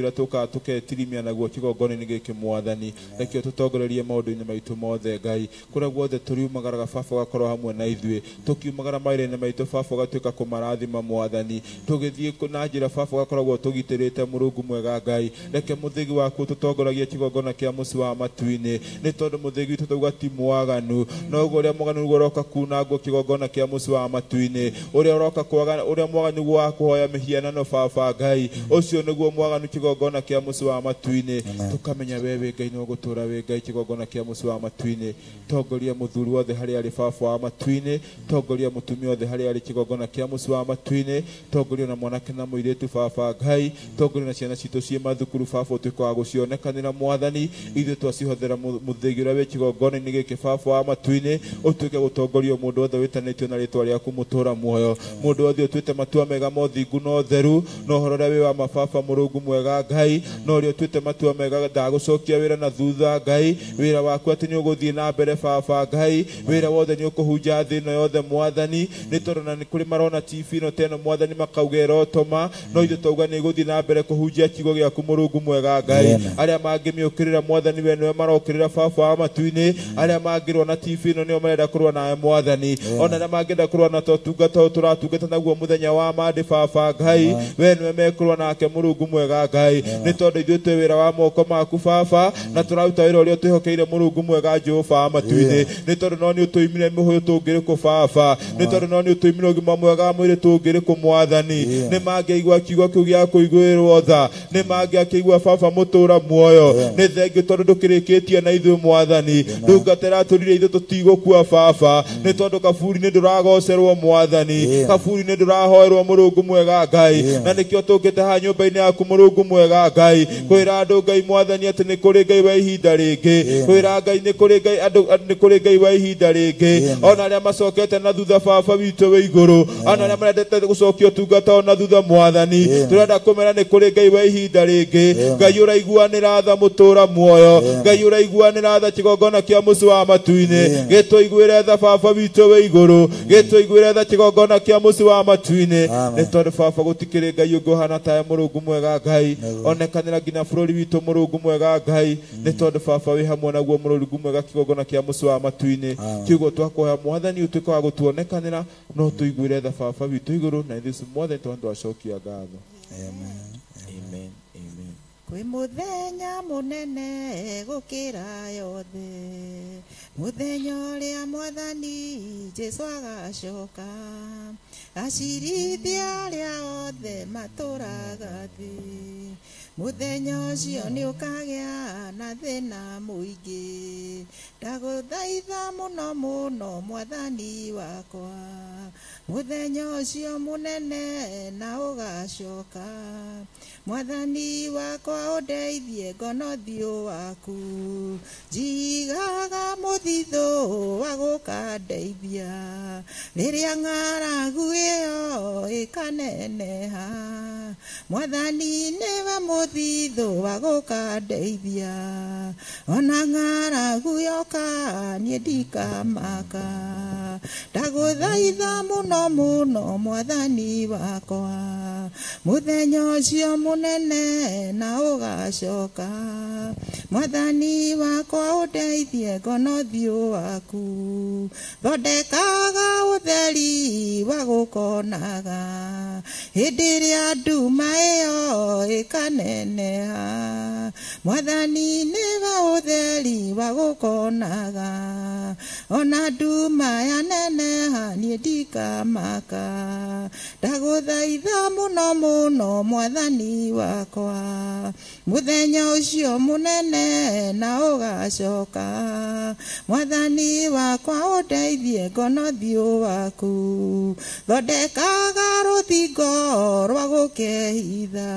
S5: ũrĩa tũkaga tũketirimia naguo kĩgongona-inĩ gĩkĩ mwathani rekio tũtongorerie maũndũ-inĩ maitũ mothe Ngai kũrĩa guothe tũriumagaraga baba ũgakorwo hamwe na ithuĩ tũkiumagara mawĩra-inĩ maitũ baba ũgatuĩka kũmarathima mwathani tũgĩthiĩ na njĩra baba ũgakoragwo tũgitĩrĩte Mũrungu mwega Ngai reke mũthĩgi waku tũtongoragie kĩgongona kĩa mũciĩ wa matu-inĩ nĩ tondũ mũthĩgi witũ tauga ti mwaganu no ũguo ũrĩa mwaganu nĩguo ũroka kunangwo kĩgongona kĩa mũciĩ wa matu-inĩ ũrĩa ũroka kwaga ũrĩa mwaganu nĩguo wa kũhoya mĩhianano baba Ngai ũcio nĩguo mwaganu kĩgongona kĩa mũciĩ wa matu-inĩ tũkamenya we wĩ Ngai no gũtũra wĩ Ngai kĩgongona kĩa mũciĩ wa matu-inĩ tongoria mũthuri wothe harĩa arĩ baba wa matu-inĩ tongoria mũtumia wothe harĩa arĩ kĩgongona kĩa mũciĩ wa matu-inĩ tongoria na mwanake na mũirĩtu baba Ngai tongoria na ciana citũ ciĩ mathukuru baba ũtuĩke wa gũcionekanĩra mwathani ithuĩ twacihoya Tũgũcihothera mũthĩgi ũrĩa wĩ kĩgongona-inĩ gĩkĩ baba wa matu-inĩ, ũtuĩke gũtongoria mũndũ wothe wĩtanĩtio na rĩtwa rĩaku mũtũra muoyo, mũndũ wothe ũtuĩte matua mega ma ũthingu na ũtheru na ũhoro ũrĩa wĩ wa mababa mũrungu mwega Ngai, na ũrĩa ũtuĩte matua mega ndagũcokia wĩra na thutha Ngai, wĩra waku atĩ nĩ ũgũthiĩ na mbere baba Ngai, wĩra wothe nĩ ũkũhunja thĩ ĩno yothe mwathani, nĩ tondũ na nĩ kũrĩ marona TV ĩno teno mwathani makauga ĩrotoma, no ithuĩ twauga nĩ ĩgũthiĩ na mbere kũhunjia kiugo gĩaku mũrungu mwega Ngai, arĩa mangĩmĩũkĩrĩra mwathani we nĩwe marokĩrĩra baba wa matu-inĩ, arĩa mangĩrũa na TV ĩno nĩo marenda kũrũa nawe mwathani, ona arĩa mangĩenda kũrũa na tũtungata ũyũ tũratungata naguo mũthenya wa Mandĩ baba Ngai, we nĩwe mekũrũa nake mũrungu mwega Ngai, nĩ tondũ ithuĩ twĩ wĩra wa moko maku baba, na tũraruta wĩra ũrĩa ũtwĩhokeire mũrungu mwega Jehova wa matu-inĩ, nĩ tondũ no nĩ ũtũimire mĩhũyũ tũngĩrĩkũ baba, nĩ tondũ no nĩ ũtũimire ũgima mwega wa mwĩrĩ tũngĩrĩkũ mwathani, nĩ mangĩaigua kiugo kĩu gĩa kũiguĩrwo tha, nĩ mangĩakĩigua baba mũtũra muoyo, nĩ thengiũ tondũ ndũkĩrĩkĩtie na ithuĩ mwathani, ndungata ĩratũrire ithuĩ tũtigũkua baba, nĩ tondũ kaburi-inĩ ndũragocerwo mwathani, kaburi-inĩ ndũrahoerwo mũrungu mwega Ngai, na nĩkĩo tũkĩte haha nyũmba-inĩ yaku mũrungu mwega Ngai, kwĩra andũ Ngai mwathani atĩ nĩ kũrĩ Ngai wa ihinda rĩngĩ, kwĩra Ngai nĩ kũrĩ Ngai andũ nĩ kũrĩ Ngai wa ihinda rĩngĩ, ona arĩa macokete na thutha baba witũ wĩ igũrũ, ona arĩa marendete gũcokia ũtungata o na thutha mwathani, tũrenda kũmera nĩ kũrĩ Ngai wa ihinda rĩngĩ, Ngai ũraiguanĩra tha mũtũra muoyo, Ngai ũraiguanĩra tha kĩgongona kĩa mũciĩ wa matu-inĩ, gĩtũiguĩre tha baba witũ wĩ igũrũ, gĩtũiguĩre tha kĩgongona kĩa mũciĩ wa matu-inĩ, nĩ tondũ baba gũtikĩrĩ Ngai ũngĩ ũhana tawe mũrungu mwega Ngai, onekanĩra nginya bũrũri witũ mũrungu mwega Ngai, nĩ tondũ baba wĩ hamwe naguo mũrungu mwega kĩgongona kĩa mũciĩ wa matu-inĩ, kiugo twakũhoya mwathani ũtuĩke wa gũtuonekanĩra no tũiguĩre tha baba witũ igũrũ, na ithuĩ mwathani tondũ twacokia ngatho. Amen. Amen. Amen.
S6: Kwĩ mũthenya mũnene gũkĩra yothe, mũthenya ũrĩa mwathani Jesũ agacoka, acirithie arĩa othe matũraga thĩ, mũthenya ũcio nĩ ũkagĩa na thĩna mũingĩ, ndagũthaitha mũno mũno mwathani wakwa, mũthenya ũcio mũnene na ũgacoka, mwathani wakwa ũndeithie ngona ũthiũ waku, njigaga mũthithũ wa gũkandeithia, rĩrĩa ng'aragu ĩyo ĩkaneneha, mwathani nĩwe mũthithũ wa gũkandeithia, ona ng'aragu yoka niĩ ndikamaka, ndagũthaitha mũno mũno mwathani wakwa, mũthenya ũcio mũnene na ũgacoka, mwathani wakwa ũndeithie ngona ũthiũ waku, thondekaga ũtheri wa gũkonaga, hĩndĩ ĩrĩa nduma ĩyo ĩkaneneha, mwathani nĩwe ũtheri wa gũkonaga, ona nduma yaneneha niĩ ndikamaka, ndagũthaitha mũno mũno mwathani wakwa, mũthenya ũcio mũnene na ũgacoka, mwathani wakwa ũndeithie ngona ũthiũ waku, thondekaga rũthingo rwa gũkehitha,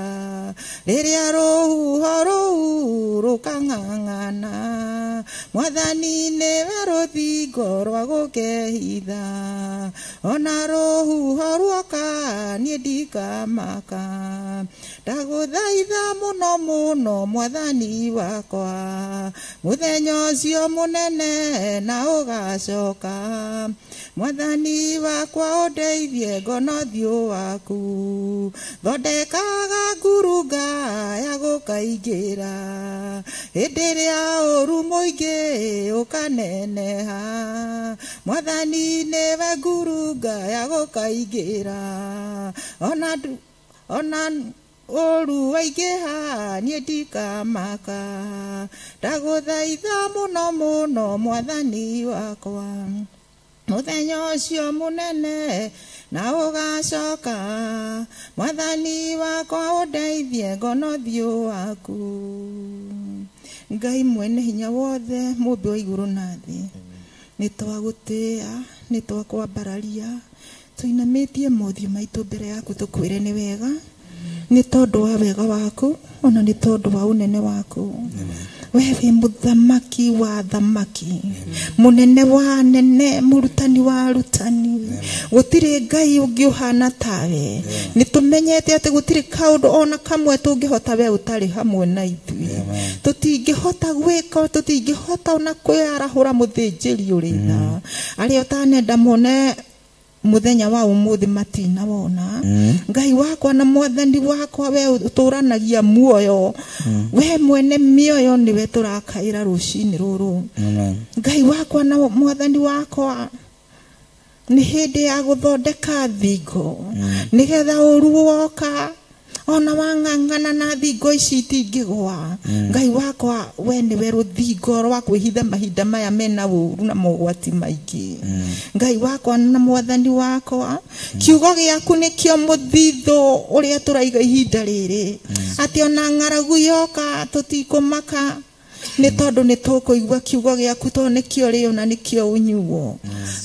S6: rĩrĩa rũhuho rũu rũkang'ang'ana, mwathani nĩwe rũthingo rwa gũkehitha, ona rũhuho ruoka niĩ ndikamaka, ndagũthaitha mũno mũno mwathani wakwa, mũthenya ũcio mũnene na ũgacoka, mwathani wakwa ũndeithie ngona ũthiũ waku, thondekaga ngurunga ya gũkaingĩra, hĩndĩ ĩrĩa ũũru mũingĩ ũkaneneha, mwathani nĩwe ngurunga ya gũkaingĩra, ona ũũru waingĩha niĩ ndikamaka, ndagũthaitha mũno mũno mwathani wakwa, mũthenya ũcio mũnene na ũgacoka, mwathani wakwa ũndeithie ngona ũthiũ waku. Ngai mwene hinya wothe mũmbi wa igũrũ na thĩ, nĩ twagũtĩĩa, nĩ twakwambararia, tũinamĩtie mothiũ maitũ mbere yaku tũkwĩre nĩ wega, nĩ tondũ wa wega waku ona nĩ tondũ wa ũnene waku. We wĩ mũthamaki wa thamaki, mũnene wa anene, mũrutani wa arutani. Gũtirĩ Ngai ũngĩ ũhana tawe. Nĩ tũmenyete atĩ gũtirĩ kaũndũ ona kamwe tũngĩhota we ũtarĩ hamwe na ithuĩ. Tũtingĩhota gwĩka, tũtingĩhota ona kwĩarahũra mũthĩnjĩri ũrĩ tha. Arĩa ũtanenda mone muthenya wa umuthi matina wona. Ngai wakwa na mwathani wakwa, we ũtũranagia muoyo, we mwene mĩoyo niwe tũrakaĩra rũcinĩ rũrũ. Ngai wakwa na mwathani wakwa, nĩ hĩndĩ ya gũthondeka thingo nĩgetha ũru woka ona wang'ang'ana na thingo ici itingĩgwa. Ngai wakwa, we nĩwe rũthingo rwa kwĩhitha mahinda maya mena ũru na mogwati maingĩ. Ngai wakwa na mwathani wakwa, kiugo gĩaku nĩkĩo mũthithũ ũrĩa tũraiga ihinda rĩrĩ, atĩ ona ng'aragu yoka tũtikũmaka, nĩ tondũ nĩ tũkũigua kiugo gĩaku, tondũ nĩkĩo rĩo na nĩkĩo ũnyuo.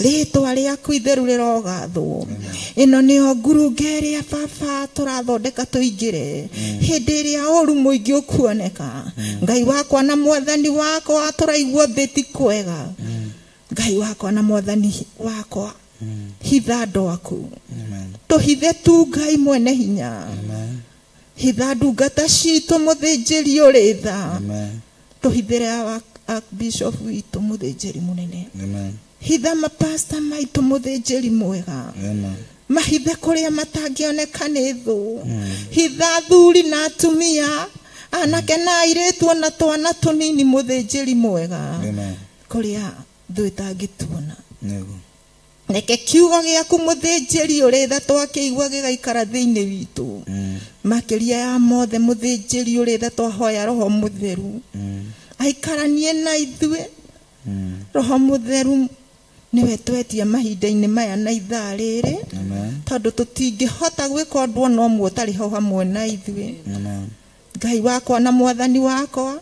S6: Rĩtwa rĩaku itheru rĩrogathwo. Ĩno nĩyo ngurunga ĩrĩa baba tũrathondeka tũingĩre hĩndĩ ĩrĩa ũru mũingĩ ũkuoneka. Ngai wakwa na mwathani wakwa, tũraigua thĩ ti kwega. Ngai wakwa na mwathani wakwa, hitha andũ aku, tũhithe tu Ngai mwene hinya. Hitha ndungata citũ mũthĩnjĩri ũrĩ tha. Tũhithĩre Archbishop witũ mũthĩnjĩri mũnene. Hitha mapasta maitũ mũthĩnjĩri mwega. Mahithe kũrĩa matangĩoneka nĩ thũ. Hitha athuri na atumia, anake na airĩtu ona twana tũnini mũthĩnjĩri mwega, kũrĩa thũ ĩtangĩtuona. Reke kiugo gĩaku mũthĩnjĩri ũrĩ tha twakĩigua gĩgaikara thĩinĩ witũ. Makĩria ya mothe mũthĩnjĩri ũrĩ tha twahoya Roho Mũtheru aikaranie na ithuĩ. Roho Mũtheru nĩwe twetia mahinda-inĩ maya na ithaa rĩrĩ, tondũ tũtingĩhota gwĩka ũndũ ona ũmwe ũtarĩ ho hamwe na ithuĩ. Ngai wakwa na mwathani wakwa,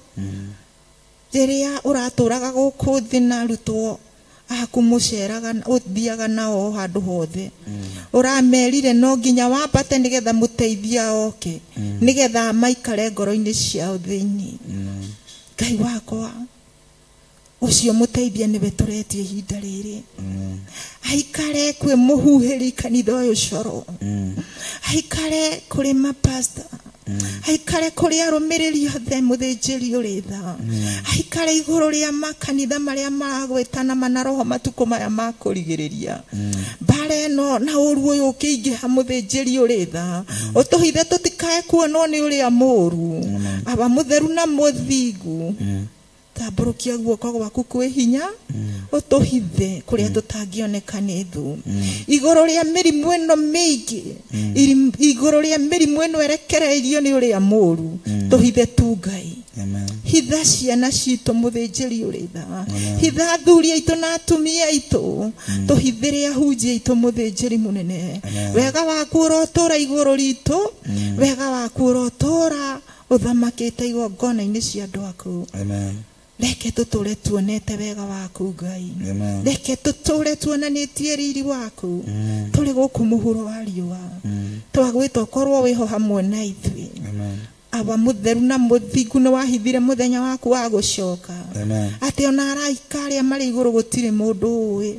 S6: rĩrĩa ũratũraga gũkũ thĩ na arutwo aku mũceraga ũthiaga nao handũ hothe, ũramerire no nginya wambate nĩgetha mũteithia oke, nĩgetha maikare ngoro-inĩ ciao thĩinĩ. Ngai wakwa, ũcio mũteithia nĩwe tũretia ihinda rĩrĩ, aikare kwĩ mũhuhĩri kanitha ũyũ coro, aikare kũrĩ mapasta, aikare kũrĩ arũmĩrĩri othe mũthĩnjĩri ũrĩ tha, aikare igũrũ rĩa makanitha marĩa maragwĩtana mana roho matukũ maya ma kũrigĩrĩria. Mbara ĩno na ũru ũyũ ũkĩingĩha mũthĩnjĩri ũrĩ tha, ũtũhithe tũtikae kuonwo nĩ ũrĩa mũũru. Aba mũtheru na mũthingu, tambũrũkia guoko gwaku kwĩ hinya, ũtũhithe kũrĩa tũtangĩoneka nĩ thũ. Igũrũ rĩa mĩrimũ ĩno mĩingĩ, igũrũ rĩa mĩrimũ ĩno ĩrekereirio nĩ ũrĩa mũũru, tũhithe tu Ngai. Hitha ciana citũ mũthĩnjĩri ũrĩ tha, hitha athuri aitũ na atumia aitũ, tũhithĩre ahunjia aitũ mũthĩnjĩri mũnene. Wega waku ũrotũra igũrũ ritũ, wega waku ũrotũra ũthamakĩte igongona-inĩ cia andũ aku. Reke tũtũre tuonete wega waku Ngai. Reke tũtũre tuonanĩtie riri waku tũrĩ gũkũ mũhuro wa riũa. Twagwĩta ũkorwo wĩho hamwe na ithuĩ. Aba mũtheru na mũthingu nĩ wahithire mũthenya waku wa gũcoka, atĩ ona araika arĩa marĩ igũrũ gũtirĩ mũndũ ũĩ,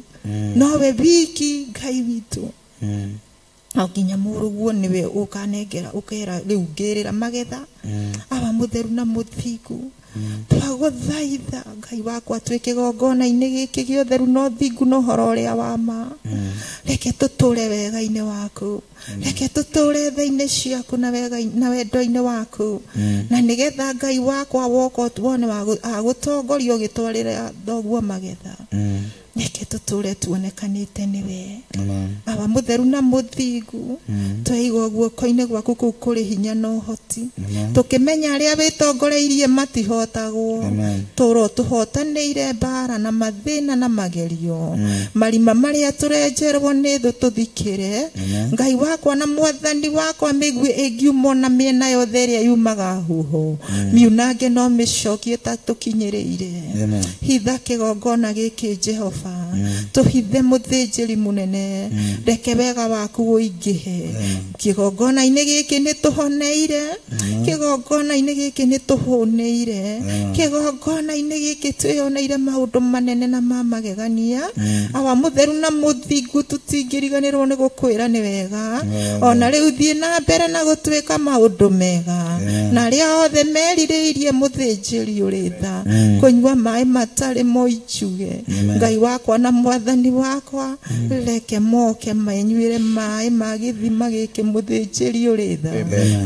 S6: nowe wiki Ngai witũ. No nginya mũrũguo nĩwe ũkanengera ũkera rĩu ngĩrĩra magetha. Aba mũtheru na mũthingu, twagũthaitha Ngai wakwa twĩ kĩgongona-inĩ gĩkĩ gĩotheru na ũthingu na ũhoro ũrĩa wa ma. Reke tũtũre wega-inĩ waku, reke tũtũre tha-inĩ ciaku na wega na wendo-inĩ waku, na nĩgetha Ngai wakwa woka wone agũtongoria ũgĩtwarĩra thoguo magetha. Reke tũtũre tuonekanĩte nĩwe. Aba mũtheru na mũthingu, tweigwo guoko-inĩ gwaku kũu kũrĩ hinya na ũhoti, tũkĩmenya arĩa wĩtongoreirie matihotagwo. Tũro tũhotanĩire mbara na mathĩna na magerio, marima marĩa tũrenjerwo nĩ thũ tũthikĩre. Ngai wakwa na mwathani wakwa, mĩguĩ ĩngiumwo na mĩena yothe ĩrĩa yumaga huho, miunange no mĩcokie ta tũkinyĩrĩire. Hitha kĩgongona gĩkĩ Jehova, tũhithe mũthĩnjĩri mũnene, reke wega waku ũingĩhe kĩgongona-inĩ gĩkĩ nĩ tũhoneire. Kĩgongona-inĩ gĩkĩ nĩ tũhũnĩire. Kĩgongona-inĩ gĩkĩ twĩyoneire maũndũ manene na ma magegania. Awa mũtheru na mũthingu tũtingĩriganĩrwo nĩ gũkwĩra nĩ wega. Ona rĩu thiĩ na mbere na gũtwĩka maũndũ mega. Na arĩa othe merirĩirie mũthĩnjĩri ũrĩ tha kũnyua maĩ matarĩ moijuge. Ngai wakwa na mwathani wakwa reke moke menyuĩre maĩ ma gĩthima gĩkĩ mũthĩnjĩri ũrĩ tha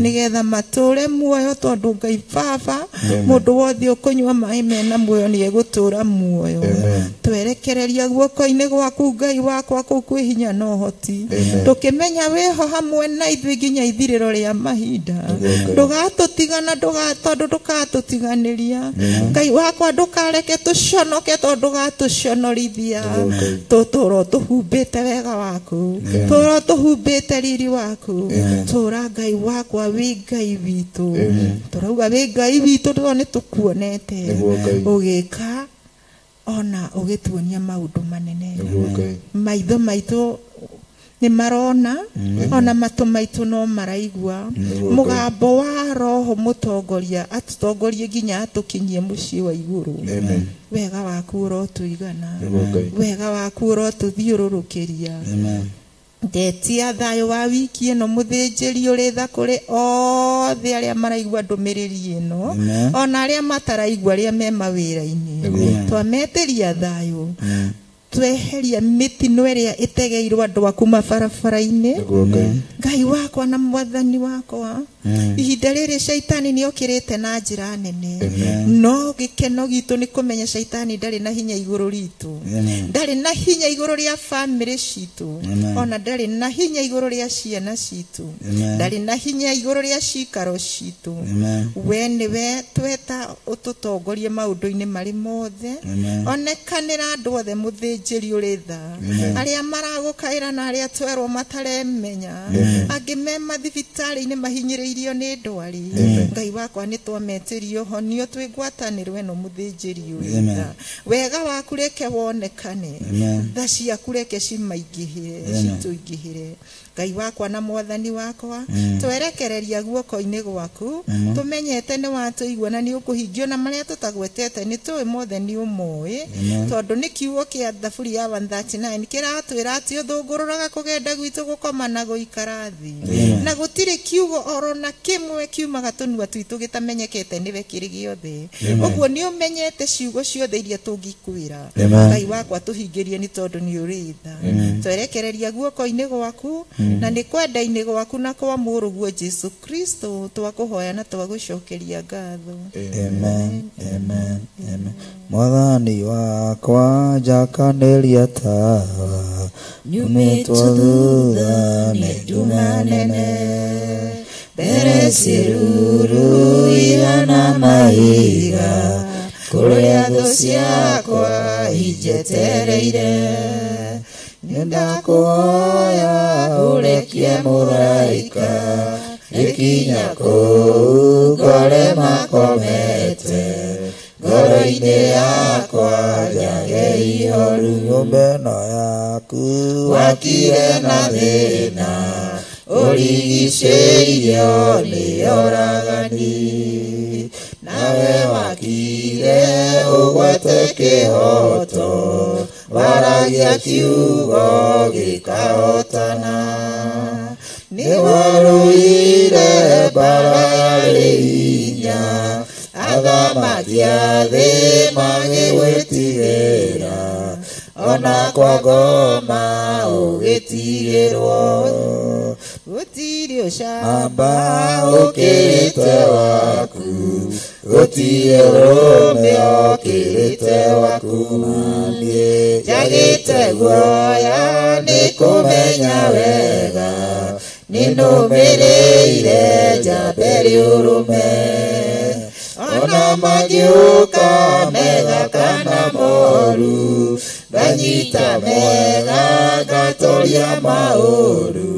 S6: nĩgetha matũre muoyo tondũ Ngai baba mũndũ wothe ũkũnyua maĩ mena muoyo nĩ egũtũra muoyo. Twerekereria guoko-inĩ gwaku Ngai wakwa kũu kwĩ hinya na ũhoti. Tũkĩmenya wĩho hamwe na ithuĩ nginya ithirĩro rĩa mahinda. Ndũgatũtigana tondũ ndũgatũtiganĩria. Ngai wakwa ndũkareke tũconoke tondũ ndũgatũconorithia. Tũtũũra tũhumbĩte wega waku. Tũũra tũhumbĩte riri waku. Tũũra Ngai wakwa wĩ Ngai witũ. Tũrauga wĩ Ngai witũ tondũ nĩ tũkuonete ũgĩka ona ũgĩtuonia maũndũ manene. Maitho maitũ nĩ marona ona matũ maitũ no maraigua. Mũgambo wa roho mũtongoria atũtongorie nginya atũkinyie mũciĩ wa igũrũ. Wega waku ũrotũigana. Wega waku ũrotũthiũrũrũkĩria. Ndetia thayũ wa wiki ĩno mũthĩnjĩri ũrĩ tha kũrĩ othe arĩa maraigua ndũmĩrĩri ĩno ona arĩa mataraigua arĩa me mawĩra-inĩ. Twametĩria thayũ. Tweheria mĩtino ĩrĩa ĩtegeirwo andũ aku mabarabara-inĩ. Ngai wakwa na mwathani wakwa ihinda rĩrĩ caitani nĩ okĩrĩte na njĩra nene. No gĩkeno gitũ nĩ kũmenya caitani ndarĩ na hinya igũrũ ritũ. Ndarĩ na hinya igũrũ rĩa bamĩrĩ citũ. Ona ndarĩ na hinya igũrũ rĩa ciana citũ. Ndarĩ na hinya igũrũ rĩa cikaro citũ. We nĩwe tweta ũtũtongorie maũndũ-inĩ marĩ mothe. Onekanĩra andũ othe mũthĩnjĩri ũrĩ tha. Arĩa maragũkaĩra na arĩa twerwo mataremenya. Angĩ me mathibitarĩ-inĩ mahinyĩrĩirio nĩ ndwari. Ngai wakwa nĩ twametĩrio honio twĩ ngwatanĩro ĩno mũthĩnjĩri ũrĩ tha. Wega waku reke wonekane. Tha ciaku reke cimaingĩhĩre citũingĩhĩre. Ngai wakwa na mwathani wakwa twerekereria guoko-inĩ gwaku tũmenyete nĩ watũigua na nĩ ũkũhingio na marĩa tũtagwetete nĩ tũĩ mothe nĩ ũmoĩ tondũ nĩ kiugo kĩa Thaburi ya 139 kĩratwĩra atĩ ũthũngũrũraga kũgenda gwitũ gũkoma na gũikara thĩ na gũtirĩ kiugo oro na kĩmwe kiumaga tũnua twitũ gĩtamenyekete nĩwe kĩrĩ gĩothe. Ũguo nĩ ũmenyete ciugo ciothe iria tũngĩkwĩra. Ngai wakwa tũhingĩrie nĩ tondũ nĩ ũrĩ tha. Twerekereria guoko-inĩ gwaku na nĩ kwenda-inĩ gwaku na kwa mũrũguo Jesu Kristo twakũhoya na twagũcokeria ngatho.
S3: Amen. Amen. Amen. Mwathani wakwa njakanĩria tawa nyumĩtwo thutha nĩ nduma nene mbere ciruru ihana mahiga kũrĩa thũ ciakwa injetereire. Nĩndakũhoya ũrekie mũraika gĩkinya kũu ngore makomete ngoro-inĩ yakwa njage ihoru. Nyũmba ĩno yaku wakire na thĩna ũrigicĩirio nĩ oragani nawe wakire ũgwete kĩhoto waragia kiugo gĩkahotana. Nĩ warũire mbara yarĩ hinya athamaki a thĩ magĩgwĩtigĩra ona kwa ngoma ũgĩtigĩrwo.
S6: Gũtirĩ ũcamba
S3: Amba ũkĩrĩte waku gũtirĩ ũrũme ũkĩrĩte waku. Niĩ njagĩte guoya nĩ kũmenya wega nĩ nũmĩrĩire njambe rĩũrũme. Ona mangĩũka mega kana moru nganyita mega ngatoria maũru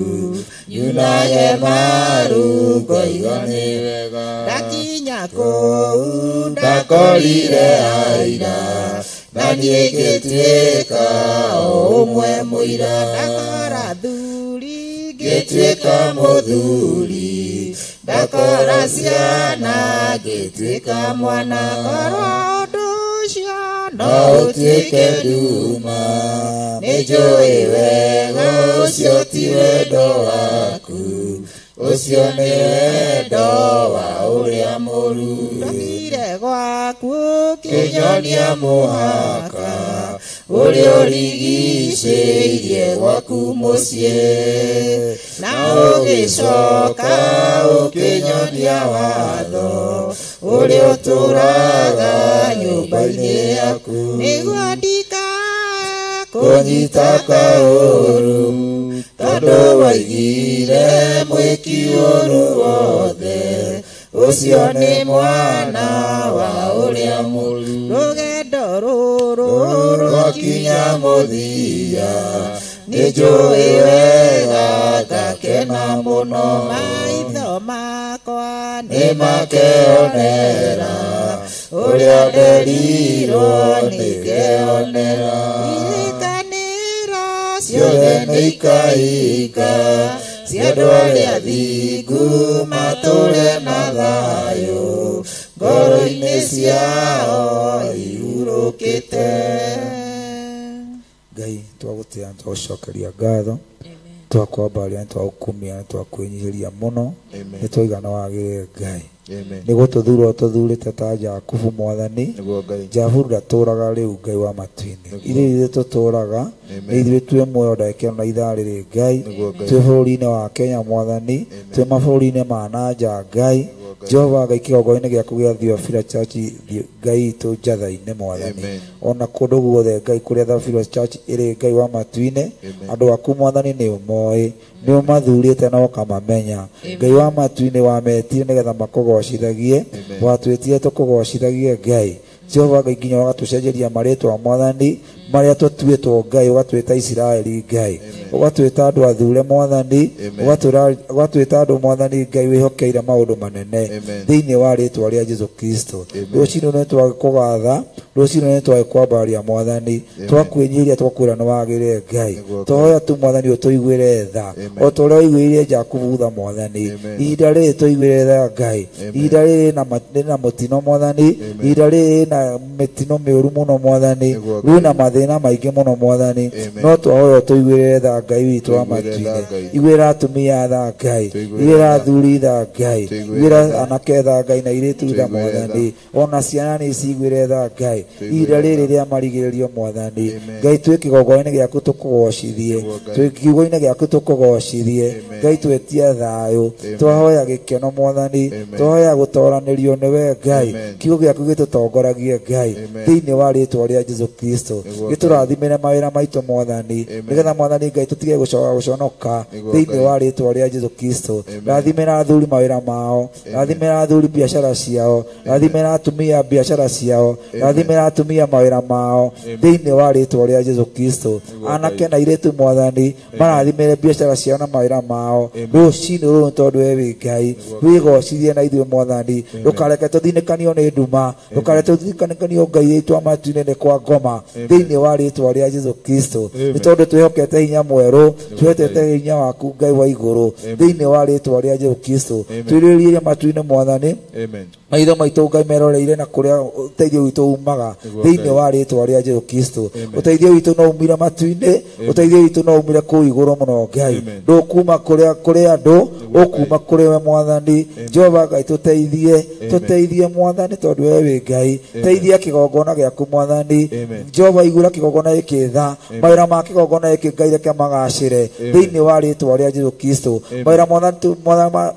S3: nyunage maru ngoiga nĩ wega.
S6: Ndakinya kũu
S3: ndakorire aira na niĩ ngĩtuĩka o ũmwe mũira.
S6: Ndakora thuri
S3: ngĩtuĩka mũthuri
S6: Ndakora ciana ngĩtuĩka mwana korwo ũndũ ũcio no ũtuĩke nduma nĩnjũĩ wega ũcio ti wendo waku ũcio nĩ wendo wa ũrĩa mũru ndokire gwaku kĩnyonia mũhaka ũrĩa ũrigicĩirie gwaku mũciĩ na ũgĩcoka ũkĩnyonia watho ũrĩa ũtũũraga nyũmba-inĩ yaku nĩguo ndikae kũnyita kaũru tondũ waigire mwĩki ũru wothe ũcio nĩ mwana wa ũrĩa mũru rũgendo rũrũ rwakinya mũthia nĩnjũĩ wega ngakena mũno maitho makwa nĩmakeonera ũrĩa nderirwo nĩngeonera irĩkanĩro ciothe nĩikahinga cia andũ arĩa athingu matũũre na thayũ ngoro-inĩ ciao ihurũkĩte.
S4: Ngai twagũtĩa twagũcokeria ngatho twakwambaria twagũkumia twakwĩnyihĩria mũno nĩ twaigana wagĩrĩire Ngai nĩ gũtũthura ũtũthurĩte ta Jakubu mwathani Jakubu ndatũraga rĩu Ngai wa matu-inĩ ithuĩ ithuĩ tũtũraga nĩ ithuĩ twĩ muoyo ndagĩka ĩno na ithaa rĩrĩ Ngai twĩ bũrũri-inĩ wa Kenya mwathani twĩ mabũrũri-inĩ ma na nja Ngai Jehova Ngai kĩgongona-inĩ gĩaku gĩa Theophilus Church Ngai itũ njatha-inĩ mwathani ona kũndũ guothe Ngai kũrĩa Theophilus Church ĩrĩ Ngai wa matu-inĩ andũ aku mwathani nĩ ũmoĩ nĩ ũmathurĩte na ũkamamenya Ngai wa matu-inĩ wametire nĩgetha makũgocithagie watwĩtire tũkũgocithagie Ngai Jehova Ngai nginya ũgatũcenjeria marĩtwa mwathani marĩa tũtuĩtwo Ngai ũgatwĩta Isiraeli Ngai ũgatwĩta andũ athure mwathani ũgatwĩta andũ mwathani Ngai wĩhokeire maũndũ manene thĩinĩ wa rĩtwa rĩa Jesũ Kristo rũcinĩ nĩ twagũgatha rũcinĩ nĩ twagũkwambaria mwathani twakwĩnyiria twakwĩra nĩ wagĩrĩire Ngai twahoya tu mwathani ũtũiguĩre tha o ta ũrĩa waiguĩrĩire Jakubu tha mwathani ihinda rĩrĩ tũiguĩre tha Ngai ihinda rĩrĩ rĩna mũtino mwathani ihinda rĩrĩ na mĩtino mĩũru mũno mwathani rwĩna mathĩna maingĩ mũno mwathani no twahoya ũtũiguĩre tha Ngai witũ wa matu-inĩ iguĩra atumia tha Ngai iguĩra athuri tha Ngai iguĩra anake tha Ngai na airĩtu tha mwathani ona ciana nĩ ciguĩre tha Ngai ihinda rĩrĩ rĩa marigĩrĩrio mwathani Ngai twĩ kĩgongona-inĩ gĩaku tũkũgocithie twĩ kiugo-inĩ gĩaku tũkũgocithie Ngai twetie thayũ twahoya gĩkeno mwathani twahoya gũtoranĩrio nĩwe Ngai kiugo gĩaku gĩtũtongoragie Ngai thĩinĩ wa rĩtwa rĩa Jesũ Kristo gĩtũrathimĩre mawĩra maitũ mwathani nĩgetha mwathani Ngai tũtige gũcoka gũconoka thĩinĩ wa rĩtwa rĩa Jesũ Kristo rathimĩra athuri mawĩra mao rathimĩra athuri biacara ciao rathimĩra atumia biacara ciao rathimĩra atumia mawĩra mao thĩinĩ wa rĩtwa rĩa Jesũ Kristo anake na airĩtu mwathani marathimĩre biacara ciao na mawĩra mao rũcinĩ rũrũ tondũ we wĩ Ngai wĩgocithie na ithuĩ mwathani ndũkareke tũthinĩkanio nĩ nduma ndũkareke tũthinĩkanio Ngai witũ wa matu-inĩ nĩ kwa ngoma thĩinĩ wa rĩtwa rĩa Jesũ Kristo nĩ tondũ twĩhokete hinya mwerũ twĩhokete hinya waku Ngai wa igũrũ thĩinĩ wa rĩtwa rĩa Jesũ Kristo twĩrĩrĩrie matu-inĩ mwathani maitho maitũ Ngai meroreire na kũrĩa ũteithio witũ umaga thĩinĩ wa rĩtwa rĩa Jesũ Kristo ũteithio witũ no umire matu-inĩ ũteithio witũ no umire kũu igũrũ mũno Ngai ndũkuma kũrĩa kũrĩ andũ ũkuma kũrĩ we mwathani Jehova Ngai tũteithie tũteithie mwathani tondũ we wĩ Ngai teithia kĩgongona gĩaku mwathani Jehova iguĩra kĩgongona gĩkĩ tha mawĩra ma kĩgongona gĩkĩ Ngai reke magacĩre thĩinĩ wa rĩtwa rĩa Jesũ Kristo mawĩra mwathani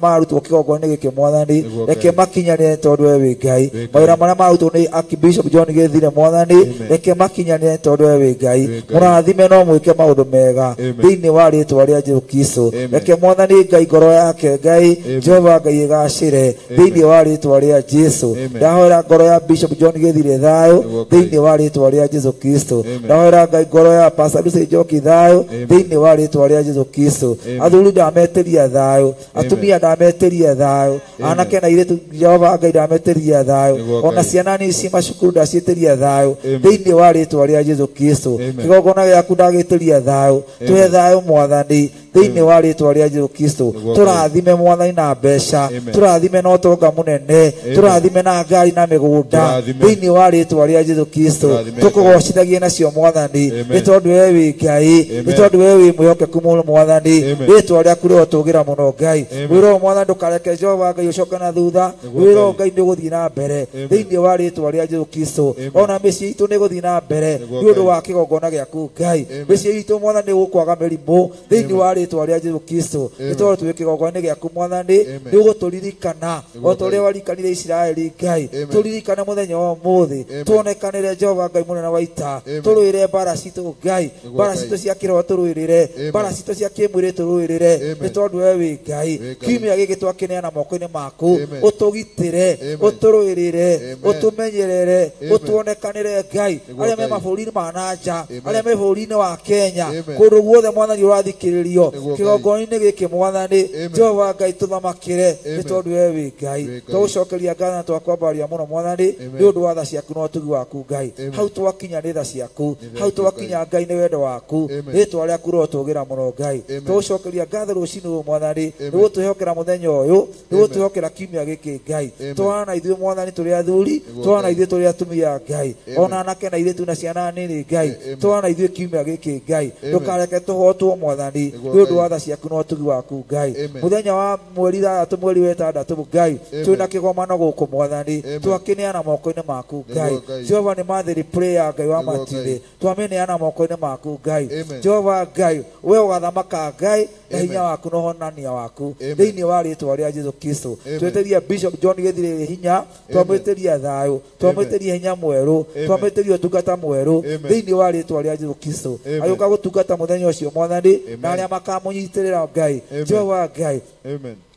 S4: marutwo kĩgongona gĩkĩ mwathani reke makinyanĩre tondũ we wĩ Ngai mawĩra marĩa marutwo nĩ Archbishop John Gĩthire mwathani reke makinyanĩre tondũ we wĩ Ngai mũrathime no mwĩke maũndũ mega thĩinĩ wa rĩtwa rĩa Jesũ Kristo reke mwathani Ngai ngoro yake Ngai Jehova Ngai ĩgacĩre thĩinĩ wa rĩtwa rĩa Jesũ ndahoera ngoro ya Bishop John Gĩthire thayũ thĩinĩ wa rĩtwa rĩa Jesũ Kristo ndahoera Ngai ngoro ya Pastor Lucy Njoki thayũ thĩinĩ wa rĩtwa rĩa Jesũ Kristo athuri ndametĩria thayũ atumia ndametĩria thayũ anake na airĩtu Jehova Ngai ndametĩria thayũ ona ciana nini ci macukuru ndaciĩtĩria thayũ thĩinĩ wa rĩtwa rĩa Jesũ Kristo kĩgongona gĩaku ndagĩtĩria thayũ tũhe thayũ mwathani Thĩinĩ wa rĩtwa rĩa Jesũ Kristo tũrathime mwathani na mbeca, tũrathime na ũtonga mũnene, tũrathime na ngari na mĩgũnda thĩinĩ wa rĩtwa rĩa Jesũ Kristo. Tũkũgocithagie nacio mwathani nĩ tondũ we wĩ Ngai, nĩ tondũ we wĩ mwĩhokeku mũno mwathani. Rĩtwa rĩaku rĩrotũgĩra mũno Ngai. Wĩra mwathani ndũkareke Jehova Ngai ũcoke na thutha, wĩra Ngai nĩ ũgũthiĩ na mbere thĩinĩ wa rĩtwa rĩa Jesũ Kristo. Ona mĩciĩ itũ nĩ ĩgũthiĩ na mbere nĩ ũndũ wa kĩgongona gĩaku Ngai. Mĩciĩ itũ mwathani nĩ ũgũkwaga mĩrimũ thĩinĩ wa rĩtwa rĩa Jesũ Kristo. Nĩ tondũ twĩ kĩgongona gĩaku mwathani, nĩ ũgũtũririkana o ta ũrĩa waririkanire Isiraeli Ngai. Tũririkane mũthenya wa ũmũthĩ, tuonekanĩre Jehova Ngai mũnene wa ita, tũrũĩre mbara citũ Ngai, mbara citũ cia kĩroho tũrũĩrĩre, mbara citũ cia kĩmwĩrĩ tũrũĩrĩre, nĩ tondũ we wĩ Ngai. Kiumia gĩkĩ twakĩneana moko-inĩ maku, ũtũgitĩre, ũtũrũĩrĩre, ũtũmenyerere, ũtuonekanĩre Ngai. Arĩa me mabũrũri-inĩ ma na nja, arĩa me bũrũri-inĩ wa Kenya, kũndũ guothe mwathani ũrathikĩrĩrio kĩgongona-inĩ gĩkĩ mwathani, Jehova Ngai tũthamakĩre nĩ tondũ we wĩ Ngai. Tũgũcokeria ngatho na twakwambaria mũno mwathani nĩ ũndũ wa tha ciaku na ũtugi waku Ngai. Hau twakinya nĩ tha ciaku, hau twakinya Ngai nĩ wendo waku, rĩtwa rĩaku rĩrotũgĩra mũno Ngai. Tũgũcokeria ngatho rũcinĩ rũrũ mwathani nĩ gũtwĩhokera mũthenya ũyũ, nĩ gũtwĩhokera kiumia gĩkĩ Ngai. Twana na ithuĩ mwathani tũrĩ athuri, twana na ithuĩ tũrĩ atumia Ngai, ona anake na airĩtu na ciana nini Ngai, twana na ithuĩ kiumia gĩkĩ Ngai. Ndũkareke tũhotwo mwathani nĩ ũndũ wa tha ciaku na ũtugi waku Ngai. Mũthenya wa mweri 6 mweri wa 6 Ngai, twĩna kĩgomano gũkũ mwathani, twakĩneana moko-inĩ maku Ngai. Jehova nĩ mathiri prayer Ngai wa matirĩ, twamĩneana moko-inĩ maku Ngai. Jehova Ngai we ũgathamaka Ngai na hinya waku na ũhonania waku thĩinĩ wa rĩtwa rĩa Jesũ Kristo. Twĩtĩria Bishop John Gĩthirĩ hinya, twamwĩtĩria thayũ, twamwĩtĩria hinya mwerũ, twamwĩtĩria ũtungata mwerũ thĩinĩ wa rĩtwa rĩa Jesũ Kristo. Agĩũka gũtungata mũthenya ũcio mwathani na arĩa makamũnyitĩrĩra Ngai. Jehova Ngai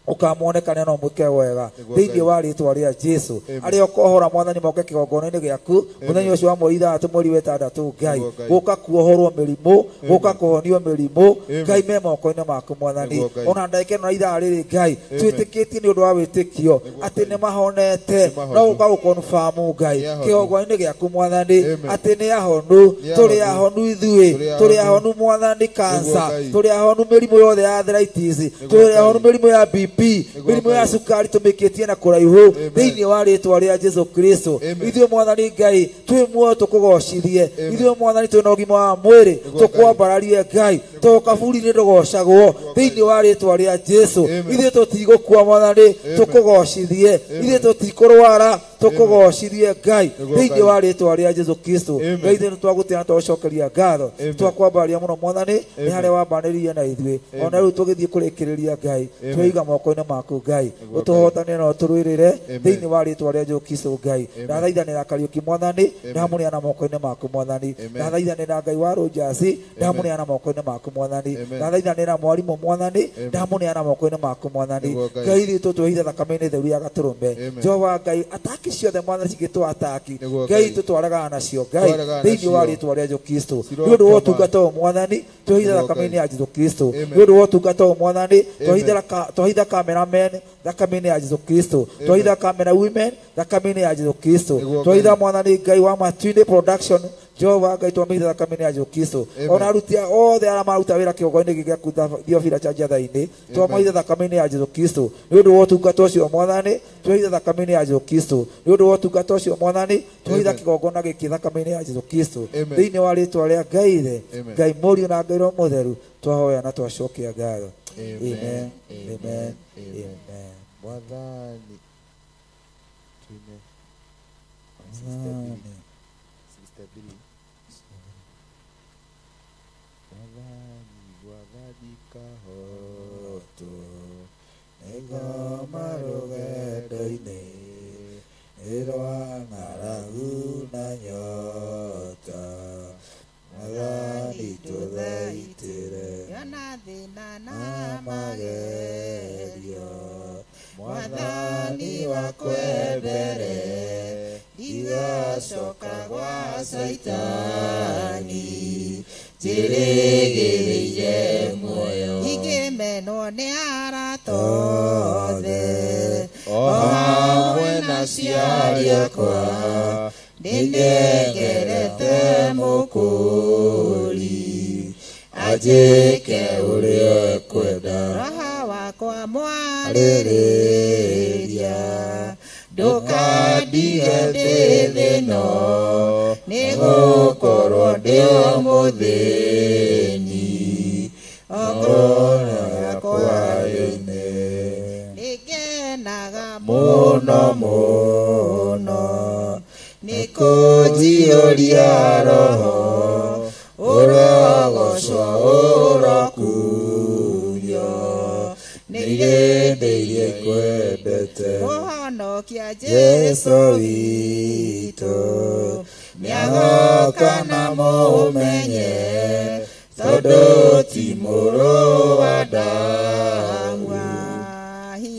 S4: ukamuonekane no mwike wega thĩinĩ wa rĩtwa rĩa Jesũ. Arĩa ũkohora mwathani moke kĩgongona-inĩ gĩaku mũthenya ũcio wa mweri 6 mweri wa 6 Ngai, gũka kuohorwo mĩrimũ, gũka kũhonio mĩrimũ Ngai me moko-inĩ maku mwathani. Ona ndagĩka ĩno na ithaa rĩrĩ Ngai, twĩtĩkĩtie nĩ ũndũ wa wĩtĩkio atĩ nĩ mahonete, no gũka gũkonfamu Ngai kĩgongona-inĩ gĩaku mwathani atĩ nĩ ahonu. Tũrĩ ahonu ithuĩ, tũrĩ ahonu mwathani kansa, tũrĩ ahonu mĩrimũ yothe ya arthritis, tũrĩ ahonu mĩrimũ ya BP, mĩrimũ ya cukari tũmĩkĩtie na kũraihu thĩinĩ wa rĩtwa rĩa Jesũ Kristo. Ithuĩ mwathani Ngai twĩ muoyo tũkũgocithie, ithuĩ mwathani twĩ na ũgima wa mwĩrĩ tũkwambararie Ngai, tondũ kaburi-inĩ ndũgocagwo thĩinĩ wa rĩtwa rĩa Jesũ. Ithuĩ tũtigũkua mwathani tũkũgocithie, ithuĩ tũtikũrwara tũkũgocithie Ngai thĩinĩ wa rĩtwa rĩa Jesũ Kristo. Ngai ithuĩ nĩtwagũtĩa na twagũcokeria ngatho, twakwambararia mũno mwathani nĩ harĩa wambanĩrĩrie na ithuĩ. Ona rĩu tũgĩthiĩ kũrĩkĩrĩria Ngai, twĩiga moko-inĩ maku Ngai, ũtũhotanie na ũtũrũĩrĩre thĩinĩ wa rĩtwa rĩa Jesũ Kristo Ngai. Ndathaithanĩra Kariũki mwathani, ndamũneana moko-inĩ maku mwathani. Ndathaithanĩra Ngai wa Rũnjasi, ndamũneana moko-inĩ maku mwathani. Ndathaithanĩra mwarimũ mwathani, ndamũneana moko-inĩ maku mwathani. Ngai ithuĩ tũtwĩhithe thakame-inĩ theru ya gatũrũme. Jehova Ngai ataki ciothe mwathani cingĩtũ ataki Ngai tũtwaragaga nacio Ngai thĩinĩ wa rĩtwa rĩa Jesũ Kristo. Nĩ ũndũ wa ũtungata ũyũ mwathani twĩhithe thakame-inĩ ya Jesũ Kristo. Nĩ ũndũ wa ũtungata ũyũ mwathani twahitha cameramen thakame-inĩ ya Jesũ Kristo, twahitha camera women thakame-inĩ ya Jesũ Kristo, twahitha mwathani Ngai wa matu-inĩ production Jehova Ngai twamĩhitha thakame-inĩ ya Jesũ Kristo. Ona aruti othe arĩa maruta wĩra kĩgongona-inĩ gĩkĩ gĩaku Theophila cha Njathai-inĩ twamahitha thakame-inĩ ya Jesũ Kristo. Nĩ ũndũ wa ũtungata ũcio mwathani twahitha thakame-inĩ ya Jesũ Kristo. Nĩ ũndũ wa ũtungata ũcio mwathani twahitha kĩgongona gĩkĩ thakame-inĩ ya Jesũ Kristo. Thĩinĩ wa rĩtwa rĩa Ngai Ithe, Ngai Mũriũ na Ngai Roho Mũtheru twahoya na twacokia ngatho. Amen. Amen. Amen.
S5: Mwathani tuine Sister Billy. Mwathani gwathani kahoto
S3: nĩngoma rũgendo-inĩ nĩ rwa ng'aragu na nyota Mwathani tũthaitĩre
S6: Yona thĩna na
S3: magerio Mwathani wakwa mbere ndigacoka gwa Caitani njĩrĩgĩrĩire muoyo
S6: ingĩmenwo nĩ arata othe
S3: o hamwe na aciari akwa nĩnengerete mũkũũri Anjĩke ũrĩa ekwenda.
S6: Roho wakwa mwarĩrĩria ndũkandige ndĩ thĩno nĩgũkorwo ndĩ mũthĩni ngoro yakwa ĩinĩ nĩngenaga
S3: mũno mũno nĩkũnjiyũria roho ũrogocwo ũrokurio nĩ irĩndĩ iria ikwendete
S6: Mũhonokia
S3: Jesũ witũ nĩagoka na mũmenye tondũ ti mũrũ wa Adamu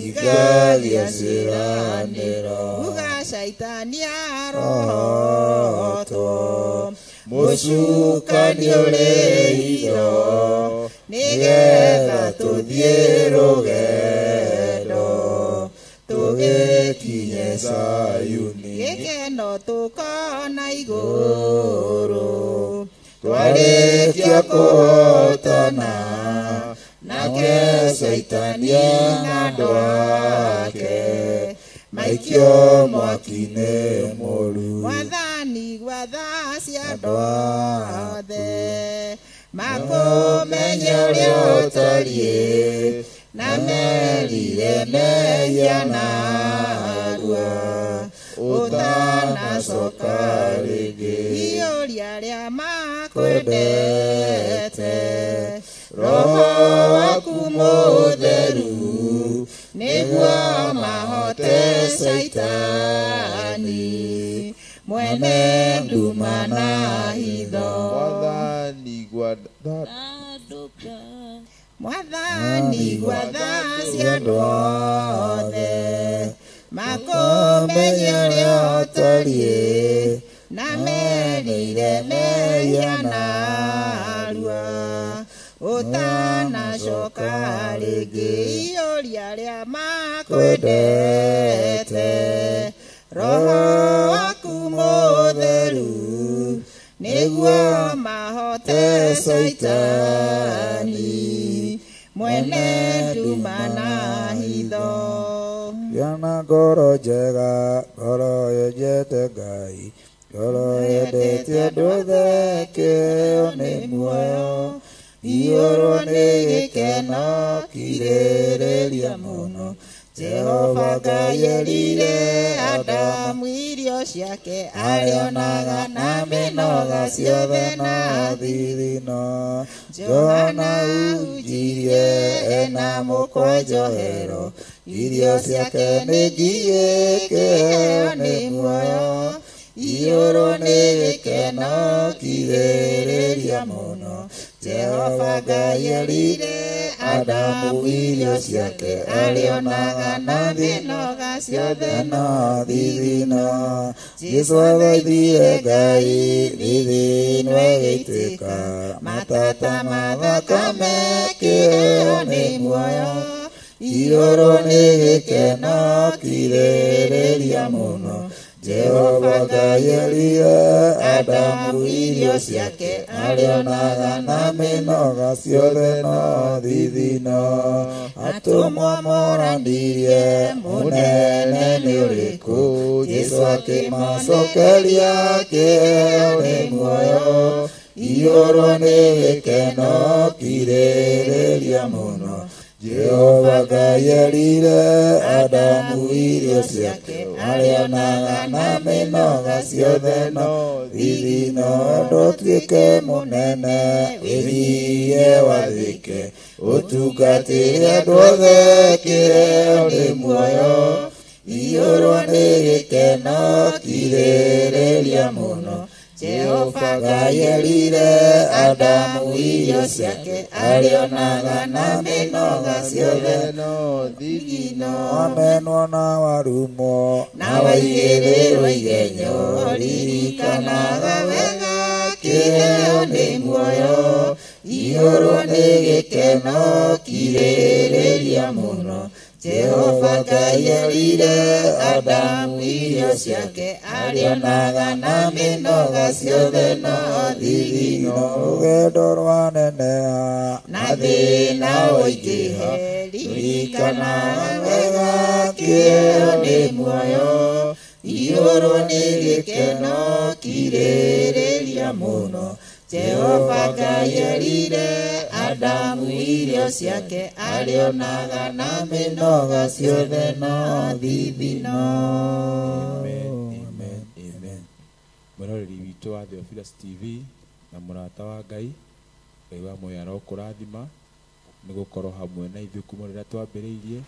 S3: igaria ciĩranĩro
S6: uga caitani arohotwo
S3: mũcukani ũrĩ hitho nĩgetha tũthiĩ rũgendo tũgĩkinye Sayuni
S6: gĩkeno tũkona igũrũ
S3: twarĩkia kũhotana nake caitani na andũ ake maikio mwaki-inĩ mũru
S6: Mwathani gwatha cia andũ othe makũmenye ũrĩa ũtariĩ na merire mehia narua ũtanacoka
S3: rĩngĩ
S6: iyũria arĩa makwendete
S3: roho waku mũtheru
S6: nĩguo mahote caitani mwene nduma na hitho
S5: Mwathani
S6: Mwathani gwatha cia andũ othe makũmenye ũrĩa ũtariĩ na merire mehia narua ũtanacoka rĩngĩ iyũria arĩa makwendete roho waku mũtheru nĩguo mahote caitani mwene nduma na hitho
S3: Gĩa na ngoro njega ngoro yendete Ngai ngoro yendete andũ othe kĩheo nĩ muoyo iyũrwo nĩ gĩkeno kirĩrĩria mũno Jehova Ngai erire
S6: Adamu irio ciake
S3: arĩonaga na mĩnoga ciothe na thithino Johana unjirie ena mũkwa njohero irio ciake nĩ ngiĩ kĩheo nĩ muoyo iyũrwo nĩ gĩkeno kirĩrĩria mũno Jehova Ngai erire Adamu irio ciake arĩonaga na
S6: mĩnoga ciothe
S3: na thithino Jesũ athaithire Ngai thithino ĩgĩitĩka matata ma thakame kĩheo nĩ muoyo iyũrwo nĩ gĩkeno kirĩrĩria mũno Jehova Ngai erire Adamu irio ciake arĩonaga na mĩnoga ciothe no thithino atũmwo moranirie mũnene nĩ ũrĩkũ Jesũ akĩmacokeria kĩheo nĩ muoyo iyũrwo nĩ gĩkeno kirĩrĩria mũno Jehova Ngai erire Adamu irio ciake arĩonaga na mĩnoga ciothe no thithino ndũtuĩke mũnene wĩthiie wathĩke ũtungatĩre andũ othe kĩheo nĩ muoyo iyũrwo nĩ gĩkeno kirĩrĩria mũno Jehova Ngai erire Adamu irio ciake arĩonaga na mĩnoga ciothe no thithino wamenwo na warumwo na waigĩrĩrwo igenyo ririkanaga wega kĩheo nĩ muoyo iyũrwo nĩ gĩkeno kirĩrĩria mũno
S6: Jehova Ngai erire Adamu irio ciake arĩonaga na mĩnoga ciothe no thithino.
S3: Rũgendo rwaneneha
S6: na thĩna ũingĩhe, ririkana wega kĩheo nĩ muoyo, iyũrwo nĩ gĩkeno kirĩrĩria mũno. Jehova Ngai erire Adamu irio ciake arĩonaga na mĩnoga ciothe no thithino.
S5: Amen, amen, amen. Mwĩroreri witũ wa Theophilus TV na mũrata wa Ngai, Ngai wa muoyo arokũrathima nĩ gũkorwo hamwe na ithuĩ kuma rĩrĩa twambĩrĩirie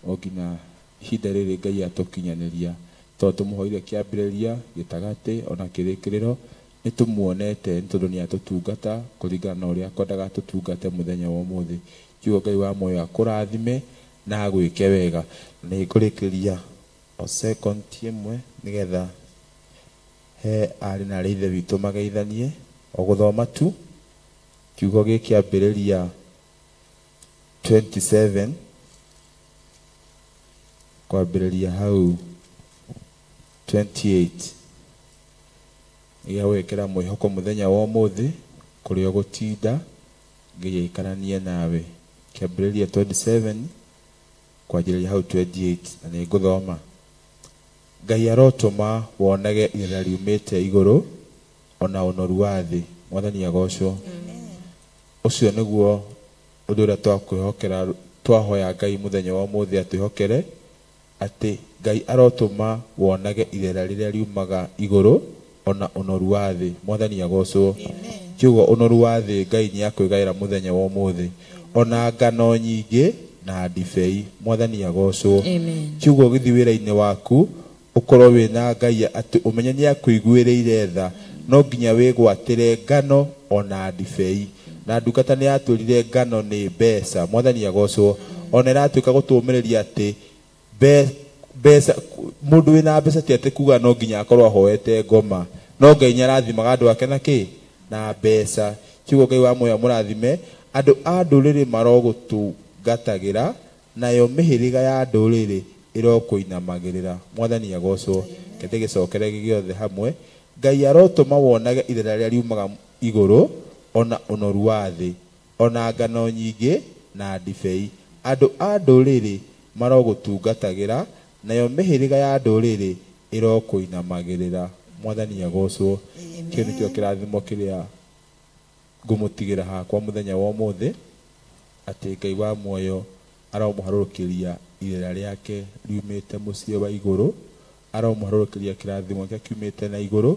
S5: o nginya ihinda rĩrĩ Ngai atũkinyanĩria. Tondũ tũmũhoire kĩambĩrĩria, gĩtagatĩ ona kĩrĩkĩrĩro, nĩ tũmuonete nĩ tondũ nĩ atũtungata kũringana na ũrĩa akwendaga tũtungate mũthenya wa ũmũthĩ. Kiugo Ngai wa muoyo akũrathime na agwĩke wega. Nĩ ngũrĩkĩria o second ĩmwe nĩgetha he arĩ na arĩa ithe witũ mageithanie o gũthoma tu kiugo gĩkĩambĩrĩria 27 kwambĩrĩria hau 28 gĩa gwĩkĩra mwĩhoko mũthenya wa ũmũthĩ kũrĩa ũgũtinda Ngai aikaranie nawe. Kĩambĩrĩria 27 kwanjĩrĩria hau 28 na nĩ ngũthoma. Ngai arotũma wonage irera riumĩte igũrũ ona ũnoru wa thĩ. Mwathani agocwo. Ũcio nĩguo ũndũ ũrĩa twakwĩhokera, twahoya Ngai mũthenya wa ũmũthĩ atwĩhokere atĩ Ngai arotũma wonage irera rĩrĩa riumaga igũrũ ona ũnoru wa thĩ. Mwathani agocwo. Kiugo ũnoru wa thĩ Ngai nĩ akwĩgaĩra mũthenya wa ũmũthĩ, ona ngano nyingĩ na ndibei. Mwathani agocwo. Kiugo gĩthiĩ wĩra-inĩ waku ũkorwo wĩna Ngai atĩ ũmenye nĩ akũiguĩrĩire tha, no nginya wĩgwatĩre ngano ona ndibei. Na ndungata nĩ yatwĩrire ngano nĩ mbeca. Mwathani agocwo. Ona ĩratuĩka gũtũmĩrĩria atĩ mbeca, mũndũ wĩna mbeca ti atĩ kuga no nginya akorwo ahoete ngoma, no Ngai nĩ arathimaga andũ ake na kĩ? Na mbeca. Kiugo Ngai wa muoyo mũrathime. Andũ a ndũrĩrĩ marogũtungatagĩra, nayo mĩhĩrĩga ya ndũrĩrĩ ĩrokũinamagĩrĩra. Mwathani agocwo. Kete gĩcokere gĩothe hamwe. Ngai arotũma wonage irera rĩrĩa riumaga igũrũ ona ũnoru wa thĩ, ona ngano nyingĩ na ndibei. Andũ a ndũrĩrĩ marogũtungatagĩra, nayo mĩhĩrĩga ya ndũrĩrĩ ĩrokũinamagĩrĩra. Mwathani agocwo. Kĩu nĩkĩo kĩrathimo kĩrĩa ngũmũtigĩra hakwa mũthenya wa ũmũthĩ, atĩ Ngai wa muoyo aromũharũrũkĩria irera rĩake riumĩte mũciĩ wa igũrũ, aromũharũrũkĩria kĩrathimo kĩrĩa kiumĩte na igũrũ,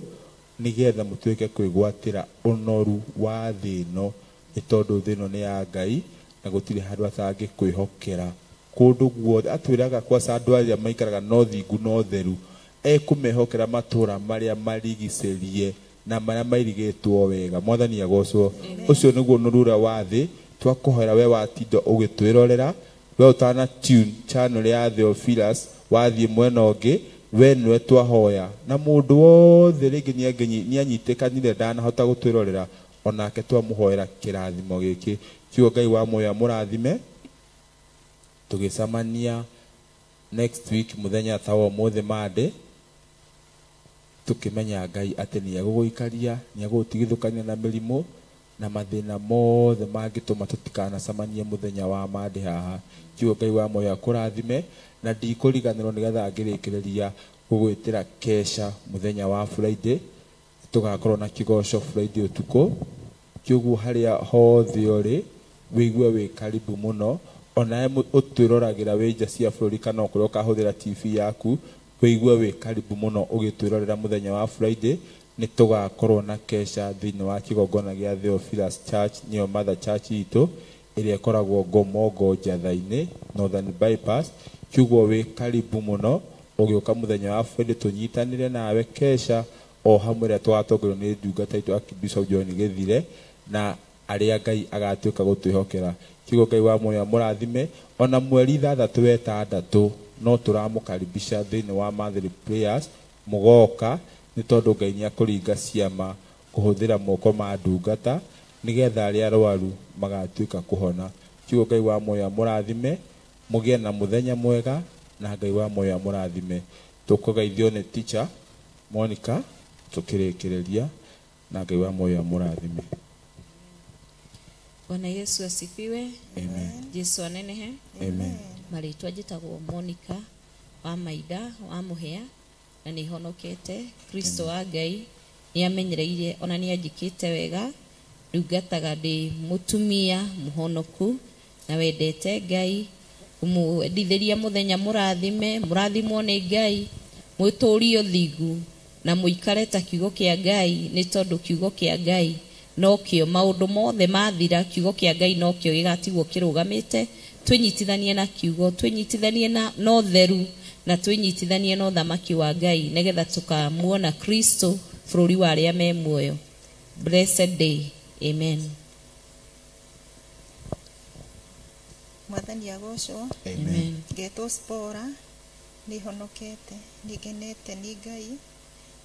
S5: nĩgetha mũtuĩke kwĩgwatĩra ũnoru wa thĩ ĩno, nĩ tondũ thĩ ĩno nĩ ya Ngai na gũtirĩ handũ atangĩkwĩhokera. Kũndũ guothe atwĩraga kwaca andũ arĩa maikaraga no thingu no theru, ekũmehokera matũũra marĩa marigicĩrie na marĩa mairigĩtwo wega. Mwathani agocwo. Ũcio nĩguo ũnoru ũrĩa wa thĩ twakũhoera we watinda ũgĩtwĩrorera, we ũtana tune channel ya Theophilus wathiĩ mwena ũngĩ, we nĩwe twahoya. Na mũndũ wothe rĩngĩ nĩanyitĩkanire ndanahota gũtwĩrorera, onake twamũhoera kĩrathimo gĩkĩ. Kiugo Ngai wa muoyo amũrathime. Tũgĩcemania next week mũthenya ta wa ũmũthĩ Monday, tũkĩmenya Ngai atĩ nĩ egũgũikaria, nĩ egũgũtigithũkania na mĩrimũ na mathĩna mothe mangĩtũma tũtikanacemanie mũthenya wa Monday haha. Kiugo Ngai wa muoyo akũrathime, na ndikũriganĩrwo nĩgetha ngĩrĩkĩrĩria gũgwĩtĩra kesha mũthenya wa Friday. Tũgakorwo na kĩgoco Friday ũtukũ. Kĩoguo harĩa hothe ũrĩ wĩigue wĩ karibu mũno, onawe ũtwĩroragĩra wĩ nja cia bũrũri kana kũrĩa ũkahũthĩra TV yaku, wĩigue wĩ karibu mũno ũgĩtwĩrorera mũthenya wa Friday. Nĩ tũgakorwo na kesha thĩinĩ wa kĩgongona gĩa Theophilus Church, nĩyo Mother Church itũ ĩrĩa ĩkoragwo Ngomongo Njatha-inĩ, Northern Bypass. Kiugo wĩ karibu mũno ũgĩũka mũthenya wa Friday tũnyitanĩre nawe kesha o hamwe rĩrĩa tũgatongorio nĩ ndungata itũ Archbishop John Gĩthire na arĩa Ngai agatuĩka gũtwĩhokera. Kiugo Ngai wa muoyo amũrathime. Ona mweri 6 6 no tũramũkaribisha thĩinĩ wa monthly prayers, mũgoka nĩ tondũ Ngai nĩ akũringa ciama kũhũthĩra moko ma ndungata nĩgetha arĩa arwaru magatuĩka kũhona. Kiugo Ngai wa muoyo amũrathime. Mũgĩe na mũthenya mwega na Ngai wa muoyo amũrathime. Tũkũgeithio nĩ teacher Monica tũkĩrĩkĩrĩria na Ngai wa muoyo amũrathime.
S7: Bwana Yesu asifiwe.
S5: Amen.
S7: Jesu anenehe.
S5: Amen.
S7: Marĩtwa njĩtagwo Monica wa Maida wa Mũhĩa na nĩ honokete. Kristo wa Ngai nĩ amenyereire ona nĩ anjĩkĩte wega. Ndungataga ndĩ mũtumia mũhonoku na wendete Ngai. Kũmwendithĩria mũthenya mũrathime, mũrathimwo nĩ Ngai, mwĩtũrie ũthingu na mũikare ta kiugo kĩa Ngai, nĩ tondũ kiugo kĩa Ngai nokĩo maũndũ mothe mathira, kiugo kĩa Ngai nokĩo gĩgatigwo kĩrũgamĩte. Twĩnyitithanie na kiugo, twĩnyitithanie na ũtheru na twĩnyitithanie na ũthamaki wa Ngai nĩgetha tũkamuona Kristo bũrũri wa arĩa me muoyo. Blessed day. Amen.
S6: Mwathani agocwo.
S5: Amen.
S6: Ngetwo Spora, nĩ honokete, nĩ ngenete nĩ Ngai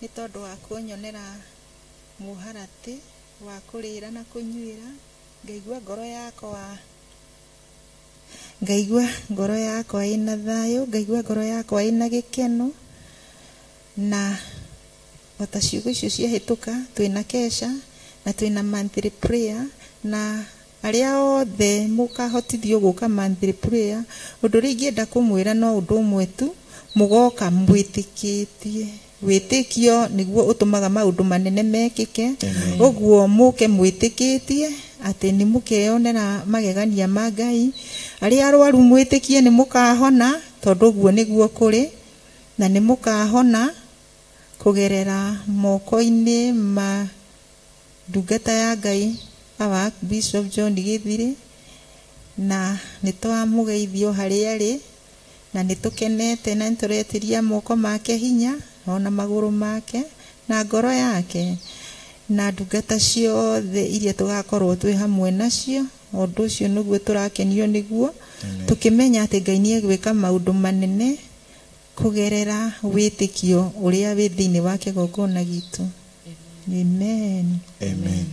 S6: nĩ tondũ wa kũnyonera mũharatĩ wa kũrĩra na kũnyuĩra. Ngaigua ngoro yakwa, ngaigua ngoro yakwa ĩna thayũ, ngaigua ngoro yakwa ĩna gĩkeno. Na ota ciugo icio ciahĩtũka, twĩna kesha na twĩna monthly prayer, na arĩa othe mũkahotithio gũka monthly prayer, ũndũ ũrĩa ingĩenda kũmwĩra no ũndũ ũmwe tu, mũgoka mwĩtĩkĩtie. Wĩtĩkio nĩguo ũtũmaga maũndũ manene mekĩke. Ũguo mũke mwĩtĩkĩtie atĩ nĩ mũkeyonera magegania ma Ngai. Arĩa arwaru mwĩtĩkie nĩ mũkahona, tondũ ũguo nĩguo kũrĩ, na nĩ mũkahona kũgerera moko-inĩ ma ndungata ya Ngai our Bishop John Githiri, na nĩ twamũgeithio harĩa arĩ, na nĩ tũkenete na nĩ tũretiria moko make hinya ona magũrũ make na ngoro yake na ndungata ciothe iria tũgakorwo twĩ hamwe nacio. Ũndũ ũcio nĩguo tũrakenio nĩguo, tũkĩmenya atĩ Ngai nĩ egwĩka maũndũ manene kũgerera wĩtĩkio ũrĩa wĩ thĩinĩ wa kĩgongona gitũ. Amen.
S5: Amen.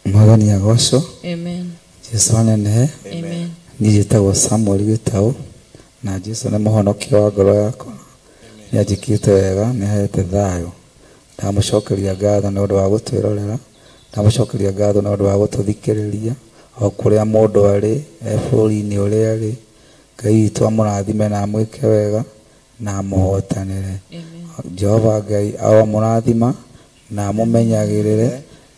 S4: Mwathani agocwo.
S7: Amen.
S4: Jesu anenehe.
S7: Amen.
S4: Niĩ njĩtagwo Samuel Gĩtaũ na Jesu nĩ mũhonokia wa ngoro yakwa. Nĩ anjĩkĩte wega, nĩ ahete thayũ. Ndamũcokeria ngatho nĩ ũndũ wa gũtwĩrorera, ndamũcokeria ngatho nĩ ũndũ wa gũtũthikĩrĩria o kũrĩa mũndũ arĩ, e bũrũri-inĩ ũrĩa arĩ. Ngai witũ amũrathime na amwĩke wega na amũhotanĩre. Jehova Ngai aromũrathima na amũmenyagĩrĩre.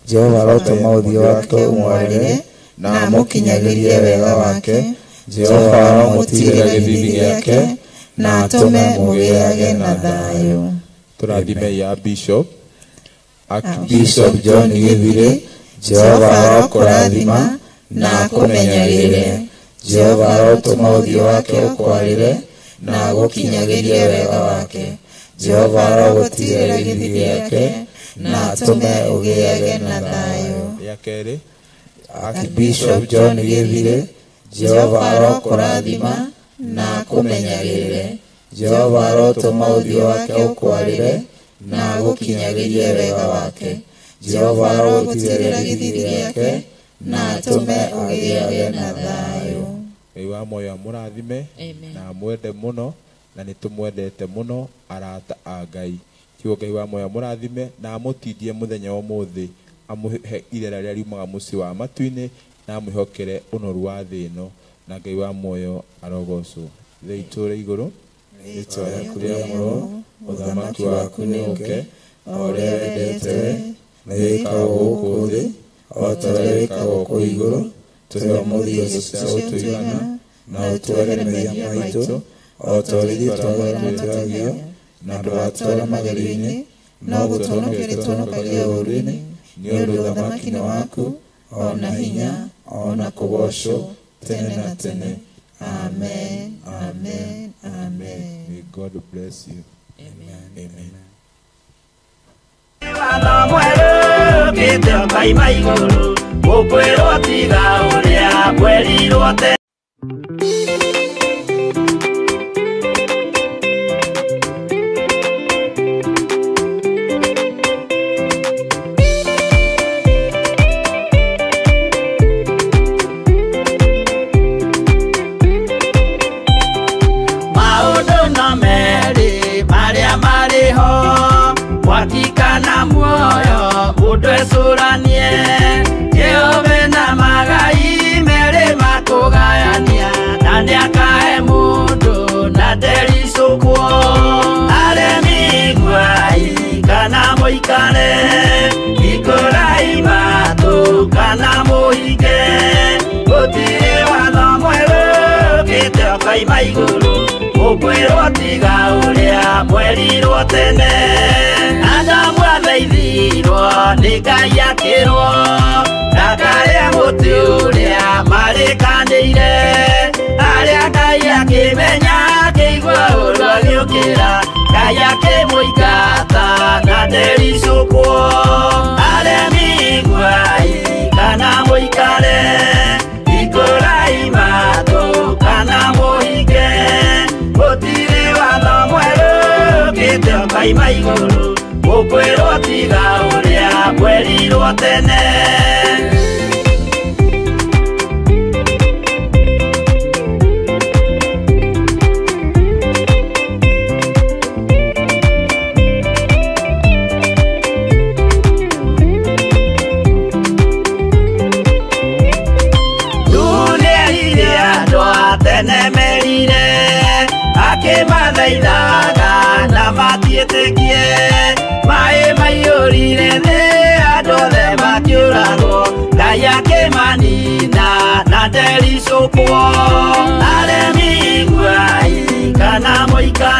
S4: Jehova arotũma ũthiũ wake ũmwarĩre na amũkinyagĩrie wega wake. Jehova aromũtiirĩra gĩthithi gĩake
S6: na atũme mũgĩage na thayũ.
S5: Tũrathime ya Bishop
S4: Archbishop John Githiri. Jehova arokũrathima na akũmenyagĩrĩre. Jehova arotũma ũthiũ wake ũkwarĩre na agũkinyagĩrie wega wake. Jehova arogũtiirĩra gĩthithi gĩake na atũme ũgĩage na thayũ.
S5: Ya kerĩ,
S4: Archbishop John Githiri. Jehova arokũrathima na akũmenyagĩrĩre. Jehova arotũma ũthiũ wake ũkwarĩre na agũkinyagĩrie wega wake. Jehova arogũtiirĩra gĩthithi gĩake na atũme ũgĩage na thayũ.
S5: Ngai wa muoyo amũrathime na amwende mũno, na nĩ tũmwendete mũno arata a Ngai. Kiugo Ngai wa muoyo amũrathime na amũtindie mũthenya wa ũmũthĩ, amũhe irera rĩrĩa riumaga mũciĩ wa matu-inĩ na amwĩhokere ũnoru wa thĩ ĩno, na Ngai wa muoyo arogocwo. Ithe witũ ũrĩ igũrũ, rĩĩtwa rĩaku rĩamũrwo, ũthamaki waku nĩ ũũke, o ũrĩa wendete we nĩ wĩkagwo gũkũ thĩ o ta ũrĩa wĩkagwo kũu igũrũ. Tũhe ũmũthĩ irio cia gũtũigana, na ũtuohere mehia maitũ o ta ũrĩa ithuĩ twagĩra matũhagio, na ndũgatware magerio-inĩ, no gũtũhonokia ũtũhonokagie ũũru-inĩ, nĩ ũndũ ũthamaki nĩ waku, o na hinya, o na kũgoocwo tene na tene.
S6: Amen. Amen. Amen.
S5: May God bless you. Amen. Amen.
S2: ecũranie Jehova na magai merĩ makũgayania na nĩakahe mũndũ na ndericũkwo aremi iguai kana mũikare ikũrai matũ kana mũhinge gũtirĩ watho mwerũ ũkĩte ũkoima igũrũ ũkwĩrwo tiga ũrĩa mwerirwo tene Adamu athaithirwo nĩ Ngai akĩrwo ndakarĩe mũtĩ ũrĩa marĩkanĩire arĩa Ngai akĩmenya akĩigua ũru agĩũkĩra Ngai akĩmũingata na ndericũkwo aremi iguai kana mũikare ikũrai matũ kana mũhinge gũtirĩ watho mwerũ ũkĩte ũkoima igũrũ ũkwĩrwo tiga ũrĩa mwerirwo tene. Nĩerire andũ a tene merire akĩmathaithaga na matiĩtĩkie maĩ maiyũrire thĩ andũ othe makĩũragwo Ngai akĩmanina na ndericũkwo aremi iguai kana mũikare